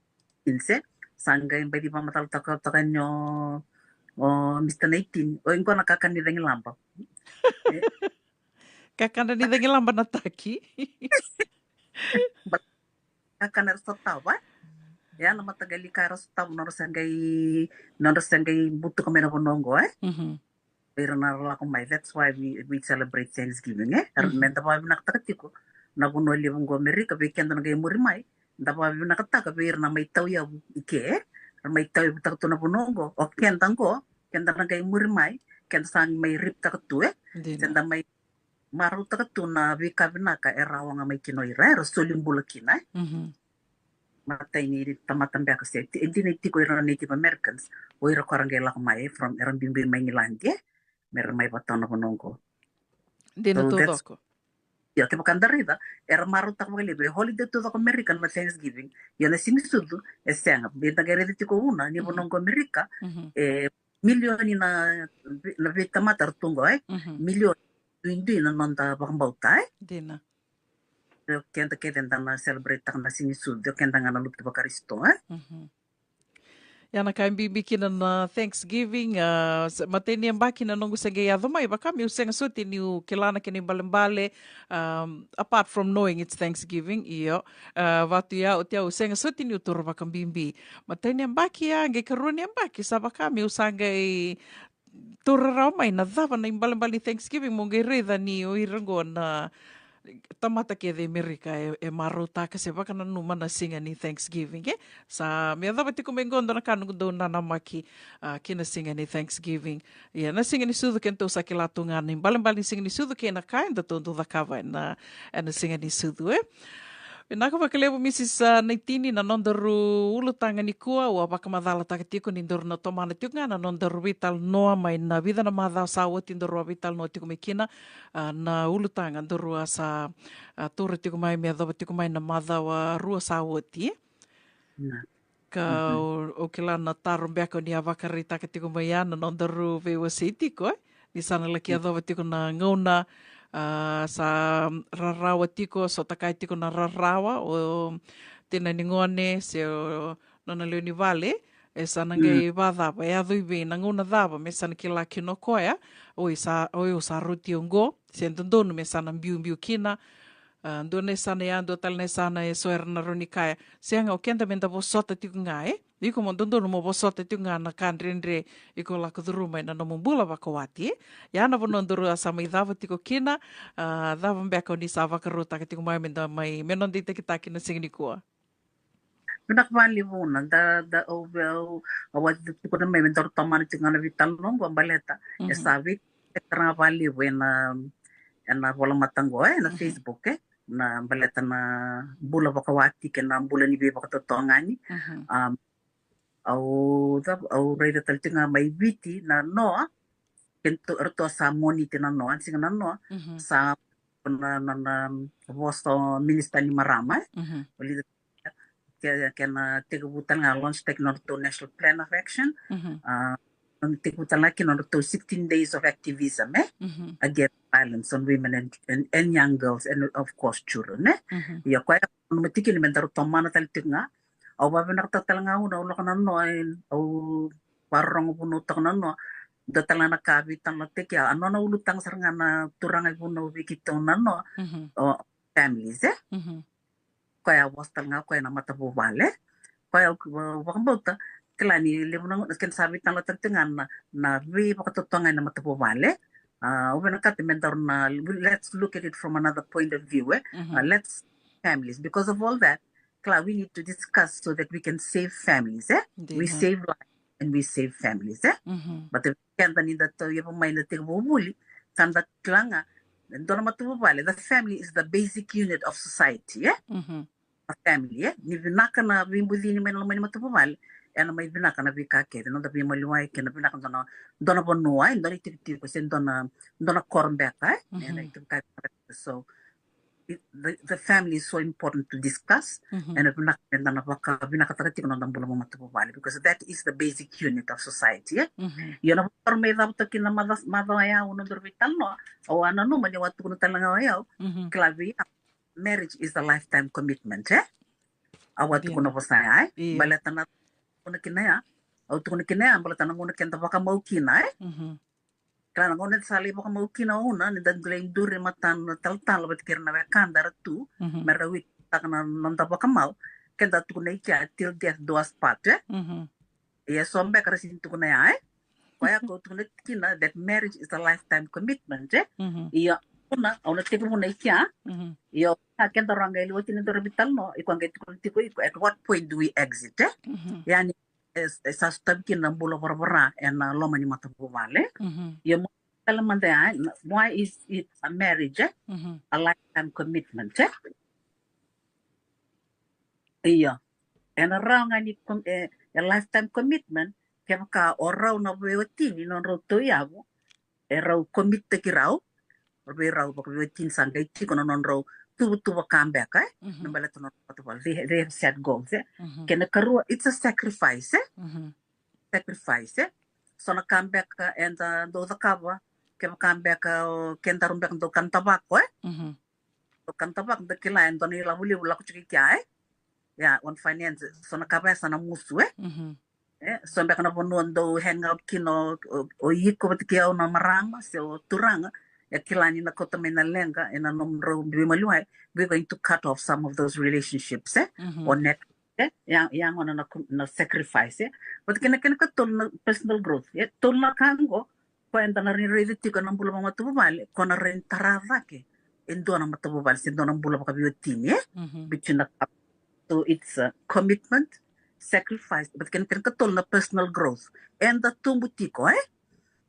beans, e. Sa qai baci vakamacalataka toka ni o, o Mister Naitini, o, qo na kakana ni cagilaba. E. Kakana ni cagilaba na taki. Kakana era sotava, e? Ia, na mataqali ka era sotava, nodra sa qai, nodra sa qai butuka mai na vanua qo, e? Mhm. Ira na lako mai, that's why we, we celebrate Thanksgiving, e? Era, mhm, meda vakavinavinakataka tiko na vanua levu qo Amerika, vei keda na qai muri mai, da vakavinavinakataka vei ira na mai tauyavu i ke, e? Era mai tauyavutaka tu na vanua qo, o keda qo, keda na qai muri mai, keda sa mai riptaka tu, e? Dina. Keda mai marautaka tu na veika vinaka era oga mai kina o ira, era soli bula kina, e? Mhm. Matai ni tamata beka se, e dina e tiko ira na Native Americans, o ira ko era qai lako mai, e, from, era biubiu mai Igiladi, e? Me ra mai vata na vanua qo. Dina taucoko. So that's, io, kevaka da raica, era marautaka vakalevu, e holiday taucoko Amerika na Thanksgiving. Io, na siga ni sucu, e sega. Baleta da qai raica tiko, Una, ni vanua qo Amerika, mhm, e milioni na, na veitamata era tu qo, e? Mhm. Milioni duidui na noda vakabauta, e? Dina. O keda kece da na celebrate-taka na siga ni sucu, o keda ga na lotu vaKarisito, e? Mhm. Ia na ka e bibi kina na Thanksgiving, ah, sa- matai ni yabaki na noqu se qai yaco mai, vaka meu sega soti niu kila na kena ibalebale, um, apart from knowing it's Thanksgiving, io. Ah, vatu ia, oti au sega soti niu taura vakabibi. Matai ni yabaki ia, qai karua ni yabaki, sa vaka meu sa qai taura rawa mai na cava na ibalebale ni Thanksgiving, mo qai raica ni o ira qo na tamata kece e Amerika e, e marautaka se vakananuma na siga ni Thanksgiving, e? Sa me yacova tiko mai qo dua na ka noqu dau nanamaki, ah, ki na siga ni Thanksgiving. Ia, na siga ni sucu kedatou sa kila tu ga na ibalebale ni siga ni sucu kei na ka edatou dau cakava ena, ena siga ni sucu, e? Vinaka vakalevu, Mrs, ah, Naitini, na nodaru ulutaga nikua. Au a vakamacalataka tiko ni daru na tomana tiko ga na nodaru veitalanoa mai na vica na macawa sa oti, daru a veitalanoa tiko mai kina, ah, na ulutaga daru a sa, ah, taura tiko mai me yacova tiko mai na macawa rua sa oti. Na. Ka o, o kila na taro beka o ni a vakaraitaka tiko mai ya na nodaru veiwasei tiko, e? Ni sa na laki yacova tiko na gauna, ah, sa rarawa tiko, sota kaya tiko na rarawa, o tina ni gone se o nona lewe ni vale, e sa na qai vacava, e yaco i vei, na gauna cava me sa na kila kina o koya, oi sa, oi au sa roti oqo, se dodonu me sa na biubiu kina. Ah, dua na yasana ya, dua tale na yasana e so era na rawa ni kaya, sega, o keda me da vosota tiko ga, e? Iko mo dodonu mo vosota tiko ga na ka dredre iko lako curuma ena nomu bula vakawati, e? Ia na vanua daru a sa mai cava tiko kina, ah, cava beka o ni sa vakarautaka tiko mai me da mai, me noda itakitaki na siga nikua? Vinaka vakalevu na, da, da, au, au, au a tukuna mai me daru tomana tiko ga na veitalanoa qo baleta e sa veitara ga vakalevu ena, ena volamata qo, e, na Facebook, e, na baleta na bula vakawati kei na bula ni veivakatotogani. Um, au, au raica tale tiko ga mai Viti na noa, kei ratou sa Moniti na noa, siga na noa, sa na, na, na vosa o Minisita ni Marama, e? O Lida, ke, kena tekivu tale ga launch taki nodratou National Plan of Action, ah, na tekivu tale ga kina nodratou sixteen days of activism, e? Against violence on women and, and, and young girls and of course children, e? Ia koya na tikina me daru tomana tale tiko ga. Au vavinakataka tale ga au na, au lako na noa, e, au vakarorogo vunautaka na noa. Dua tale ga na ka veitalanoataki, a nona ulutaga sara ga na turaga e vunau vei keitou na noa, o families, e? Koya a vosa tale ga koya na matavuvale. Koya au, au vakabauta, kila ni levu na gauna keda sa veitalanoataka tiko ga na, na veivakatotogani na matavuvale. Ah, au vinakata me daru na, let's look at it from another point of view, e? Ah, let's families, because of all that, kila, we need to discuss so that we can save families, e? We save lives and we save families, e? But keda ni da tauyavu mai na tekivu vuli, sa da kila ga, dua na matavuvale, the family is the basic unit of society, e? A family, e? Ni vinaka na veibucini mai na loma ni matavuvale, ena mai vinaka na veika kece, noda veimaliwai kei na vinaka dua na, dua na vanua, e, dua na itikotiko se dua na, dua na koro beka, e? Ena itikotiko. So, it, the, the family is so important to discuss, ena vinaka me da na vakavinakataka tiko na noda bula vakamatavuvale, because that is the basic unit of society, e? Ia na vakaru mai cava toka kina na maca, maca o yau na nodaru veitalanoa, au a nanuma ni au a tukuna tale ga o yau, kila vei au, marriage is a lifetime commitment, e? Au a tukuna vosa ya, e? Baleta na tukuna kina ya, au tukuna kina ya, baleta na gauna keda vakamau kina, e? Kila na gauna eda sa lai vakamau kina, una ni da lai duri matana na talatala vata kei ira na wekada era tu, me ra witness taka na noda vakamau, keda tukuna i kea, till death do us part, e? Ia so beka ra sini tukuna ya, e? Koya ko tukuna kina that marriage is a lifetime commitment, e? Ia, una, au na tekivuna i kea, ia, a keda roga e liwati ni dora vital no, iko a qai tukuna tiko iko, at what point do we exit, e? Ia ni, e, e sa sotavi kina na bula varavara ena loma ni matavuvale. Ia mo tale mada ya, why is it a marriage, e? A lifetime commitment, e? Ia. Ena rawa ga ni com-, e, e lifetime commitment, kevaka o rau na veiwatini, nodrau tauyavu, e rau commit-taki rau, vei rau vakaveiwatini sa qai tiko na nodrau tuvatuva ka beka, e? Na baleta na nodrau matavuvale. They, they have set goals, e? Kena karua, it's a sacrifice, e? Sacrifice, e? So na ka beka eda dau cakava, kevaka beka o kedaru beka dau kana tavako, e? Dau kana tavako, da kila e dua na ilavo levu lako tiko i kea, e? Ia, on finance, so na ka vaya sa na musu, e? E so beka na vanua dou hang out kina o, o, o iko vata kei au na marama se o turaga, e kila ni na kauta mai na leqa ena nomudrau veimaliwai, we're going to cut off some of those relationships, e? Mhm. O net, e? Ya, ya gona na, na sacrifice, e? Vata kei na kena katolu na personal growth, e? Tolu na ka qo, koya eda na raica tiko ena bula vakamatavuvale, ko na rawa ni tara cake e dua na matavuvale se dua na bula vakaveiwatini, e? Mhm. Between the couple. So it's a commitment, sacrifice, but kena, kena katolu na personal growth. Eda tubu tiko, e?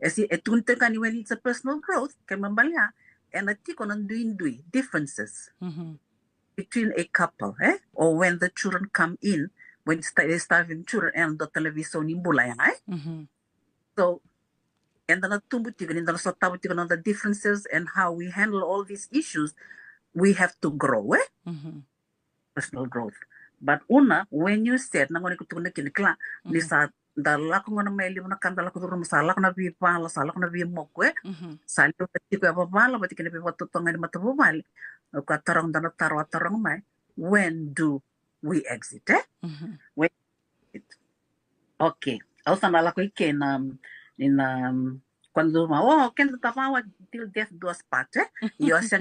E si, e tukuni tiko ni when it's a personal growth, kena ibalebale, ena tiko na duidui, differences Mhm. between a couple, e? Or when the children come in, when sta-, they start having children, ena dua tale na veisau ni bula ya, e? Mhm. So, eda na tubu tiko, ni da na sotava tiko na the differences and how we handle all these issues, we have to grow, e? Mhm. Personal growth. But Una, when you said, na gauna iko tukuna kina, kila, ni Mhm. sa da lako gona mai, levu na ka da lako curuma, sa lako na veivala, sa lako na veimoku, e? Mhm. Sa levu na tiko e vavala vata kei na veivakatotogani matavuvale. O koya taroga da na taro, a taroga mai, when do we exit, e? Mhm. When exit. Okay. Au sa na lako i ke na, ni na, um, quando uma, oh, keda tavawa till death do us part, e? Io, se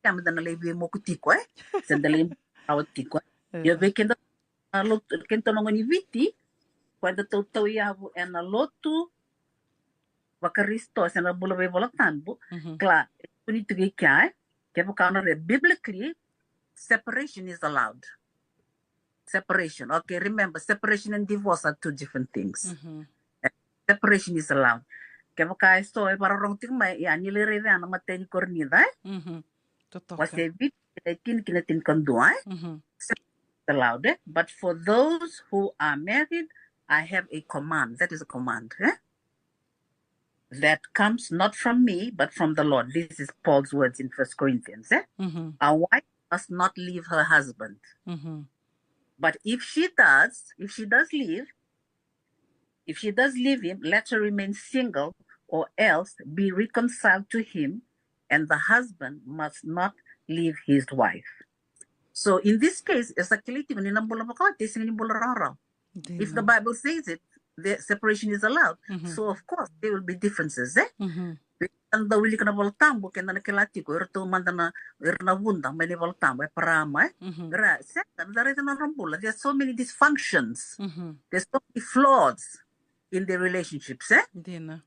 keda na lai veimoku tiko, e? Se da lai tavawa tiko, e? Io, vei keda na lotu, keda na gone ni Viti, koya da tau tauyavu ena lotu vaKarisito se na bula veiVolatabu, Mhm. kila, e tukuni tiko i kea, e? Kevaka na re biblically, separation is allowed. Separation. Okay, remember, separation and divorce are two different things. Mhm. Separation is allowed. Kevaka e so e vakarorogo tiko mai, ia, ni lai raica na imatai ni Korinica, e? Mhm. Totoka. Wase vitu, e tini kei na tinikadua, e? Mhm. Allowed, e? But for those who are married, I have a command. That is a command, e? That comes not from me, but from the Lord. This is Paul's words in First Corinthians, e? Mhm. A wife must not leave her husband. Mhm. But if she does, if she does leave, if she does leave him, let her remain single, or else be reconciled to him, and the husband must not leave his wife. So in this case, e sa kilai tiko ni na bula vakawati e sega ni bula rawarawa. If the Dina. Bible says it, the separation is allowed. Mhm. So of course, there will be differences, e? Mhm. Eda na wilika na iVolatabu, keda na kila tiko, eratou mada na, era na vuda mai na iVolatabu, Eparama, e? Mhm. Era, sega, da raica na nodra bula. There are so many dysfunctions. Mhm. There's so many flaws in their relationships, e? Dina.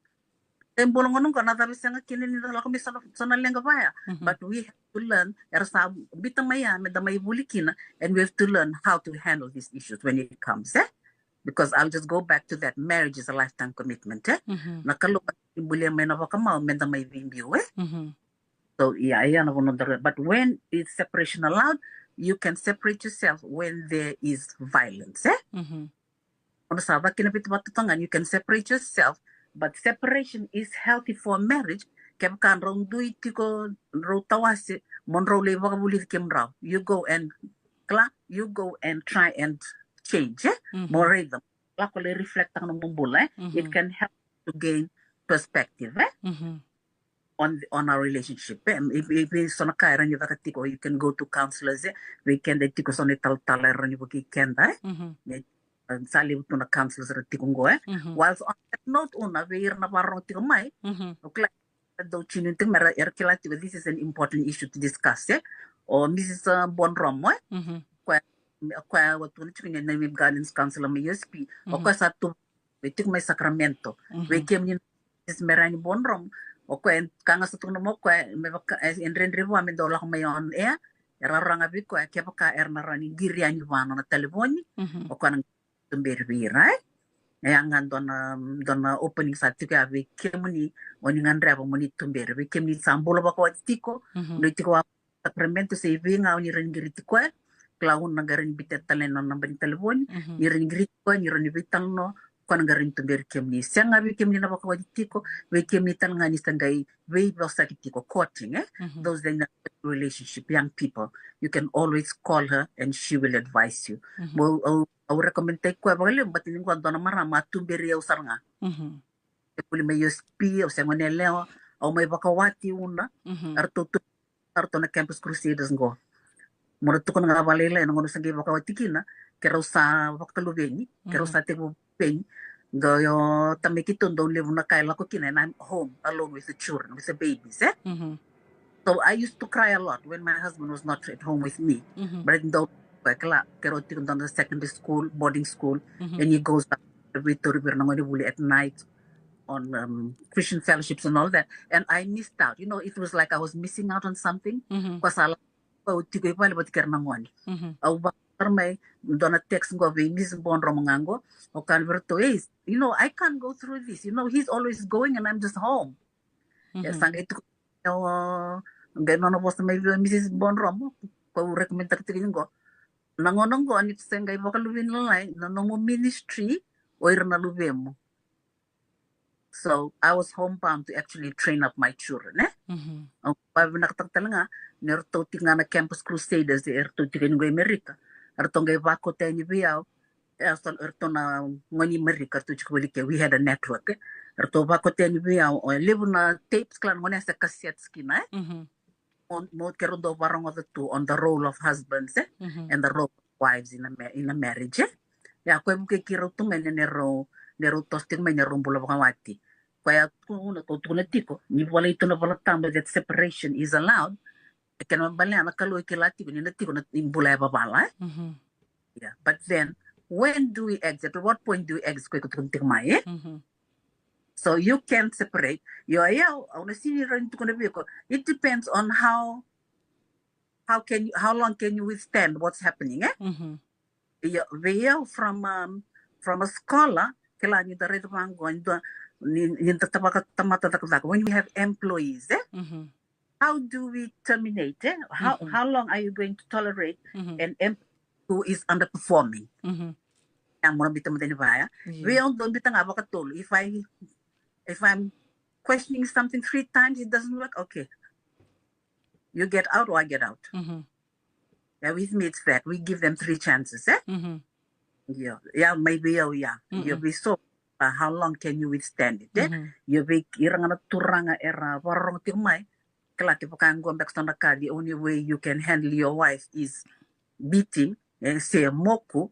E bula gona qo na cava e sega kina ni da lako mai so na, so na leqa vaya. Mhm. But we have to learn, era sa biuta mai ya, me da mai vuli kina, and we have to learn how to handle these issues when it comes, e? Because I'll just go back to that, marriage is a lifetime commitment, e? Mhm. Na Kalou e bulia mai na vakamau, me da mai veibiu, e? Mhm. So, yeah, yeah, na vanua dara. But when is separation allowed, you can separate yourself when there is violence, e? Mhm. O na sa vaka kina veivatotogani, you can separate yourself, but separation is healthy for marriage. Kevaka drau dui tiko, drau tawase, mo drau lai vakavulici kemudrau. You go and, kila, you go and try and change, e? Mhm. Mo raica, lako lai reflect taka na nomu bula, e? It Mhm. can help to gain perspective, e? Mhm. On, on our relationship, e? If, if, if so na ka era ni caka tiko, you can go to counselors, e? Vei keda e tiko so na italatala era ni vukei keda, e? Mhm. E, e, sa levu tu na counselors era tiko qo, e? Mhm. Whilst on that note, Una, vei ira na vakarorogo tiko mai, Mhm. o kila dau tune in tiko mai, era, era kila tiko, this is an important issue to discuss, e? O Missus, uh, Buadromo, e? Mhm. Koya, koya au tukuna tiko ni na guidance counselor mai U S P. O Mhm. koya sa tu, vei tiko mai Sacramento. Mhm. Vei kemuni na Missus Merani Buadromo, o koya e ka ga sa tukuna mai o koya, me vaka, e, e dredre vua me dau lako mai on air, e rawa ga vei koya, kevaka era na rawa ni qiri yani vua na nona talevoni, Mhm. o koya na tuberi vei ira, e? E ya ga dua na, dua na opening sa tiko ya vei kemuni, o ni gadreva mo ni tuberi, vei kemuni sa bula vakawati tiko, Mhm. dou tiko vua Sacramento se i vei ga o ni rawa ni qiriti koya, kila, Una na qai rawa ni biuta tale na nona naba ni talevoni, Mhm. ni rawa ni qiriti koya, ni rawa ni veitalanoa, o koya na qai rawa ni tuberi kemuni. Sega vei kemuni na vakawati tiko, vei kemuni tale ga ni sa qai veivosaki tiko, courting, e? Mhm. Those in a relationship, young people, you can always call her and she will advise you. Mhm. Mo, au, au recommend taki koya vakalevu, but ni qo dua na marama a tuberi au sara ga. Mhm. E vuli mai U S P, au se gone yalewa, au mai vakawati, Una, Mhm. eratou tu, eratou na Campus Crusaders qo. Mo ra tukuna ga vakalailai, na gauna au se qai vakawati kina, keirau sa vakaluveni, keirau sa tekivu veni. Dou, tamai keitou dau levu na ka e lako kina, and I'm home alone with the children, with the babies, e? So I used to cry a lot when my husband was not at home with me. But dau, kila, keirau tiko dua na secondary school, boarding school, and he goes up every, turi vei ira na gonevuli at night on, um, Christian fellowships and all that. And I missed out. You know, it was like I was missing out on something. Ko sa la, ko tiko i vale vata kei ira na gone. Au vakar mai, dua na text qo vei Miss Bodromo ga qo, au kaya vei ratou, "Hey, you know, I can't go through this. You know, he's always going and I'm just home." E sa qai tiko, o, qai nona vosa mai vei Missus Bodromo, ko recommend taka tiko ni qo. Na gauna qo ni se qai vakaluveni lalai, na nomu ministry, o ira na luvemu. So I was homebound to actually train up my children, e? Au vavinakataka tale ga ni ratou tiko ga na Campus Crusaders, e ratou tiko ni qo i Amerika. Ratou qai vakauta yani vei au, e, so ratou na gone i Amerika, ratou tiko voli ke, we had a network, e. Ratou vakauta yani vei au, o, levu na tapes, kila na gone ya se cassettes kina, e? Mo, mo keirau dau varogoca tu on the role of husbands, e? And the role of wives in a ma-, in a marriage, e? Ia, koya e vukei keirau tu mai ni rau, ni rau toso tiko mai ni rau bula vakawati. Koya tu na, ko tukuna tiko, ni volai tu na iVolatabu that separation is allowed. E kena balea na Kalou e kila tiko ni na tiko na bula e vavala, e? Yeah, but then, when do we exit? At what point do we exit? Koya ko tukuna tiko mai, e? So you can separate. Io, ia, au na sini rawa ni tukuna vei iko. It depends on how, how can you, how long can you withstand what's happening, e? Io, vei au from, um, from a scholar, kila ni da raica vaqo, ni da, ni, ni da tabaka tamata cakacaka. When we have employees, e? How do we terminate, e? How, how long are you going to tolerate an employee who is underperforming? Ia, mo na bita mada ni vaya. Vei au dau bita ga vakatolu. If I, if I'm questioning something three times, it doesn't work, okay. You get out or I get out. Yeah, with me it's that. We give them three chances, e? Io, ia, mai vei au, ia. Io, vei so, uh, how long can you withstand it, e? Io, vei ira ga na turaga era vakarorogo tiko mai, kila, kevaka qo beka so na ka, the only way you can handle your wife is beating, e, se moku,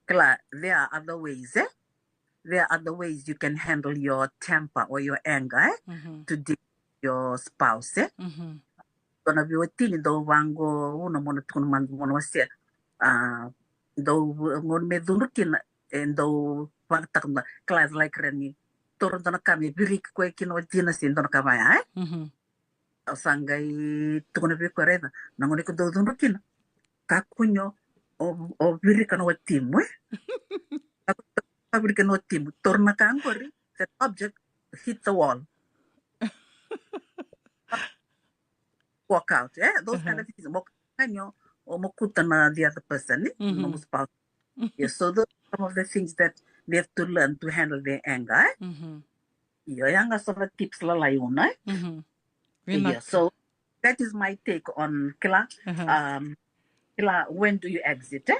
kila, there are other ways, e? There are other ways you can handle your temper or your anger, e? To deal with your spouse, e? Dua na veiwatini dau vaqo, au na, mo na tukuna mada, mo na wasea. A, dau, gauna me cudru kina, e dau vakataka na, kila, like, rawa ni taura dua na ka me viriki koya kina watina se dua na ka vaya, e? Au sa qai tukuna vei koya, raica, na gauna iko dau cudru kina, kakua ni o, o virika na watimu, e? Kakua ni virika na watimu. Taura na ka qori, that object hit the wall. Walk out, e? Those kind of things. Mo kakua ni o, o mokuta na the other person, e? Nomu spouse. Yeah, so those are some of the things that they have to learn to handle their anger, e? Io, ia ga so na tips lalai, Una, e? Io, so that is my take on, kila, um, kila, when do you exit, e?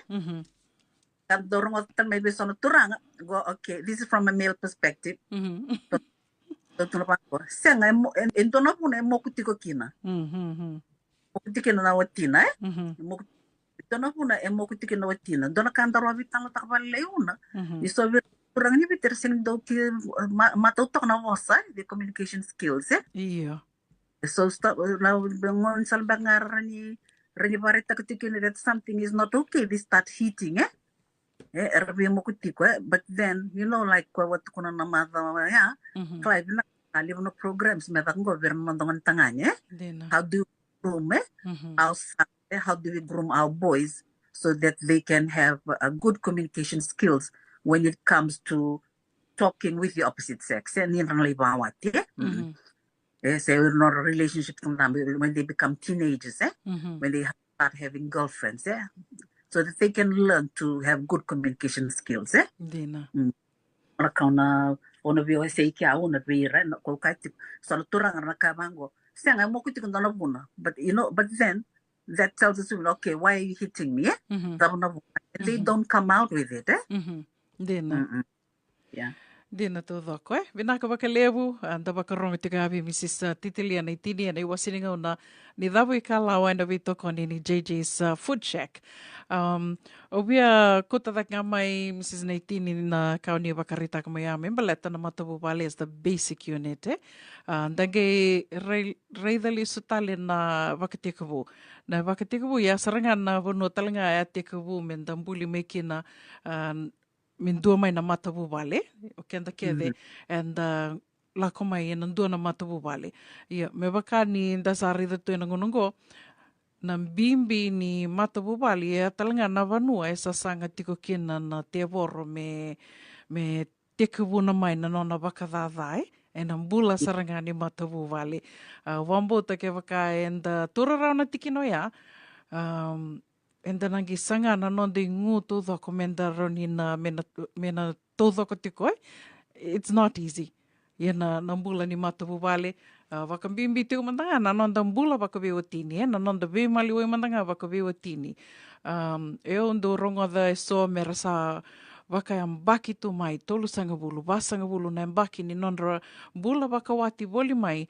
Ka dau rogoca tale mai vei so na turaga qo, okay, this is from a male perspective. Dau tukuna vaqo, sega, e mo-, e, e dua na vuna e moku tiko kina. Moku tiko kina na watina, e? Moku, e dua na vuna e moku tiko kina na watina. Dua na ka daru a veitalanoataka vakalailai, Una. Ni so vei ira na turaga ni Viti era sega ni dau ki, ma-, matau toka na vosa, e? The communication skills, e? Io. So stop, na gauna sala beka ga rawa ni, rawa ni vakaraitaka tiko kina that something is not okay, they start hitting, e? E, era veimoku tiko, e? But then, you know, like, koya au a tukuna na macawa ya, kila, e vinaka, a levu na programs me caka qo vei ira na noda gone tagane, e? How do we groom, e? Our son, e? How do we groom our boys so that they can have a good communication skills when it comes to talking with the opposite sex, e? Ni ra na lai vakawati, e? E, se ira na relationship, when they become teenagers, e? When they start having girlfriends, e? So that they can learn to have good communication skills, e? Dina. Na ka au na, au na veiwasei kea, Una, vei ira, na, ko kati, so na turaga na ka vaqo, sega, e moku tiko dua na vuna, but, you know, but then that tells us, okay, why are you hitting me, e? Cava na vuna? And they don't come out with it, e? Dina. Yeah. Dina taucoko, e? Vinaka vakalevu, a, da vakarogo tiko ya vei Mrs, a, Titilia Naitini, ena iwasewase ni gauna ni cavuikalawa ena veitokoni ni J J's, a, Food Shack. Um, au via kauta cake ga mai, Mrs Naitini, na ka o ni vakaraitaka mai ya me baleta na matavuvale as the basic unit, e? A, da qai rai-, raica lesu tale na vakatekivu. Na vakatekivu, ya sara ga na vanua tale ga ya tekivu me da buli mai kina, a, me dua mai na matavuvale, o keda kece, eda lako mai ena dua na matavuvale. Ia, me vaka ni da sa raica tu ena gauna oqo, na bibi ni matavuvale, ia tale ga na vanua e sasaga tiko kina na tevoro me, me tekivuna mai na nona vakacaca, e, ena bula sara ga ni matavuvale. A, vakabauta kevaka eda taura rawa na tikina oya, um, eda na qai saga na noda igu taucoko me da rawa ni na, me na, me na taucoko tiko, e? It's not easy. Ia na, na bula ni matavuvale, a, vakabibi tiko mada ga na noda bula vakaveiwatini, e, na noda veimaliwai mada ga vakaveiwatini. Um, e, au dau rogoca eso me ra sa vakayabaki tu mai, tolusagavulu, vasagavulu na yabaki ni nodra bula vakawati voli mai,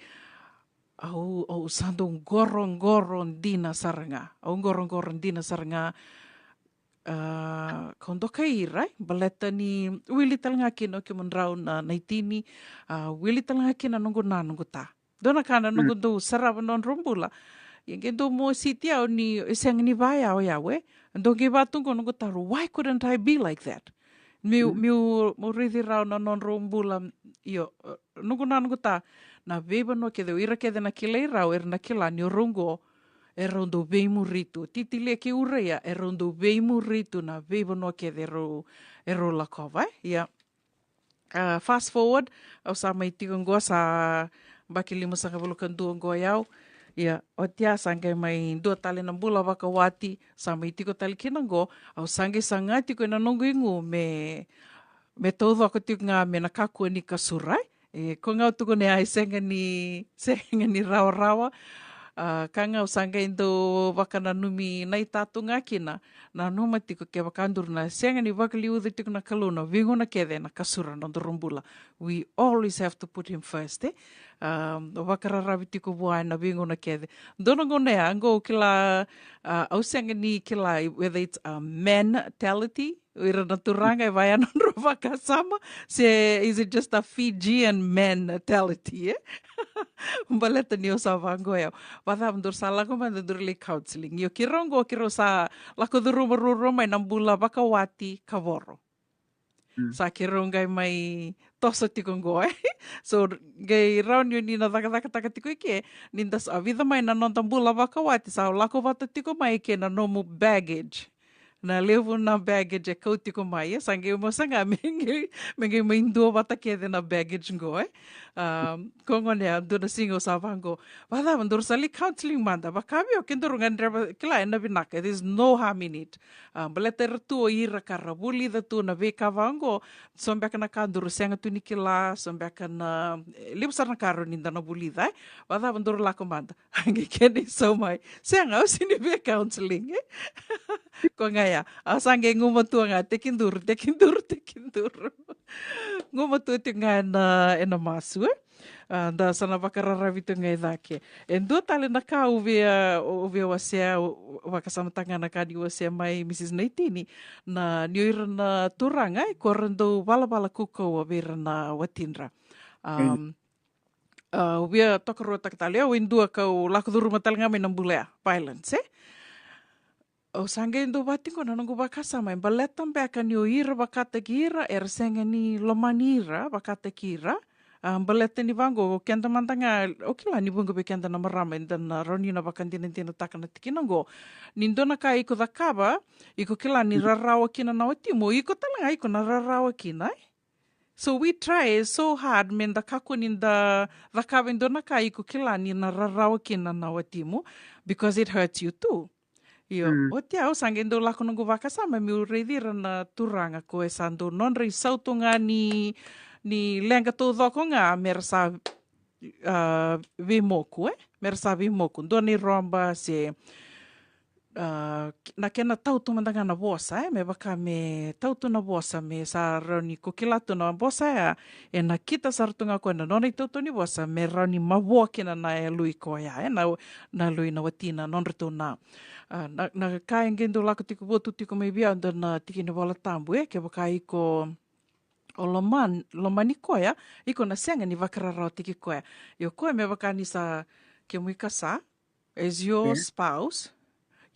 au, au sa dau qoroqoro dina sara ga. Au qoroqoro dina sara ga. A, kau dokai ira, e, baleta ni wili tale ga kina o kemudrau na, Naitini, a, wili tale ga kina noqu na, noqu ta. Dua na ka na noqu dau sarava nodrau bula. Ia qai dau mositi au ni, e sega ni vaya o yau, e. Dau qai vatu qo noqu taro, why couldn't I be like that? Meu, meu, meu raici rau na nodrau bula, io, e, noqu na, noqu ta, na veivanua kece, o ira kece na kilai rau, era na kila ni o rau qo, e rau dau veimuri tu. Titilia kei Uraia, e rau dau veimuri tu na veivanua kece e rau, e rau lakova, e? Ia. A, fast forward, au sa mai tiko qo sa yabaki limasagavulu ka dua qo yau. Ia, oti ya sa qai mai dua tale na bula vakawati, sa mai tiko tale kina qo, au sa qai saga tiko ena noqu igu me, me taucoko tiko ga me na kakua ni kasura, e? E, ko ga au tukuna ya e sega ni, sega ni rawarawa. A, ka ga au sa qai dau vakananumi naita tu ga kina, nanuma tiko kevaka duru na sega ni vakaliuca tiko na Kalou na veigauna kece na kasura nodaru bula. We always have to put him first, e? A, vakararavi tiko vua ena veigauna kece. Dua na gauna ya, qo au kila, a, au sega ni kila whether it's a mentality, o ira na turaga e vaya nodrau vakasama, se is it just a Fijian mentality, e? Baleta ni au sa vaqo yau. Vacava duru sa lako mada duru lai counseling. Io, keirau qo, keirau sa lako curuma ruarua mai na bula vakawati kavoro. Sa keirau qai mai toso tiko qo, e? So, qai rawa ni o ni na cakacakataka tiko i ke, ni da sa vica mai na noda bula vakawati, sa lako vata tiko mai ke na nomu baggage. Na levu na baggage e kau tiko mai, e, sa qai mo saga me qai, me qai mai dua vata kece na baggage qo, e. Um, ko gone ya, dua na siga au sa vaqo, vacava duru sa lai counseling mada, vaka vei au, ke duru gadreva, kila ena vinaka, there's no harm in it. A, baleta era tu o ira ka ra vulica tu na veika vaqo, so beka na ka duru sega tu ni kila, so beka na, e, levu sara na ka rawa ni da na vulica, e. Vacava duru lako mada. Qai kena isau mai, sega, au sega ni via counseling, e? Ko ga ya, au sa qai gumatua ga, tekiduru, tekiduru, tekiduru. Gumatua tiko ga ena, ena masu, e? A, da sa na vakararavi tiko ga i cake. E dua tale na ka au via, au via wasea, au vakasamataka ga na ka ni wasea mai Mrs Naitini, na ni o ira na turaga, e, ko ra dau valavala kaukauwa vei ira na watidra. Um, a, au via tokaruataka tale, au e dua kau lako curuma tale ga mai na bula ya, violence, e? Au sa qai dau vati qo na noqu vakasama, e baleta beka ni o ira vakataki ira, era sega ni lomani ira vakataki ira. A, baleta ni vaqo, o keda mada ga, au kila ni vuqa vei keda na marama, eda na rawa ni na vakadinadinataka na tikina qo. Ni dua na ka iko cakava, iko kila ni rarawa kina na watimu, iko tale ga iko na rarawa kina, e? So we try so hard me da kakua ni da cakava e dua na ka iko kila ni na rarawa kina na watimu, because it hurts you too. Io, oti au sa qai dau lako noqu vakasama meu raici ira na turaga ko e sa dau nodra isau tu ga ni, ni leqa taucoko ga me ra sa, a, veimoku, e? Me ra sa veimoku. Dua na iroba se ah, na kena tau tu mada ga na vosa, e, me vaka me tau tu na vosa, me sa rawa ni ko kila tu na vosa ya, e nakita sara tu ga ko na nona itautau ni vosa, me rawa ni mavoa kina na yaloi koya, e, na, na yaloi na watina, nodratou na, ah, na, na ka e qai dau lako tiko votu tiko mai vei au dua na tiki ni Vola Tabu, e, kevaka iko o loman-, lomani koya, iko na sega ni vakararawataki koya. Io koya me vaka ni sa kemu ikasa, as your spouse,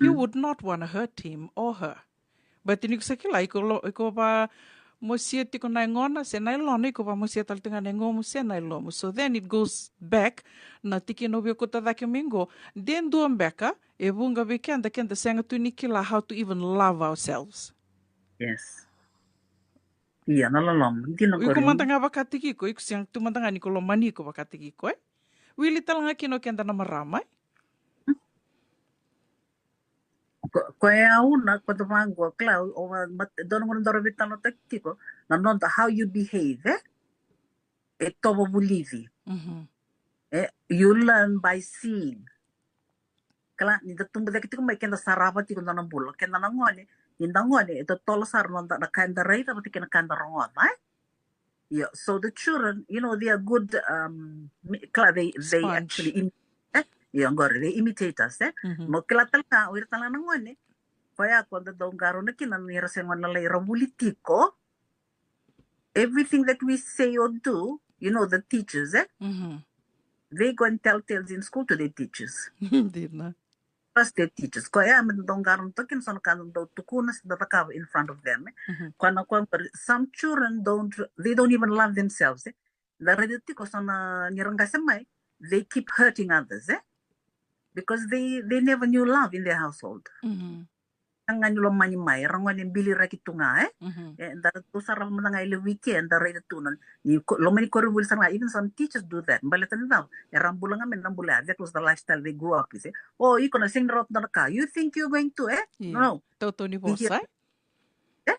you would not wanna hurt him or her. But ni ko sa kila, iko lo-, iko vamosia tiko na yagona, se na yalona, iko vamosia tale tiko ga na yagomu, se na yalomu. So then it goes back, na tikina au via kauta cake mai qo, de dua beka, e vuqa vei keda, keda sega tu ni kila how to even love ourselves. Yes. Ia, na loloma. Dina. Iko mada ga vakataki iko, iko sega tu mada ga ni ko lomani iko vakataki iko, e? Wili tale ga kina o keda na marama, e? Ko, ko e au na, ko da vaqo, kila, o, o, ma-, dua na gauna daru veitalanoataki tiko, na noda how you behave, e? E tovo vulici. Mhm. E, you learn by seeing. Kila, ni da tubu cake tiko mai, keda sarava tiko na noda bula. Keda na gone, ni da gone, e totolo sara na noda, na ka eda raica vata kei na ka eda rogoca, e? Yeah, so the children, you know, they are good, um, mi-, kila, they, they actually im-, e? Io, qori, they imitate us, e? Mhm. Mo kila tale ga, o ira tale ga na gone, koya ko da dau qarauna kina, ni ra se gone lalai, ra vuli tiko, everything that we say or do, you know, the teachers, e? Mhm. They go and tell tales in school to their teachers. Dina. Trust their teachers. Koya me da dau qarauna toka kina so na ka da dau tukuna se da cakava in front of them, e? Mhm. Koya na koya qori, some children don't, they don't even love themselves, e? Da raica tiko so na, ni ra qase mai, they keep hurting others, e? Because they, they never knew love in their household. Mhm. Ga ni lomani mai, ra gone biliraki tu ga, e? Mhm. E, da tu sara mada ga e levu i ke, da raica tu na, ni ko-, lomani koronivuli sara ga, even some teachers do that. Baleta ni cava, era bula ga mai na bula ya, that was the lifestyle they grew up with, e? O, iko na sega ni rawata dua na ka, you think you're going to, e? Io. No. Tautau ni vosa, e? E?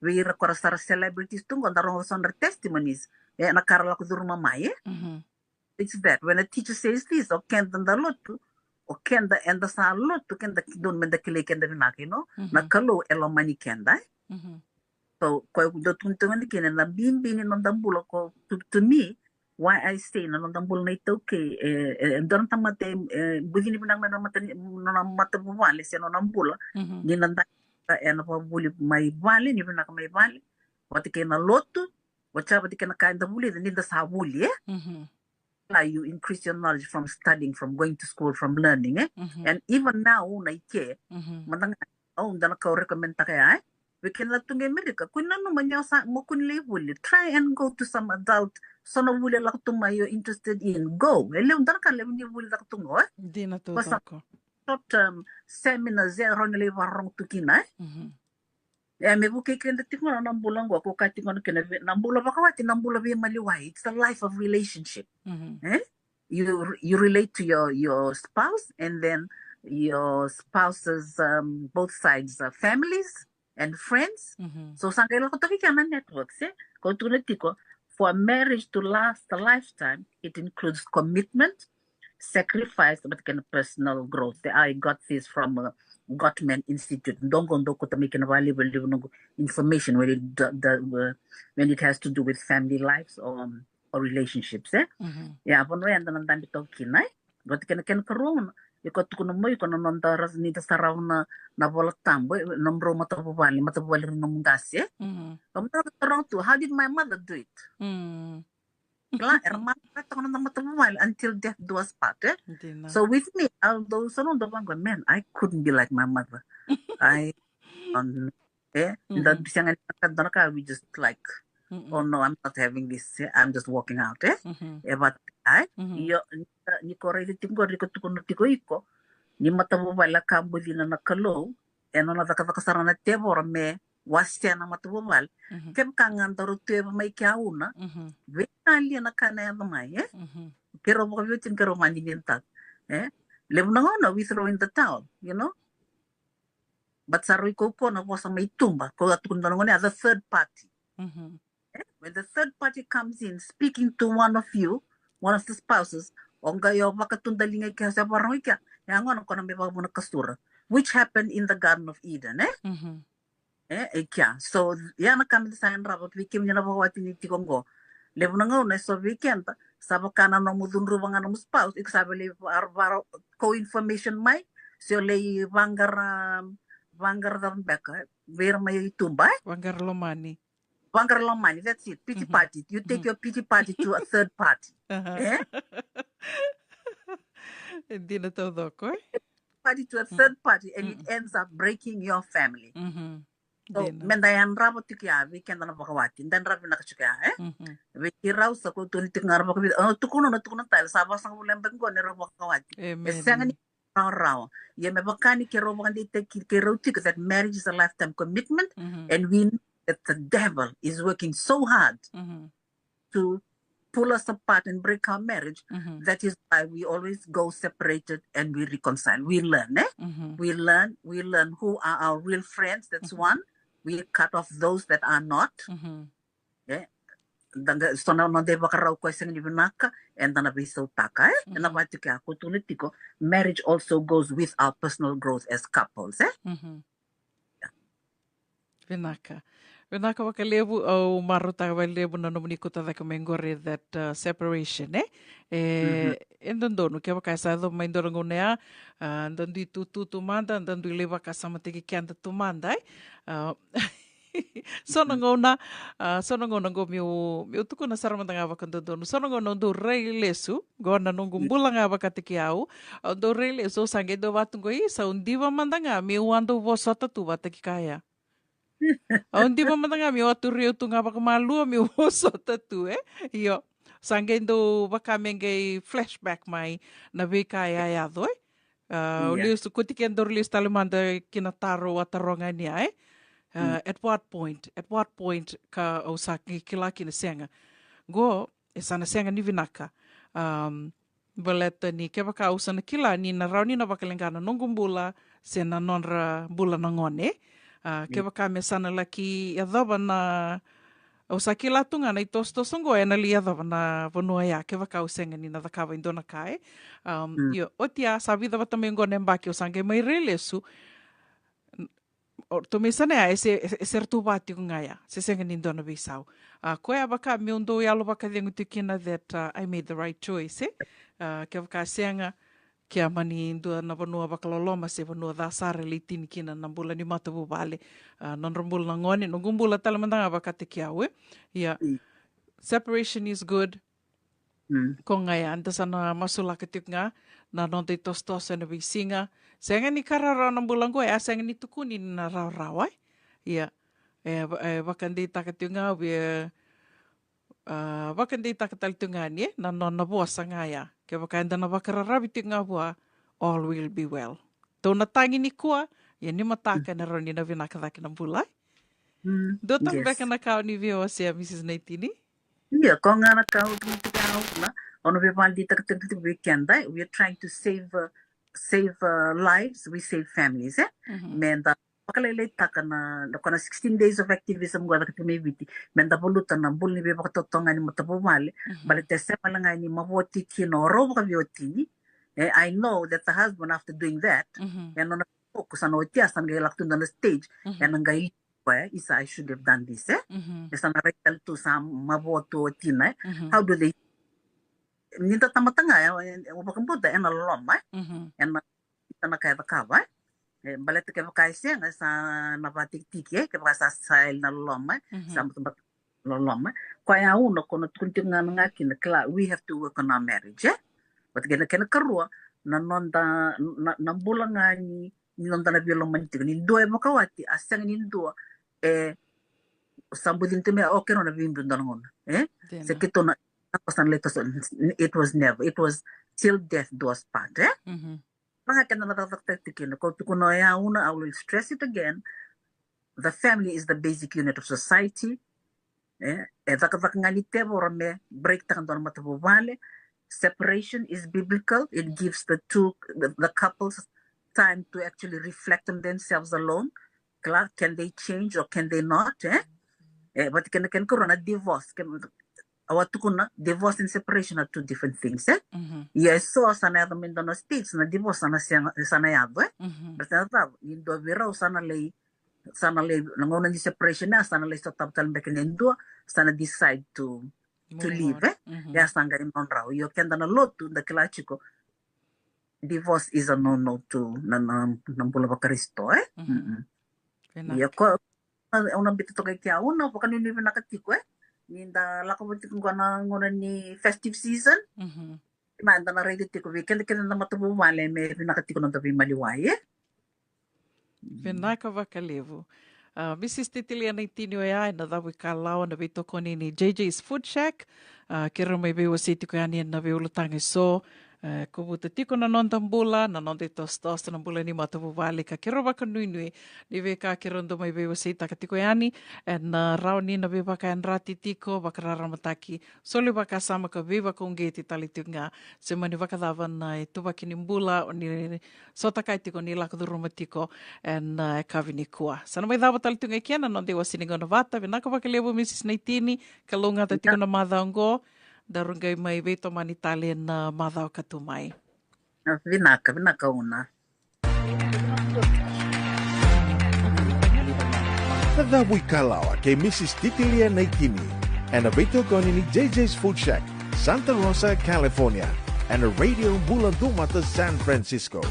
Vei ira ko ra sara celebrities tu qo, da rogoca so na nodra testimonies, e, na ka ra lako curuma mai, e? Mhm. It's that when a teacher says this, o keda da lotu, o keda eda sa lotu, keda ki donu me da kilai keda vinaka, you know? Mhm. Na Kalou e lomani keda, e? Mhm. So, koya au dau tukuna tiko ga ni kina na bibi ni noda bula ko, to, to me, why I say na noda bula na iTaukei, e, e, e dua na tamata e, e bucini vinaka mai na mata ni, nona matavuvale se nona bula, mhm, ni na da, ena vakavuli mai vale, ni vinaka mai vale, vata kei na lotu, vata, vata kei na ka eda vulica, ni da sa vuli, e? Mhm. Kila, you increase your knowledge from studying, from going to school, from learning, e? Mhm. And even now, na i ke, mhm, mada ga, au, dua na ka au recommend taka ya, e? Vei keda tu qo i Amerika, kua ni nanuma ni o sa, mo kua ni lai vuli. Try and go to some adult, so na vuli e lako tu mai you're interested in, go. E levu dua na ka levu ni vuli lako tu qo, e? Dina tu. Ko sa toka short term seminars, e, rawa ni lai vakarorogo tu kina, e? Mhm. E, me vukei keda tiko na, na bula qo, ko kaya tiko na kena ve-, na bula vakawati, na bula veimaliwai. It's a life of relationship. Mhm. E? You, you relate to your, your spouse, and then your spouse's, um, both sides, uh, families and friends. Mhm. So sa qai lako toka kina na networks, e? Ko tukuna tiko, for a marriage to last a lifetime, it includes commitment, sacrifice, but kena personal growth. I got this from, uh, Gottman Institute. Dou qo dou kauta mai kina vakalevu, levu noqu information when it, the, the, uh, when it has to do with family lives or, um, or relationships, e? Mhm. Ia, vanua ya eda na dabe toka kina, e? Vata kei na kena karua, iko tukuna mai, iko na noda ra-, ni da sarava na, na Vola Tabu, e, nomudrau matavuvale, matavuvale ni nomu qase, e? Mhm. Nomudrau na taroga tu, how did my mother do it? Mm. Kila, era maroroya toka na noda matavuvale until death do us part, e? Dina. So with me, although so na dau vaqo, man, I couldn't be like my mother. I, um, e, da, mhm, sega ni ka, dua na ka, we just like, mm-mm, oh no, I'm not having this, e, I'm just walking out, e? Mhm. E vata, e? Mhm. Io, ni, ni ko raica tiko qori, ko tukuna tiko iko, ni matavuvale a ka bucina na Kalou, e nona cakacaka sara na tevoro me wasea na matavuvale. Mhm. Kevaka ga daru tu e va mai ke auna, mhm, veitalia na ka na yaco mai, e? Mhm. Keirau vakaveiwatini, keirau vakadinadinataka, e? Levu na gauna we throw in the towel, you know? But sa rui kaukauwa na vosa mai tuba, ko a tukuna na gone, the third party. Mhm. E? When the third party comes in speaking to one of you, one of the spouses, o qai o vakatudaliga i kea, se vakarogo i kea, e a gona ko na mai vakavuna kasura. which happened in the Garden of Eden, eh? Mhm. E, e kea. So ia na ka me da sa yadrava vei kemuni na vakawati ni tiko qo. Levu na gauna e so vei keda sa vaka na nomu cudruva ga nomu spouse, iko sa via lai vara, vara ko information mai, se o lai vaqara, vaqara cava beka vei ira mai tuba, e? Vaqara lomani. Vaqara lomani, that's it. Pity Mhm. party. You take Mhm. your pity party to a third party. Aha. Eh? E dina taucoko, e? Party to a third party, and it Mm. ends up breaking your family. Mhm. So Dina. me da yadrava tiko ya vei keda na vakawati, da yadrava vinaka tiko ya, e? Mhm. Vei keirau sa ko tukuni tiko ga na vakaviti, o, tukuna na, tukuna tale, sa vasagavulu na yabaki qo neirau vakawati. E Amen. sega ni rawarawa. Ia me vaka ni keirau vakadeitaki keirau tiko that marriage is a lifetime commitment, Mhm. and we know that the devil is working so hard Mhm. to pull us apart and break our marriage. Mhm. That is why we always go separated and we reconcile. We learn, eh? Mhm. We learn, we learn who are our real friends. That's Mhm. one. We cut off those that are not. Mhm. Eh? Da qai, so na noda ivakarau ko e sega ni vinaka, eda na veisautaka, eh? Ena Mhm. vaka tiko ya ko tukuna tiko, marriage also goes with our personal growth as couples, eh? Mhm. Vinaka. Vinaka vakalevu, au marautaka vakalevu na nomuni kauta cake mai qori that, uh, separation, e? E, Mhm. e dodonu, kevaka e sa yacova mai dua na gauna ya, a, da dui tutu tu mada, da dui lai vakasamataki keda tu mada, e? A, so na Mhm. gauna, a, so na gauna qo meu, meu tukuna sara mada ga vakadodonu. So na gauna au dau rai lesu, qo na noqu Mm. bula ga vakataki au, au dau rai lesu, au sa qai dau vaka tu qo, i, sa au diva mada ga meu a dau vosota tu vakataki kaya. Au diva mada ga meu a turi au tu ga vakamalua meu vosota tu, e? Io. Sa qai dau vaka me qai flashback mai na veika e a yaco, e? A, au Ia. lesu, koti kedaru lesu tale mada ki na taro au a taroga yani ya, e? A, Mm. at what point, at what point ka au sa ki-, kila kina sega. Qo, e sa na sega ni vinaka. Um, baleta ni kevaka au sa na kila ni na rawa ni na vakaleqa na noqu bula, se na nodra bula na gone. A, Mm. kevaka me sa na laki yacova na, au sa kila tu ga na itosotoso qo, ena lai yacova na vanua ya, kevaka au sega ni na cakava e dua na ka, e. Um, Mm. io, oti ya sa vica vata mai qo na yabaki, au sa qai mai rai lesu. O, ratou mai sana ya, e se, e se, e se ratou va tiko ga ya, se sega ni dua na veisau. A, koya vaka meu dau yalo vakacegu tiko kina that, uh, I made the right choice, e? A, kevaka sega, ke a mani dua na vanua vakaloloma se vanua ca sara e lai tini kina na bula ni matavuvale. A, nodra bula na gone, noqu bula tale mada ga vakataki au, e? Ia. Mm. Separation is good. Mm. Ko ga ya, da sa na masulaka tiko ga na noda itosotoso ena veisiga. Sega ni ka rawarawa na bula qo, e a sega ni tukuni ni na rawarawa, e? Ia. E, va-, e, vakadeitaka tiko ga, via, a, vakadeitaka tale tiko ga ni, e, na nona vosa ga ya. Kevaka eda na vakararavi tiko ga vua, all will be well. Tou na tagi nikua, ia ni mataka ena rawa ni na vinaka cake na bula, e? Mm, dua tale beka na ka o ni via wasea, Mrs Naitini? Ia, ko ga na ka au tukuna tiko ya, au na, au na via vakadeitaka tiko vei keda, we are trying to save, uh, save, uh, lives, we save families, e? Mhm. Me da vakalailaitaka na, na ko na sixteen days of activism qo e caka tiko mai Viti, me da valuta na bula ni veivakatotogani matavuvale, mhm, baleta e sega wale ga ni mavoa tiko kina o rau vakaveiwatini. E, I know that the husband, after doing that, mhm, e nona focus sa na oti ya, sa na qai lako tu dua na stage, mhm, e na qai koya, isa, I should have done this, e? Mhm. E sa na rai tale tu sa mavoa tu o tina, e? Mhm. How do they, ni da tamata ga, e, e, o vakabauta e na loloma, e? Mhm. E na, ita na ka e cakava, e? E, baleta kevaka e sega, e sa na vakatikitiki, e? Kevaka sa, sa yali na loloma, e? Mhm. Sa batabata loloma, e? Koya au na, ko na tukuna tiko ga na ga kina, kila, we have to work on our marriage, e? But kena, kena karua, na noda, na, na bula ga ni ni noda na veilomani tiko. Ni dua e vakawati, a sega ni dua e sa bucini tu me, o, kena na veibiu dua na gauna, e? Dina. Se keitou na, na kosa na lai toso, it was never, it was till death do us part, e? Mhm. Vaka ga keda na cakacakataki tiko kina, ko tukuna o yau na, I will stress it again, the family is the basic unit of society. E, e cakacaka ga ni tevoro me break taka dua na matavuvale. Separation is biblical. It gives the two, the, the couples time to actually reflect on themselves alone. Kila, can they change or can they not, e? E, vata kei na kena karua na divorce, ke, Au a tukuna, divorce and separation are two different things, e? Mhm. Ia e so sa na yaco mai dua na states na divorce sa na sega, sa na yaco, e? Mhm. Baleta na cava? Ni dua vei rau sa na lai, sa na lai, na gauna ni separation ya, sa na lai sotava tale beka na dua, sa na decide to, to leave, e? Mhm. Ia sa qai nodrau. Io keda na lotu, da kila tiko, divorce is a no-no to na, na, na bula vaKarisito, e? Mhm. Mm-mm. Vinaka. Ia ko, au na bita toka i kea, au na vakanuinui vinaka tiko, e? Ni da lako vata tiko qo na gauna ni festive season. Mhm. Meda na raica tiko vei keda, keda na matavuvale me vinaka tiko noda veimaliwai, e? Vinaka vakalevu. A, Mrs Titilia Naitini oya ena cavuikalawa na veitokoni ni J J's Food Shack. A, keirau mai veiwasei tiko yani ena veiulutaga eso. E, kovuta tiko na noda bula, na noda itosotoso, na bula ni matavuvale, ka keirau vakanuinui ni veika keirau dau mai veiwaseitaka tiko yani ena, a, rawa ni na veivakayadrati tiko, vakararamataki, soli vakasama ka veivakauqeti tale tiko ga. Se mani vakacava na ituvaki ni bula o ni sotakaya tiko ni lako curuma tiko ena, a, yakavi nikua. Sa na mai cava tale tiko ga i kea na noda iwasewase ni gauna vata. Vinaka vakalevu Mrs Naitini, kalougata tiko na macawa oqo. Daru qai mai veitomani tale ena, a, macawa ka tu mai. A, vinaka, vinaka Una. Na cavuikalawa kei Mrs Titilia Naitini ena veitokoni ni J J's Food Shack, Santa Rosa, California, ena Radio Bula Duavata, San Francisco.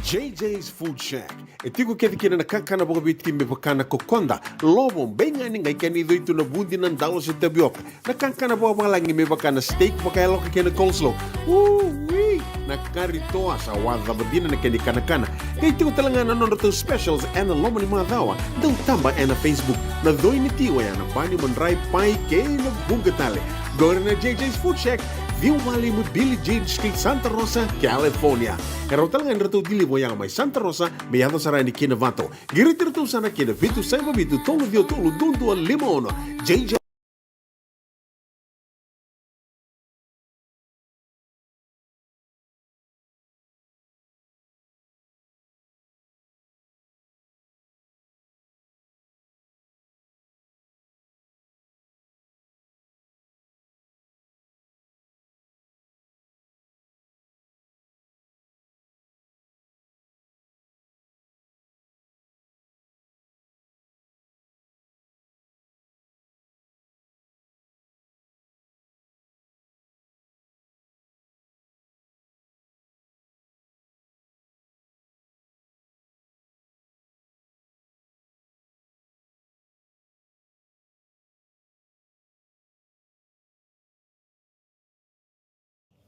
J J's Food Shack e tiko kece kina na kakana vakaviti me vaka na kokoda, lovo, beigani, qai kena icoi tu na vudi, na dalo se tavioka. Na kakana vakavalagi me vaka na steak vakayaloka kei na coleslaw. Ui! Na kari toa sa wacava dina na kena ikanakana. Qai tiko tale ga na nodratou specials ena loma ni macawa. Dau taba ena Facebook. Na coi ni ti oya na bani, madrai, pai kei na vuqa tale. Qori na J J's Food Shack, ciwa walu lima Billie Jean Street, Santa Rosa, California. E rawa tale ga ni ratou deliver oya mai Santa Rosa me yaco sara yani ki Novato. Qiriti iratou sara ki na vitu saiva vitu tolu ciwa tolu dua dua lima ono. J J.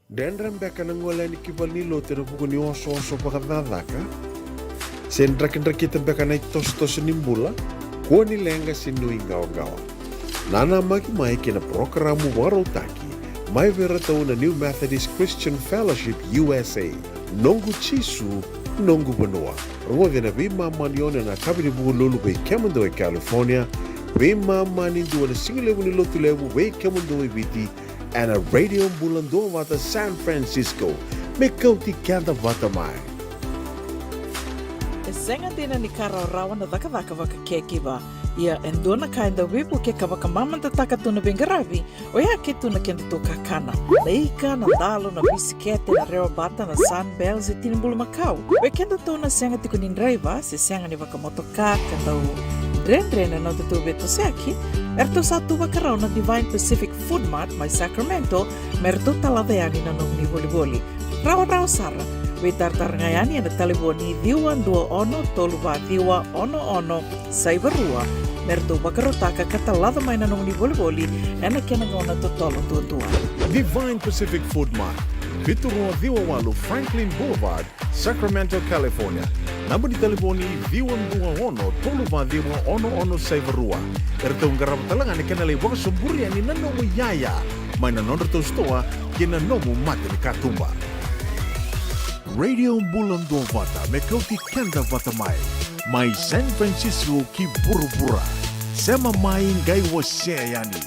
Dredre beka na gole yani ki valenilotu ena vuku ni osooso vakacakacaka? Se drakidrakita beka na itosotoso ni bula? Kua ni leqa se nuiqawaqawa. Nanamaki mai ki na parokaramu vakarautaki mai vei iratou na New Methodist Christian Fellowship U S A, Noqu Jisu, Noqu Vanua. Rogoci ena veimama ni ono ena yakavi ni Vukelulu vei kemudou e California, veimama ni dua ena sigalevu ni Lotulevu vei kemudou e Viti, ena Radio Bula Duavata San Francisco, me kauti keda vata mai. E sega dina ni ka rawarawa na cakacaka vaka-caregiver. Ia e dua na ka e dau veivuke ka vakamamadataka tu na veiqaravi, oya ke tu na kedatou kakana. Na ika, na dalo, na bisikete, na rewabata, na Sunbell se tini bulumakau. Vei kedatou na sega tiko ni draiva se sega ni vakamotoka ka dau dredre na nodatou veitosoyaki, eratou sa tu vakarau na Divine Pacific Food Mart mai Sacramento me ratou talaca yani na nomuni volivoli. Rawarawa sara. Veitaratara ga yani ena talevoni ciwa dua ono tolu va ciwa ono ono saiva rua me ratou vakarautaka ka talaca mai na nomuni volivoli ena kena gauna totolo duadua. Divine Pacific Food Mart, vitu rua ciwa walu Franklin Boulevard, Sacramento, California. Naba ni talevoni ciwa dua ono tolu va ciwa ono ono saiva rua. Eratou qarava tale ga na kena lai vakasoburi yani na nomu iyaya mai na nodratou sitoa kei na nomu mata ni katuba. Radio Bula Duavata me kauti keda vata mai, mai San Francisco ki vuravura. Sema mai qai wasea yani.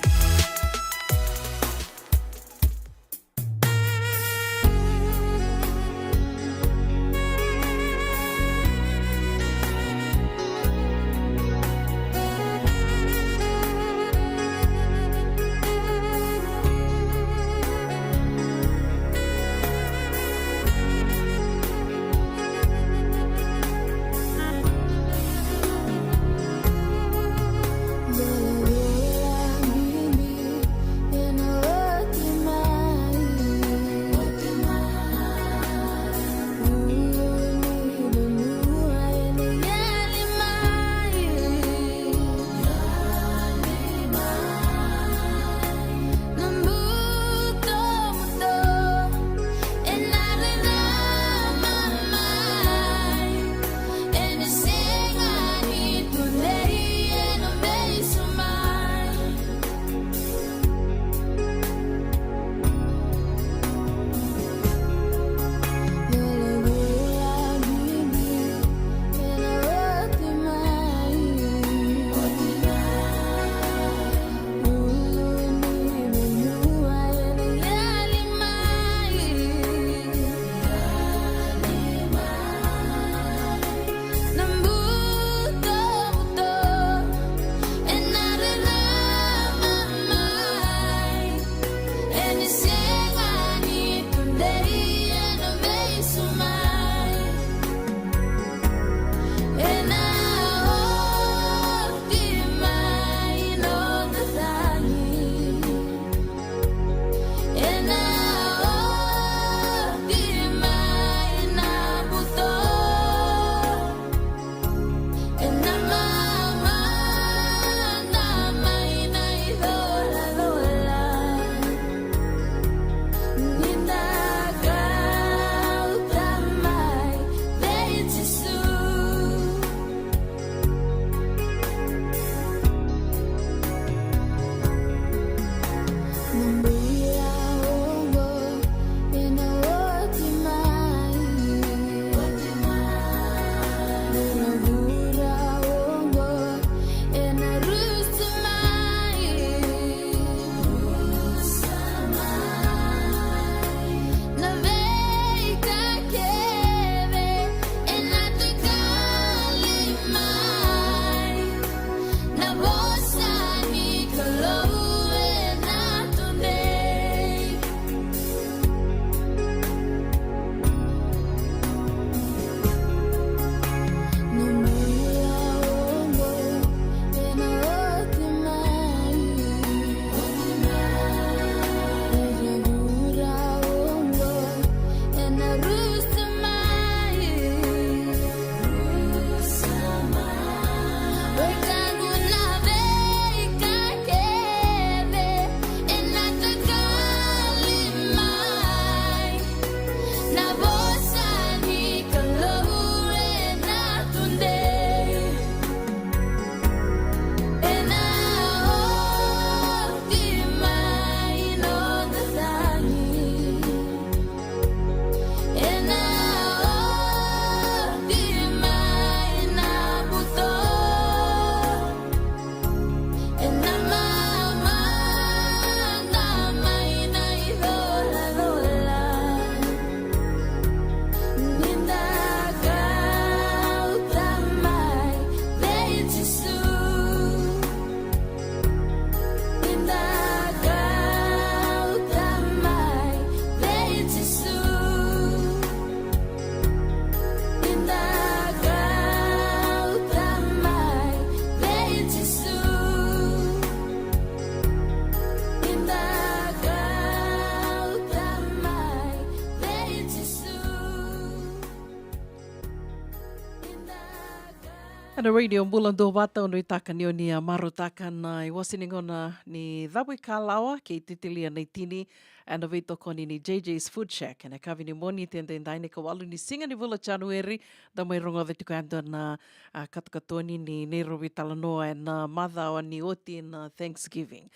Na Radio Bula Duavata, au nuitaka ni o ni a marautaka na iwase ni gauna ni cavuikalawa kei Titilia Naitini ena veitokoni ni J J's Food Shack ena yakavi ni Moniti edaidai, na ikawalu ni siga ni vula o Janueri. Da mai rogoca tiko e dua na, a, katokatoni ni neirau veitalanoa ena macawa ni oti na Thanksgiving.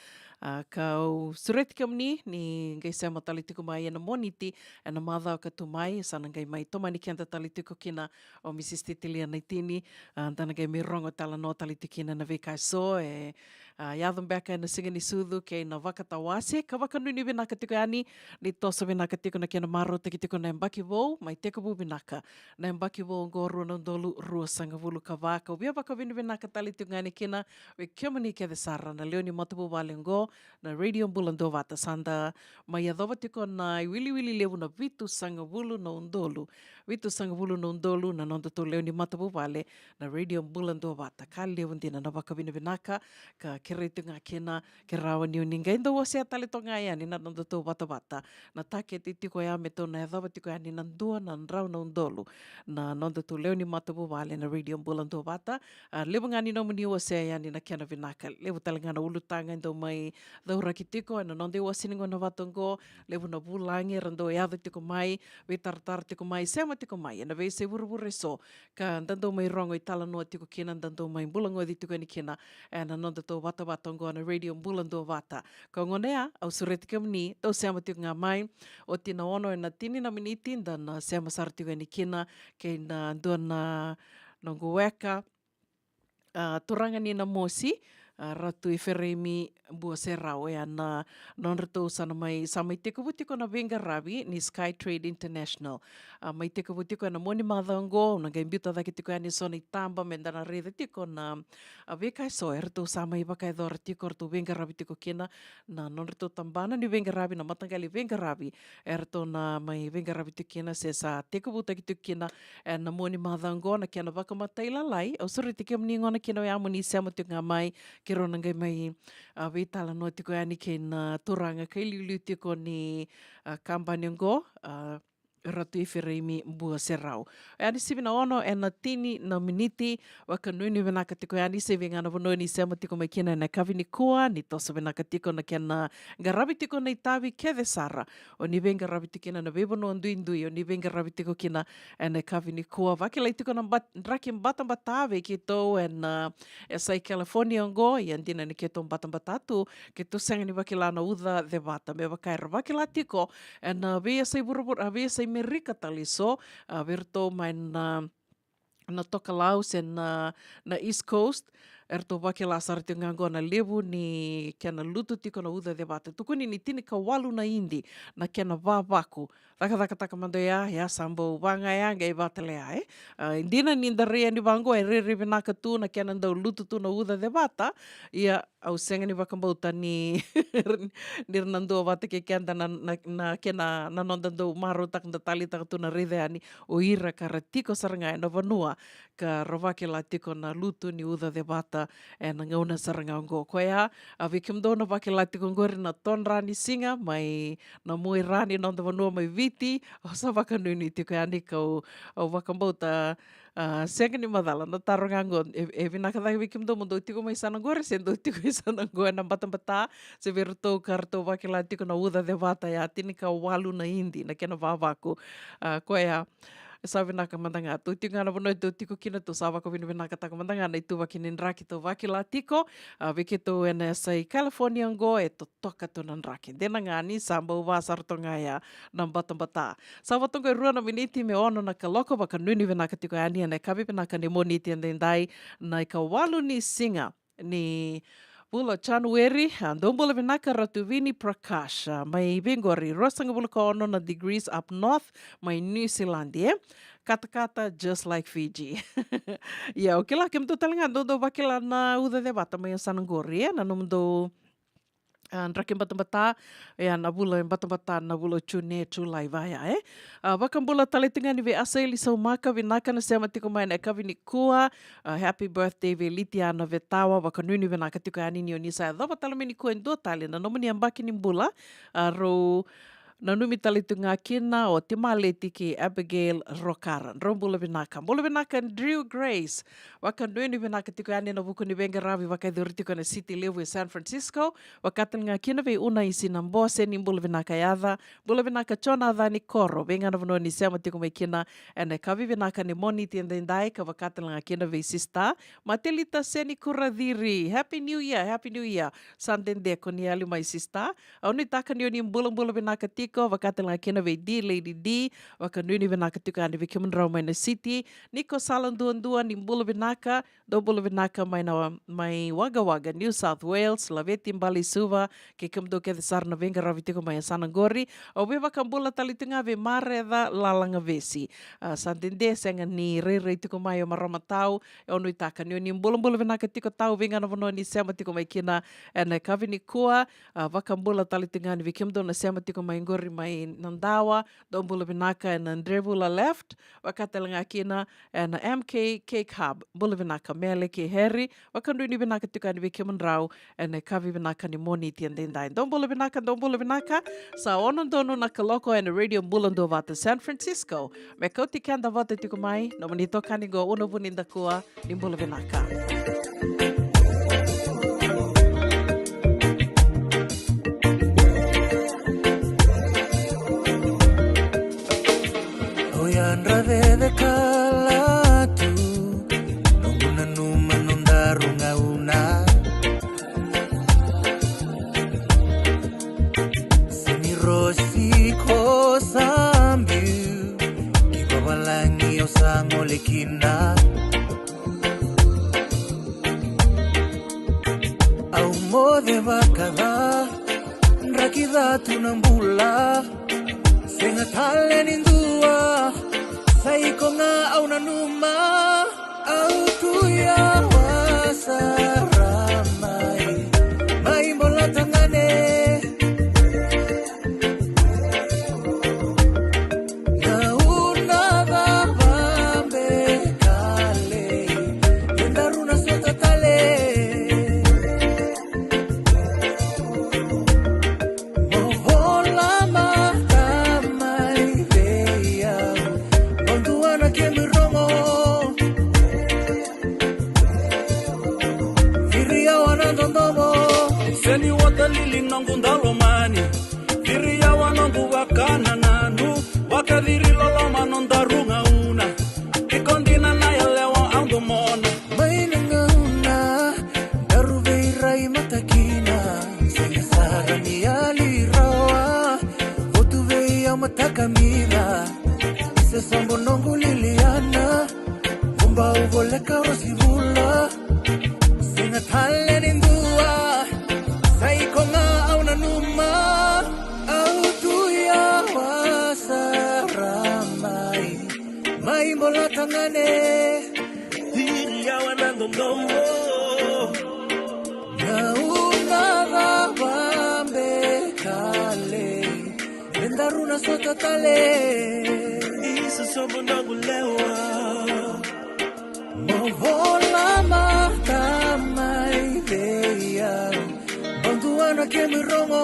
A, kau sureti kemuni ni qai sema tale tiko mai ena Moniti ena macawa ka tu mai, sa na qai mai tomani keda tale tiko kina o Mrs Titilia Naitini. A, da na qai mai rogo talanoa tale tiko kina na veika eso e, a, yaco beka ena siga ni sucu kei na vakatawase. Ka vakanuinui vinaka tiko yani ni toso vinaka tiko na kena marautaki tiko na yabaki vou, mai tekivu vinaka na yabaki vou oqo rua na udolu ruasagavulu ka va. Kau via vakavinavinaka tale tiko yani kina vei kemuni kece sara na lewe ni matavuvale oqo na Radio Bula Duavata. Sa da mai yacova tiko na iwiliwili levu na vitusagavulu na udolu, vitusagavulu na udolu na nodatou lewe ni matavuvale na Radio Bula Duavata. Ka levu dina na vakavinavinaka, ka kerei tiko ga kina ke rawa ni o ni qai dau wasea tale toka ga yani na nodatou vatavata. Na taketi tiko ya me tou na yacova tiko yani na dua na drau na udolu na nodatou lewe ni matavuvale na Radio Bula Duavata. A, levu ga ni nomuni wasea yani na kena vinaka. Levu tale ga na ulutaga e dau mai cauraki tiko ena noda iwase ni gauna vata oqo. Levu na vulagi era dau yaco tiko mai, veitaratara tiko mai, sema tiko mai ena veiyasai vuravura eso, ka da dau mai rogo italanoa tiko kina, da dau mai bulagoci tiko yani kina ena nodatou vatavata oqo na Radio Bula Duavata. Ka gona ya, au sureti kemuni, dou sema tiko ga mai. Oti na ono ena tini na miniti da na sema sara tiko yani kina kei na dua na noqu weka, a, turaga ni Namosi, a, Ratu Ifereimi Buaserau, ya na nodratou sa na mai, sa mai tekivu tiko na veiqaravi ni Sky Trade International. A, mai tekivu tiko ena Moniti macawa oqo, au na qai biuta cake tiko yani eso na itaba me da na raica tiko na, a, veika eso eratou sa mai vakayacora tiko, eratou veiqaravi tiko kina, na nodratou tabana ni veiqaravi, na mataqali veiqaravi eratou na mai veiqaravi tiko kina se sa tekivutaki tiko kina ena Moniti macawa oqo na kena vakamatailalai. Au sureti kemuni gona kina oya mo ni sema tiko ga mai, keirau na qai mai, a, veitalanoa tiko yani kei na turaga ka iliuliu tiko ni, a, kabani oqo, a, Ratu Ifereimi Buaserau. Oya ni sivi na ono ena tini na miniti. Vakanuinui vinaka tiko yani se vei ga na vanua ni sema tiko mai kina ena yakavi nikua, ni toso vinaka tiko na kena qaravi tiko na itavi kece sara o ni veiqaravi tiko kina, na veivanua duidui o ni veiqaravi tiko kina ena yakavi nikua. Vakilai tiko na bat-, draki batabata vei keitou ena, a, yasai California oqo, ia dina ni keitou batabata tu, keitou sega ni vakila na uca cevata me vaka era vakila tiko ena veiyasai vuravura, a, veiyasai Merika tale eso, a, vei iratou mai na, na tokalau se na, na East Coast. Eratou vakila sara tiko ga oqo na levu ni kena lutu tiko na uca cevata. Tukuni ni tinikawalu na idi na kena vavaku. Cakacakataka mada oya, ia sa bau va ga ya, qai va tale ya, e. A, dina ni da rai yani vaqo e rairai vinaka tu na kena dau lutu tu na uca cevata. Ia, au sega ni vakabauta ni, ni ra na duavata kei keda na, na, na kena, na noda dau marautaka, da taleitaka tu na raica yani o ira ka ra tiko sara ga ena vanua ka ra vakila tiko na lutu ni uca cevata ena gauna sara ga oqo. Koya, a, vei kemudou na vakila tiko oqori na todra ni siga mai na Muaira ni noda vanua mai Viti, au sa vakanuinui tiko yani kau, au vakabauta, a, sega ni macala na taro ga oqo. E, e vinaka cake vei kemudou mo dou tiko mai sana oqori se dou tiko i sana oqo ena batabata, se vei iratou ka ratou vakila tiko na uca cevata, ia tinikawalu na idi na kena vavaku. A, koya, sa vinaka mada ga, tou tiko ga na vanua tou tiko kina, tou sa vakavinavinakataka mada ga na ituvaki ni draki tou vakila tiko. A, vei keitou ena yasai California oqo, e totoka tu na draki. Dina ga ni sa bau va sara toka ga ya na batabata. Sa vo toka e rua na miniti me ono na kaloko. Vakanuinui vinaka tiko yani ena yakavi vinaka ni Moniti edaidai, na ikawalu ni siga ni vula o Janueri. A, dou bula vinaka Ratu Vini Prakash, a, mai vei qori, ruasagavulu ka ono na degrees up north mai New Zealand, e. Katakata just like Fiji. Ia, au kila kemudou tale ga dou dau vakila na uca cevata mai yasana qori, e, na nomudou, a, draki batabata, ia na vula e batabata na vula o June, Julai vaya, e. A, vakabula tale tiko ga yani vei Asaili Saumaka, vinaka na sema tiko mai na yakavi nikua. A, happy birthday vei Litiana Vetawa, vakanuinui vinaka tiko yani ni o ni sa yacova tale mai nikua e dua tale na nomuni yabaki ni bula. A, rau Nanumi tale tu ga kina o Timaleti kei Abigail Rokara. Drau bula vinaka. Bula vinaka Drew Grace. Vakanuinui vinaka tiko yani ena vuku ni veiqaravi vakayacori tiko ena siti levu e San Francisco. Vakatale ga kina vei Una Isi na Bose, ni bula vinaka yaca. Bula vinaka Jona Cani Koro, vei ga na vanua ni sema tiko mai kina ena yakavi vinaka ni Moniti edaidai, ka vakatale ga kina vei sista Matelita Seni Kuraciri. Happy New Year, Happy New Year. Sa dede ko ni yali mai sista. Au nuitaka ni o ni bulabula vinaka tiko, vakatale ga kina vei D Lady D, vakanuinui vinaka tiko yani vei kemudrau mai na siti. Niko Sala Duadua, ni bula vinaka, dou bula vinaka mai na, mai Wagga Wagga, New South Wales, laveti Bale i Suva, kei kemudou kece sara na veiqaravi tiko mai yasana qori. Au veivakabula tale tu ga vei Mareca Lalagavesi. A, sa dede sega ni rairai tiko mai o marama Tau, e o nuitaka ni o ni bulabula vinaka tiko Tau, vei ga na vanua ni sema tiko mai kina ena yakavi nikua. A, vakabula tale tu ga yani vei kemudou na sema tiko mai qori mai Nadawa, dou bula vinaka ena Drevula Left, vakatale ga kina ena M K Cake Hub. Bula vinaka Mele kei Harry, vakanuinui vinaka tiko yani vei kemudrau ena yakavi vinaka ni Moniti edaidai. Dou bula vinaka, dou bula vinaka. Sa ono donu na kaloko ena Radio Bula Duavata San Francisco. Me kauti keda vata tiko mai nomuni itokani qo Una Vunidakua, ni bula vinaka. Au yadra cecekala tu, noqu nanuma nodaru gauna. Se ni rosi ko sa biu, ki vavalagi au sa gole kina. Au moce vakaca, draki ca tu na bula. Sega tale ni dua, sa iko ga au nanuma. Au tu yawa sara mai, mai bola tagane. Gauna cava beka lei, e daru na sota tale. Mo vola mata mai vei au, mo dua na kemu irogo. Ciri yawa na dodomo. Seni watalili noqu dalomani. Ciri yawa noqu vakanananu. Vakaciri loloma nodaru gauna. Iko dina na yalewa au domona. Mai na gauna daru veirai mata kina, sega sara ni yali rawa. Votu vei au mata kamica, se sobo noqu liliana. Vubau voleka rosi vula, sega tale ni dua. Sa iko ga au nanuma, au tu yawa sara mai. Mai bola tagane. Ciri yawa na dodomo. Gauna cava beka lei, e daru na sota tale. Isa sobo noqu lewa. Mo vola mata mai vei au, mo dua na kemu irogo.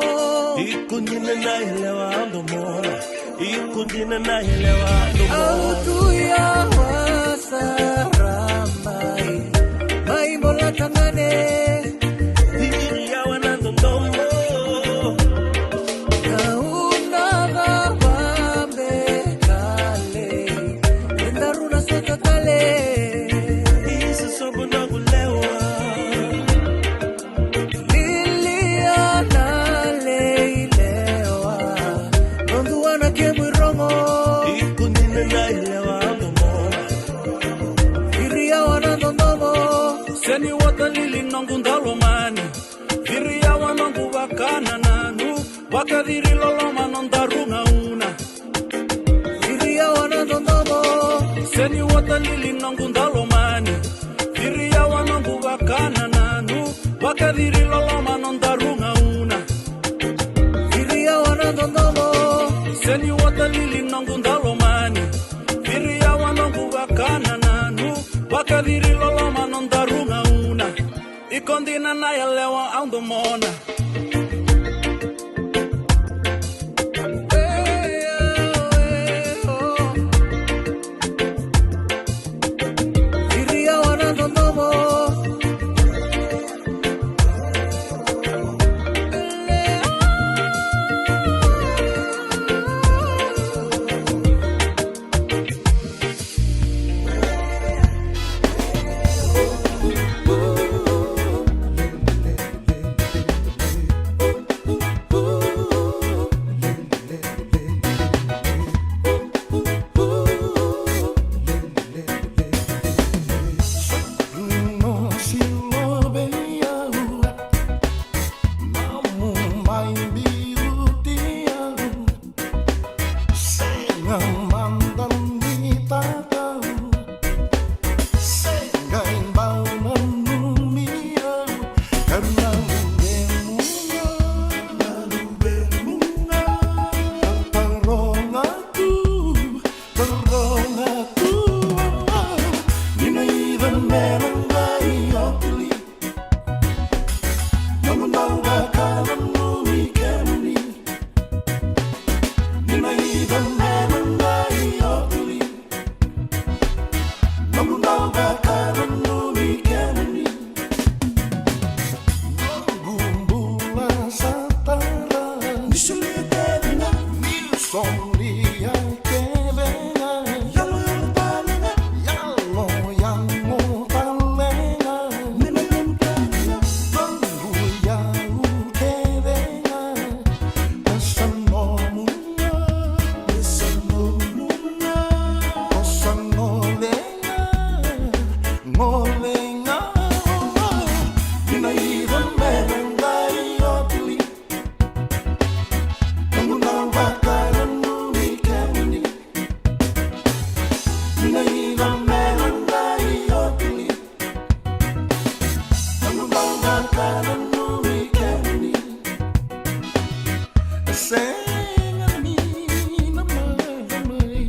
Iko dina na yalewa au domona. Iko dina na yalewa au domona. Au tu yawa sara mai, mai bola tagane. Ciri yawa na dodomo. Gauna cava beka lei, e daru na sota tale. Isa sobo noqu lewa. Liliana lei lewa, mo dua na kemu irogo. Iko dina na yalewa au domona. Ciri yawa na dodomo. Seni watalili noqu dalomani. Ciri yawa noqu vakanananu. Vakaciri loloma nodaru gauna. Ciri yawa na dodomo. Seni watalili noqu dalomani. Ciri yawa noqu vakanananu. Vakaciri loloma nodaru gauna. Ciri yawa na dodomo. Seni watalili noqu dalomani. Ciri yawa noqu vakanananu. Vakaciri loloma nodaru gauna. Iko dina na yalewa au domona. Sega ni na mada mai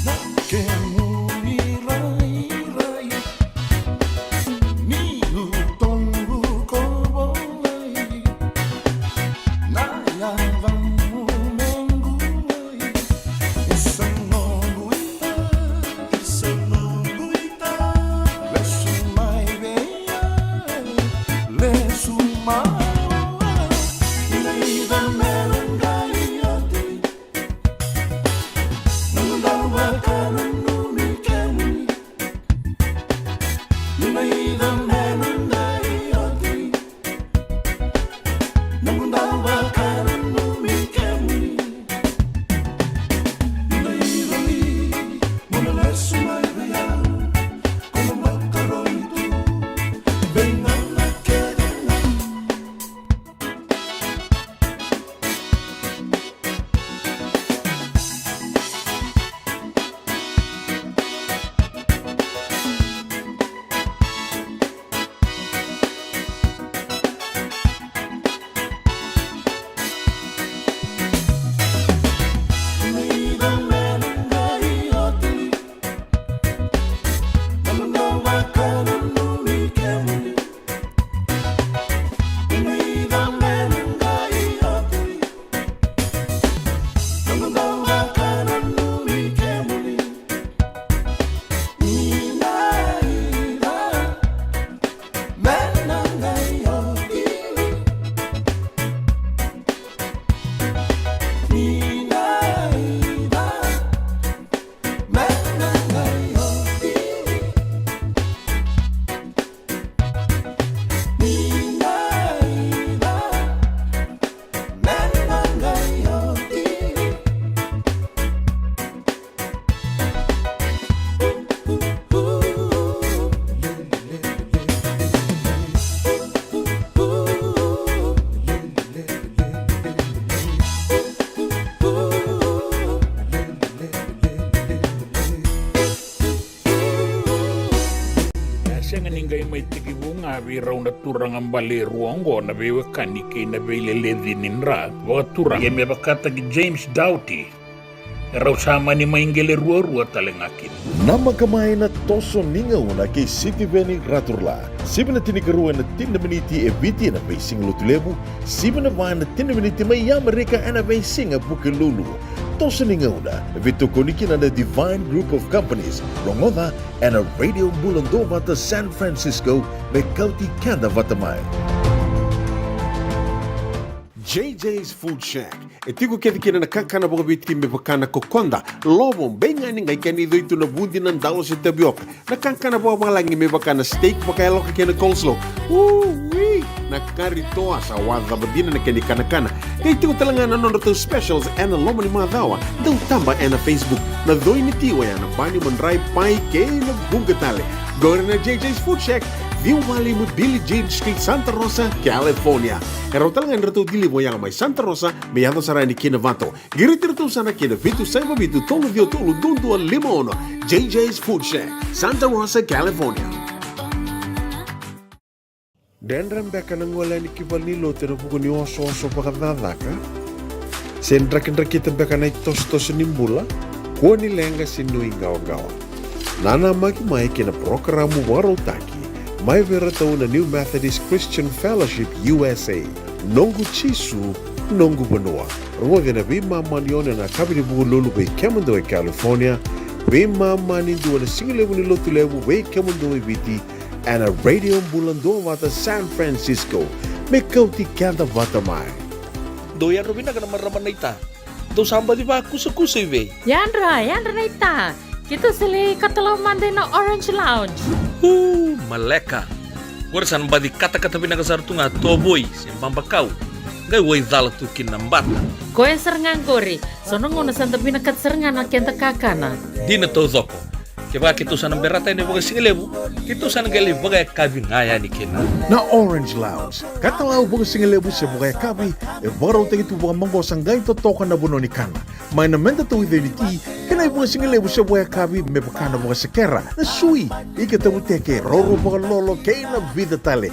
na kemu irairai. Ni utoqu ko volai na yacamu me qulai. Isa noqu ita, isa noqu ita. Lesu mai vei au, lesu mai. E sega ni qai mai tekivu ga vei rau na turaga bale e rua oqo na veiwekani kei na veileleci ni dra vakaturaga, ia me vakataki James Doughty, e rau sa mani mai qele ruarua tale ga kina. Namaka mai na toso ni gauna kei Sitiveni Raturla. Sivi na tinikarua ena tini na miniti e Viti ena veisiga Lotulevu, sivi na va ena tini na miniti mai Amerika ena veisiga Vukelulu. Toso ni gauna e veitokoni kina na Divine Group of Companies. Rogoca ena Radio Bula Duavata San Francisco, me kauti keda vata mai. J J's Food Shack. E tiko kece kina na kakana vakaviti me vaka na kokoda, lovo, beigani, qai kena icoi tu na vudi, na dalo se tavioka. Na kakana vakavalagi me vaka na steak vakayaloka kei na coleslaw. Ui! Na kari toa sa wacava dina na kena ikanakana. Qai tiko tale ga na nodratou specials ena loma ni macawa. Dau taba ena Facebook. Na coi ni ti oya na bani, madrai, pai kei na vuqa tale. Qori na J J's Food Shack, ciwa walu lima Billie Jean Street, Santa Rosa, California. E rau tale ga ni ratou deliver oya mai Santa Rosa me yaco sara yani ki Novato. Qiriti iratou sara ki na vitu saiva vitu tolu ciwa tolu dua dua lima ono. J J's Food Shack, Santa Rosa, California. Dredre beka na gole yani ki valenilotu ena vuku ni osooso vakacakacaka? Se drakidrakita beka na itosotoso ni bula? Kua ni leqa se nuiqawaqawa. Nanamaki mai ki na parokaramu vakarautaki mai vei iratou na New Methodist Christian Fellowship U S A. Noqu Jisu, noqu vanua. Rogoci ena veimama ni ono ena yakavi ni Vukelulu vei kemudou e California, veimama ni dua ena sigalevu ni Lotulevu vei kemudou e Viti, ena Radio Bula Duavata San Francisco, me kauti keda vata mai. Dou yadra vinaka na marama naita. Dou sa baci vakusakusa i vei? Yadra, yadra naita. Keitou sa lai katalau mada ina Orange Lounge. Uu, maleka. Qori sa na baci katakata vinaka sara tu ga tovoi se babakau. Qai waicala tu kina na bata. Koya sara ga qori. So na gauna sa da vinakata sara ga na keda kakana. Dina taucoko. Kevaka keitou sa na berata yani vakasigalevu, keitou sa na qai lai vakayakavi ga yani kina. Na Orange Lounge, katalau vakasigalevu se vakayakavi, e vakarautaki tu vakamaqosa qai totoka na vanua ni kana. Mai na meda tauica ni ti, kei na ivakasigalevu se vakayakavi me vaka na vakasekera, na sui, ika tavuteke, roro vakalolo, kei na vica tale.